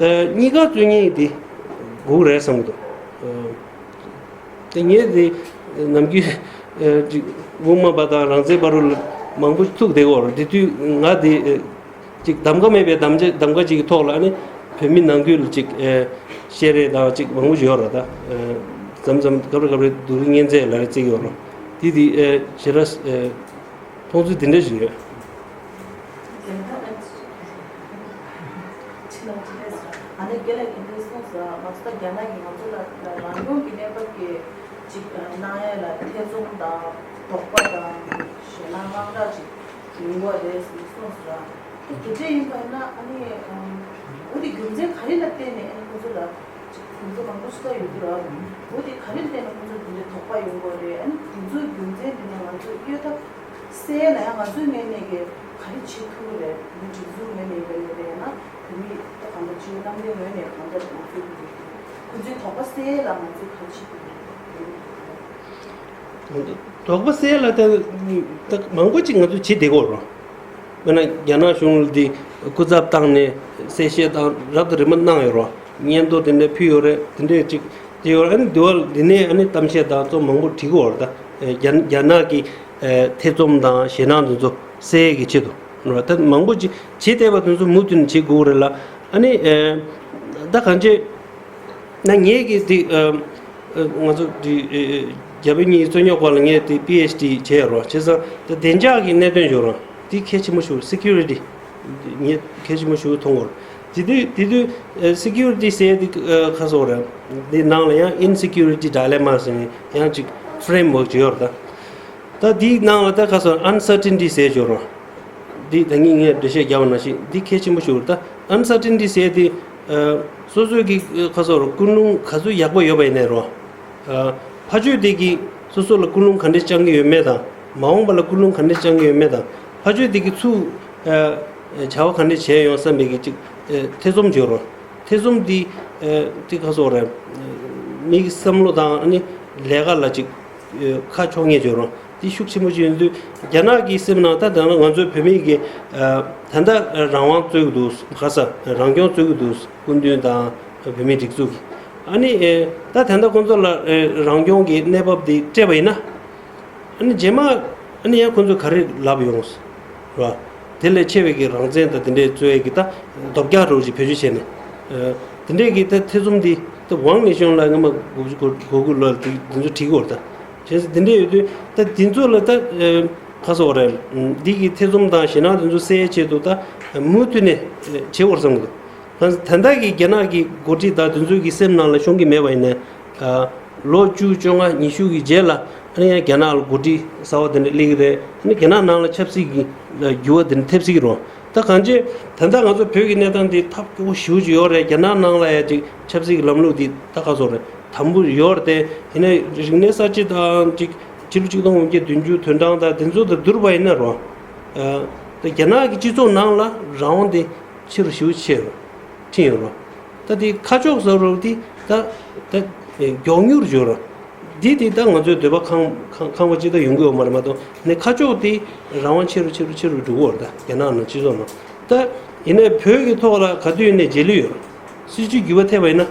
ཨ་གཉིས་ཀ་རྩོད་མཁན་འདི་དགོས་ཀྱི་རེད་བསམ་གྱི་འདུག་ཨ། དེ་ངས་དེ་ནམ་རྒྱུན་ཅིག་དབུ་མ་པ་དང་རང་བཙན་བར་དུ་མང་པོ་ཐུག་བསྡད་ཡོད་རེད། དེ་དུས་ང་དེ་ཅིག་གདམ་ག་མེད་པའི་གདམ་ག་གདམ་ག་ཅིག་གི་ཐོག་ལ་ནི་བོད་མི་ནང་ཁུལ་ལ་ཅིག་བཤད་རེས་དང་ཅིག་མང་པོ་ཞིག་ཡོད་རེད་ད། མཚམས་མཚམས་སྐབས་རེ་སྐབས་རེ་སྡུག་རུས་གཉན་ཚད་ལ་རེ་བརྩི་གི་ཡོད་རེད། དེ་དེ་ཨེ་ཞེ་དྲག་ཨེ་མཐོང་ཚུལ་དེ་འདྲ་ཞིག་ཡོད། རྒན་ལགས་ཁྱེད་ལ་དྲི་བ་ཞིག་ཨ་ནི་རྒན་ལགས་ཀྱིས་འདི་གསུངས་སོང་། ང་ཚོ་ད་རྒྱ་ནག་གིས་ང་ཚོ་ལ་རང་སྐྱོང་གི་གནས་བབ་ཀྱི་ཅིག་གནང་ཡས་ལ་ཐེ་ཚོམ་དང་དོགས་པ་དང་ཞེད་སྣང་དངངས་སྐྲག་ཅིག་ཡོང་གི་རེད་ཟེར་གསུངས་སོང་། ད་དེ་འདྲ་ཡིན་པ་ཡིན་ན་ཨ་ནི་འོ་དེ་རྒྱུ་མཚན་ག་རེ་ལ་བརྟེན་ནས་ཨ་ནི་ཁོ་ཚོ་ལ་ཅིག་ཁོ་ཚོ་མང་པོ་ཞིག་ད་ཡོད་ཀྱི་རེད། འོ་དེ་ག་རེ་ལ་བརྟེན་ནས་ཁོ་ཚོ་དེ་འདྲའི་དོགས་པ་ཡོང་གི་རེད། ཨ་ནི་དེ་ཚོའི་རྒྱུ་མཚན་དེ་ནས་ང་ཚོ་གཡོལ་ཐབས་སེལ་ཡས་ལ་ཡང་ང་ཚོའི་ངོས་ནས་ཀྱི་ག་རེ་བྱེད་ཐུབ་ཀྱི་རེད། བོད་མི་སྒྲིག་འཛུགས་ངོས་ནས་ཡིན་པ་ཡིན་ན་བོད་མི་ད་གང་ལྟར་སྤྱི་འཐུས་རྣམ་པའི་ངོས་ནས་གང་ལྟར་ང་ཚོའི་ཁོ་ཚོའི་དོགས་པ་སེལ་ཡས་ལ་ང་ཚོས་ག་རེ་བྱེད་ཐུབ་ཀྱི་རེད། དོགས་པ་སེལ་ལ་ད་ད་མང་པོ་ཅིག་ང་ཚོས་བྱེད་བསྡད་ཀྱི་ཡོད་རེད། དཔེར་ན་རྒྱ་ནག་གཞུང་ལ་དེ་སྐུ་ཚབ་བཏང་ནས་གསལ་བཤད་དང་རབ་དང་རིམ་པ་གནང་ཡོད་རེད། སྙན་ཐོ་དེ་འདྲ་ཕུལ་ཡོད་རེད། དེ་འདྲས་ཅིག་བྱས་ཡོད་རེད། ཨ་ནི་དེ་བ་འདི་ནས་ཨ་ནི་གཏམ་བཤད་དང་ཚོ་མང་པོ་བྱེད་ཀྱི་ཡོད་རེད། ད་རྒྱ་རྒྱ་ནག་གི་ཐེ་ཚོམ་དང་ཞེད་སྣང་དེ་ཚོ་སེལ་ཡས་ཀྱི་ཆེད་དུ་རེད། ད་མང་པོ་ཅིག་བྱེད་བསྡད་པ་དེ་ཚོ་མུ་མཐུད་ནས་བྱེད་དགོས་རེད་ལ། ཨ་ནི་ད་གང་ཅི། ན་ངས་ཀྱི་དེ་ཨ་ཨ་ང་ཚོ་དེ་ཨ་རྒྱ་བོད་གཉིས་རྩོད་རྙོག་སྐོར་ལ་ངས་དེ་པི་ཨེཆ་ཌི་བྱས་ཡོད་རེད། བྱས་ཙང་དེ་བདེ་འཇགས་ཀྱི་གནད་དོན་ཡོད་རེད། དེ་གལ་ཆེན་པོ་ཞིག་སི་ཀིའུ་རི་ཊི་ངས་གལ་ཆེན་པོ་ཞིག་མཐོང་གི་ཡོད་རེད། དེ་དུས་དེ་དུས་ཨ་སི་ཀིའུ་རི་ཊི་ཟེར་དེ་ཨ་ག་རེ་ཟེར་དགོས་རེད། དེ་ནང་ལ་ཡང་ཨིན་སི་ཀིའུ་རི་ཊི་ཌའི་ལེམ་མ་ཟེར་ནས་ཡང་ཅིག་ཕི་རེམ་ཝོརཀ་ཅིག་ཡོད་རེད། ད་ད་དེའི་ནང་ལ་ད་ག་རེ་ཟེར་ཨན་སར་ཊིན་ཊི་ཟེར་ཡོད་རེད། འདི་ད་ངས་ངས་འགྲེལ་བཤད་རྒྱབ་པ་ནང་བཞིན་འདི་གལ་ཆེན་པོ་ཞིག་རེད། ད་ཨན་སར་ཊིན་ཊི་ཟེར་དེ་ཨ་སོ་སོའི་གི་ཁ་སོ་རུ་ཀུན་སློང་ག་ཚོད་ཡག་པོ་ཡོད་པ་ཡིན་ནའི་རོ། ཨ་ཕ་ཆོས་དེ་གི་སོ་སོ་ལ་ཀུན་སློང་ག་འདྲས་བཅངས་ཀྱི་ཡོད་མེད་དང་མ་འོངས་པ་ལ་ཀུན་སློང་ག་འདྲས་བཅངས་ཀྱི་ཡོད་མེད་དང་ཕ་ཆོས་དེ་གི་ཚུར་ཨ་བྱ་བ་ག་འདྲས་བྱས་ཡོང་བསམ་པའི་གི་ཅིག་ཨ་ཐེ་ཚོམ་བྱོས་རོ། ཐེ་ཚོམ་འདི་ཨ་ཅིག་ཁ་སོ་རེ་མིའི་བསམ་བློ་དང་ཨ་ནི་ལས་ཀ་ལ་ཅིག་ཁ་ཕྱོགས་ངེས་བྱོས་རོ། དེ་ཤུགས་ཆེན་པོ་ཞིག་ཡོད་དུས་རྒྱ་ནག་གི་སེམས་ནང་ད་ད་ང་ཚོའི་བོད་མི་གི་ཨ་ད་ལྟ་རང་དབང་རྩོད་ཀྱི་འདུག་ག་ས་རང་སྐྱོང་རྩོད་ཀྱི་འདུག་སྐུ་མདུན་དང་བོད་མིའི་སྒྲིག་འཛུགས་ཀྱི་ཨ་ནི་ཨེ་ད་ད་ལྟ་ཁོང་ཚོ་ལ་ཨེ་རང་སྐྱོང་གི་གནས་བབ་དེ་སྤྲད་པ་ཡིན་ན་ཨ་ནི་རྗེས་མ་ཨ་ནི་ཡང་ཁོང་ཚོས་ག་རེ་ལབ་ཡོང་ར་དེ་ལས་ཆེ་བའི་གི་རང་བཙན་དང་དེ་འདྲའི་རྩོད་ཡས་ཀྱི་ད་ལྡོག་རྒྱག་རོགས་ཅིག་བེད་སྤྱོད་བྱས་ནས་ཨེ་དེ་འདྲའི་གི་ད་ཐེ་ཚོམ་དེ་ད་ཝང་ནེ་ཤོན་ལ་སྔ་མ་དགུ་བཅུ་གོ་དགུ་ལོ་ལ་དེ་དེ་ཚོ་བྲིས་ཀྱི་ཡོད་རེད་ད། བྱས་ཙང་དེ་འདྲ་ཡོད་དུས་ད་དེ་ཚོ་ལ་ད་ཨེ་ག་རེ་ཟེར་དགོས་རེད། འདི་གི་ཐེ་ཚོམ་དང་ཞེད་སྣང་དེ་ཚོ་སེལ་ཡས་ཆེད་དུ་ད་མུ་མཐུད་ནས་ཨེ་བྱེད་དགོས་བསམ་གི་འདུག་ད་ད་ལྟ་གི་རྒྱ་ནག་གི་འགོ་ཁྲིད་དང་དེ་ཚོའི་གི་སེམས་ནང་ལ་ཤོང་གི་མེད་པ་ཡིན་ནའི་ཨ་ལོ་བཅུ་བཅོ་ལྔ་ཉི་ཤུ་གི་རྗེས་ལ་ཨ་ནི་ཡང་རྒྱ་ནག་ལ་འགོ་ཁྲིད་གསར་པ་དེ་འདྲ་སླེབས་ཀྱི་རེད། ཨ་ནི་རྒྱ་ནག་ནང་ལ་ཆབ་སྲིད་ཀྱི་འགྱུར་བ་དེ་འདྲ་ཐེབས་སྲིད་ཀྱི་རེད། ད་གང་ཅི་ད་ལྟ་ང་ཚོ་བོད་ཀྱི་གནས་སྟངས་འདི་ཐབས་སྐྱོ་པོ་ཞེ་པོ་ཅིག་ཡོད་རེད། རྒྱ་ནག་ནང་ལ་ཡ་ཅིག་ཆབ་སྲིད་ཀྱི་ལམ་ལུགས་འདི་ད་ག་རེ་ཟེར་དགོས་རེད། དམ་པོ་ཡོད་རེད་དེ། ཡིན་ནའི་རིག་གནས་གསར་བརྗེ་དང་ཅིག་ཕྱི་ལོ་ཆིག་སྟོང་དགུ་བརྒྱ་བདུན་ཅུ་དོན་གྲངས་དང་དེ་ཚོ་དང་བསྡུར་བ་ཡིན་ན་རོ། ཨ་ད་རྒྱ་ནག་གི་སྤྱི་ཚོགས་ནང་ལ་རང་དབང་དེ་ཆེ་རུ་ཞེ་པོ་ཆེ་རུ་ཕྱིན་ཡོད་རོ། ད་དེ་ཁ་ཕྱོགས་ཟེར་རོ་དེ་ད་ད་མགྱོགས་མྱུར་ཡོད་རོ། འདི་དེ་ད་ང་ཚོའི་འདོད་པ་ཁེངས་ཁེངས་ཁེངས་པ་ཅིག་ད་ཡོང་གི་ཡོད་མ་རེད་མ་གཏོགས་ནས་ཁ་ཕྱོགས་དེ་རང་དབང་ཆེ་རུ་ཆེ་རུ་ཆེ་རུ་འགྲོ་གི་ཡོད་རེད། ད་རྒྱ་ནག་ནང་སྤྱི་ཚོགས་ནང་ད་ཡིན་ནའི་བོད་ཀྱི་ཐོག་ལ་ག་དུས་ནས་རྗེས་ལུས་ཡོད་རེད། སྲིད་བྱུས་འགྱུར་བ་ཐེབས་པ་ཡིན་ན།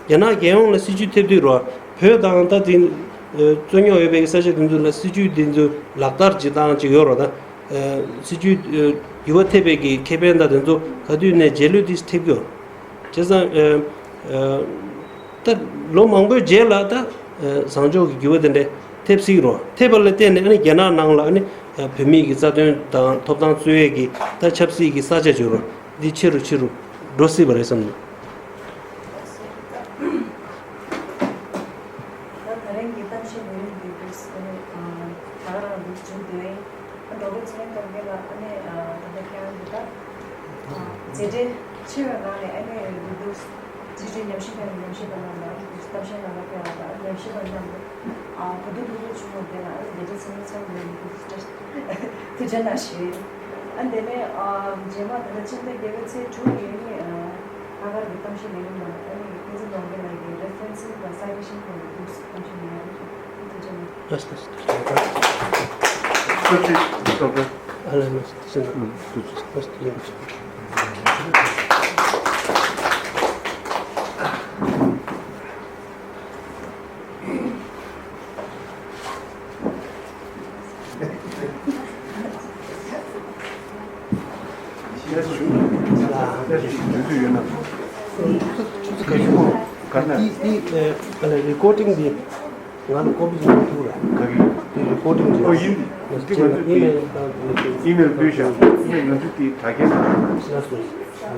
རྒྱ་ནག་རྒྱལ་ཡོངས་ལ་སྲིད་བྱུས་ཐེབས་དུས་རོ། བོད་དང་ད་དེ་ཨ་རྩོད་རྙོག་ཡོད་པའི་ས་ཆ་དེ་ཚོ་ལ་སྲིད་བྱུས་དེ་ཚོ་ལག་བསྟར་བྱེད་སྟངས་ཅིག་ཡོད་རོ། ད་ཨ་སྲིད་བྱུས་ཨ་འགྱུར་བ་ཐེབས་པའི་གི་ཁེ་ཕན་དང་དེ་ཚོ་ག་དུས་ནས་རྗེས་ལུས་དེ་ཐེབས་ཀྱི་ཡོད། བྱས་ཙང་ཨ་ཨ་ད་ལོ་མང་པོའི་རྗེས་ལ་ད་ཨ་བཟང་ཕྱོགས་ཀྱི་འགྱུར་བ་དེ་འདྲ་ཐེབས་སྲིད་རོ། ཐེབས་པ་ལ་བརྟེན་ནས་ཨ་ནི་རྒྱ་ནག་ནང་ལ་ཨ་ནི་ཨ་བོད་མི་གི་རྩ་དོན་དང་ཐོབ་ཐང་རྩོད་ཡས་ཀྱི་ད་ཆབ་སྲིད་ཀྱི་ས་ཆ་ཅིག་ཡོད་རོ། འདི་ཆེ་རུ་ཆེ་རུ་འགྲོ་སྲིད་པ་རེད་བསམ་འདུག་ད་ད་རིང་གི་གཏམ་བཤད་ལས་རིམ་འདི་འདུག་ཨ་ནི་ད་ག་རང་འདུག་བྱུང་འདུག་ཨ་འགྲོ་མགོན་ཚེ་རིང་རྣམ་རྒྱལ་ལགས་ཨ་ནི་ད་ལྟ་ཁྱེད་རང་གི་ད་མཛད་བྲེལ་ཆེ་བའི་ངང་ནས་ཨ་ནི་འདུག་འདུག་ཅིག་ཅིག་ཉམས་ཞིབ་པ་ཉམས་ཞིབ་པ་རྣམས་ལ་གཏམ་བཤད་གནང་བ་ཕེབས་པ་དང་ཉམས་ཞིབ་པ་རྣམས་ལ་གོ་བསྡུར་ཕུལ་དགོས་བྱུང་བ་དེ་ལ་ཨ་ནི་འདི་འདྲ་ཚང་མ་ཚང་མ་ཐུགས་རྗེ་གནང་ཞུ། ཨ་འདི་ནས་རྗེས་མ་ད་ལྟ་ཕྱི་ཟླ་བརྒྱད་པའི་ཚེས་དྲུག་ཉིན་ཨ་ལྷག་དཀར་གྱི་གཏམ་བཤད་ལས་རིམ་ནང་ཨ་ནི་བསྟན་འཛིན་ནོར་རྒྱས་ལགས་ཀྱིས་རེ་ཕ་རན་སིང་དང་སའི་ཊེ་ཤན་སྐོར་ལ་ཐུགས་གཏམ་བཤད་གནང་ཡོད། ཐུགས་རྗེ་གནང་། ལགས་སོ། ཨ་ལགས་སོ། ཐུགས་རྗེ་གནང་། ཆུ་ཚོད་ག་ཚོད་ཡོད་ན། ཆུ་ཚོད་ག་ཚོད་ཡོད་ན། ཨ་ལ་རི་ཀོར་ཌིང་འདི། ང་ལ་ཀོ་པི་ཅིག་ཐུག་ར། ག་གི། དེ་རི་པོ་ཊིང་ཅིག་ཨོ་ཡིན། འདི་ང་ཚོ་ཨི་མེལ་ཨི་མེལ་འབུལ་བཞག་ཨི་མེལ་ང་ཚོ་དེ་དྲ་རྒྱའི་ནང་ལ་ལགས་སོ།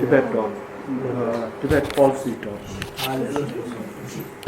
Tibet dot Tibet policy dot ཨ་ལགས་སོ།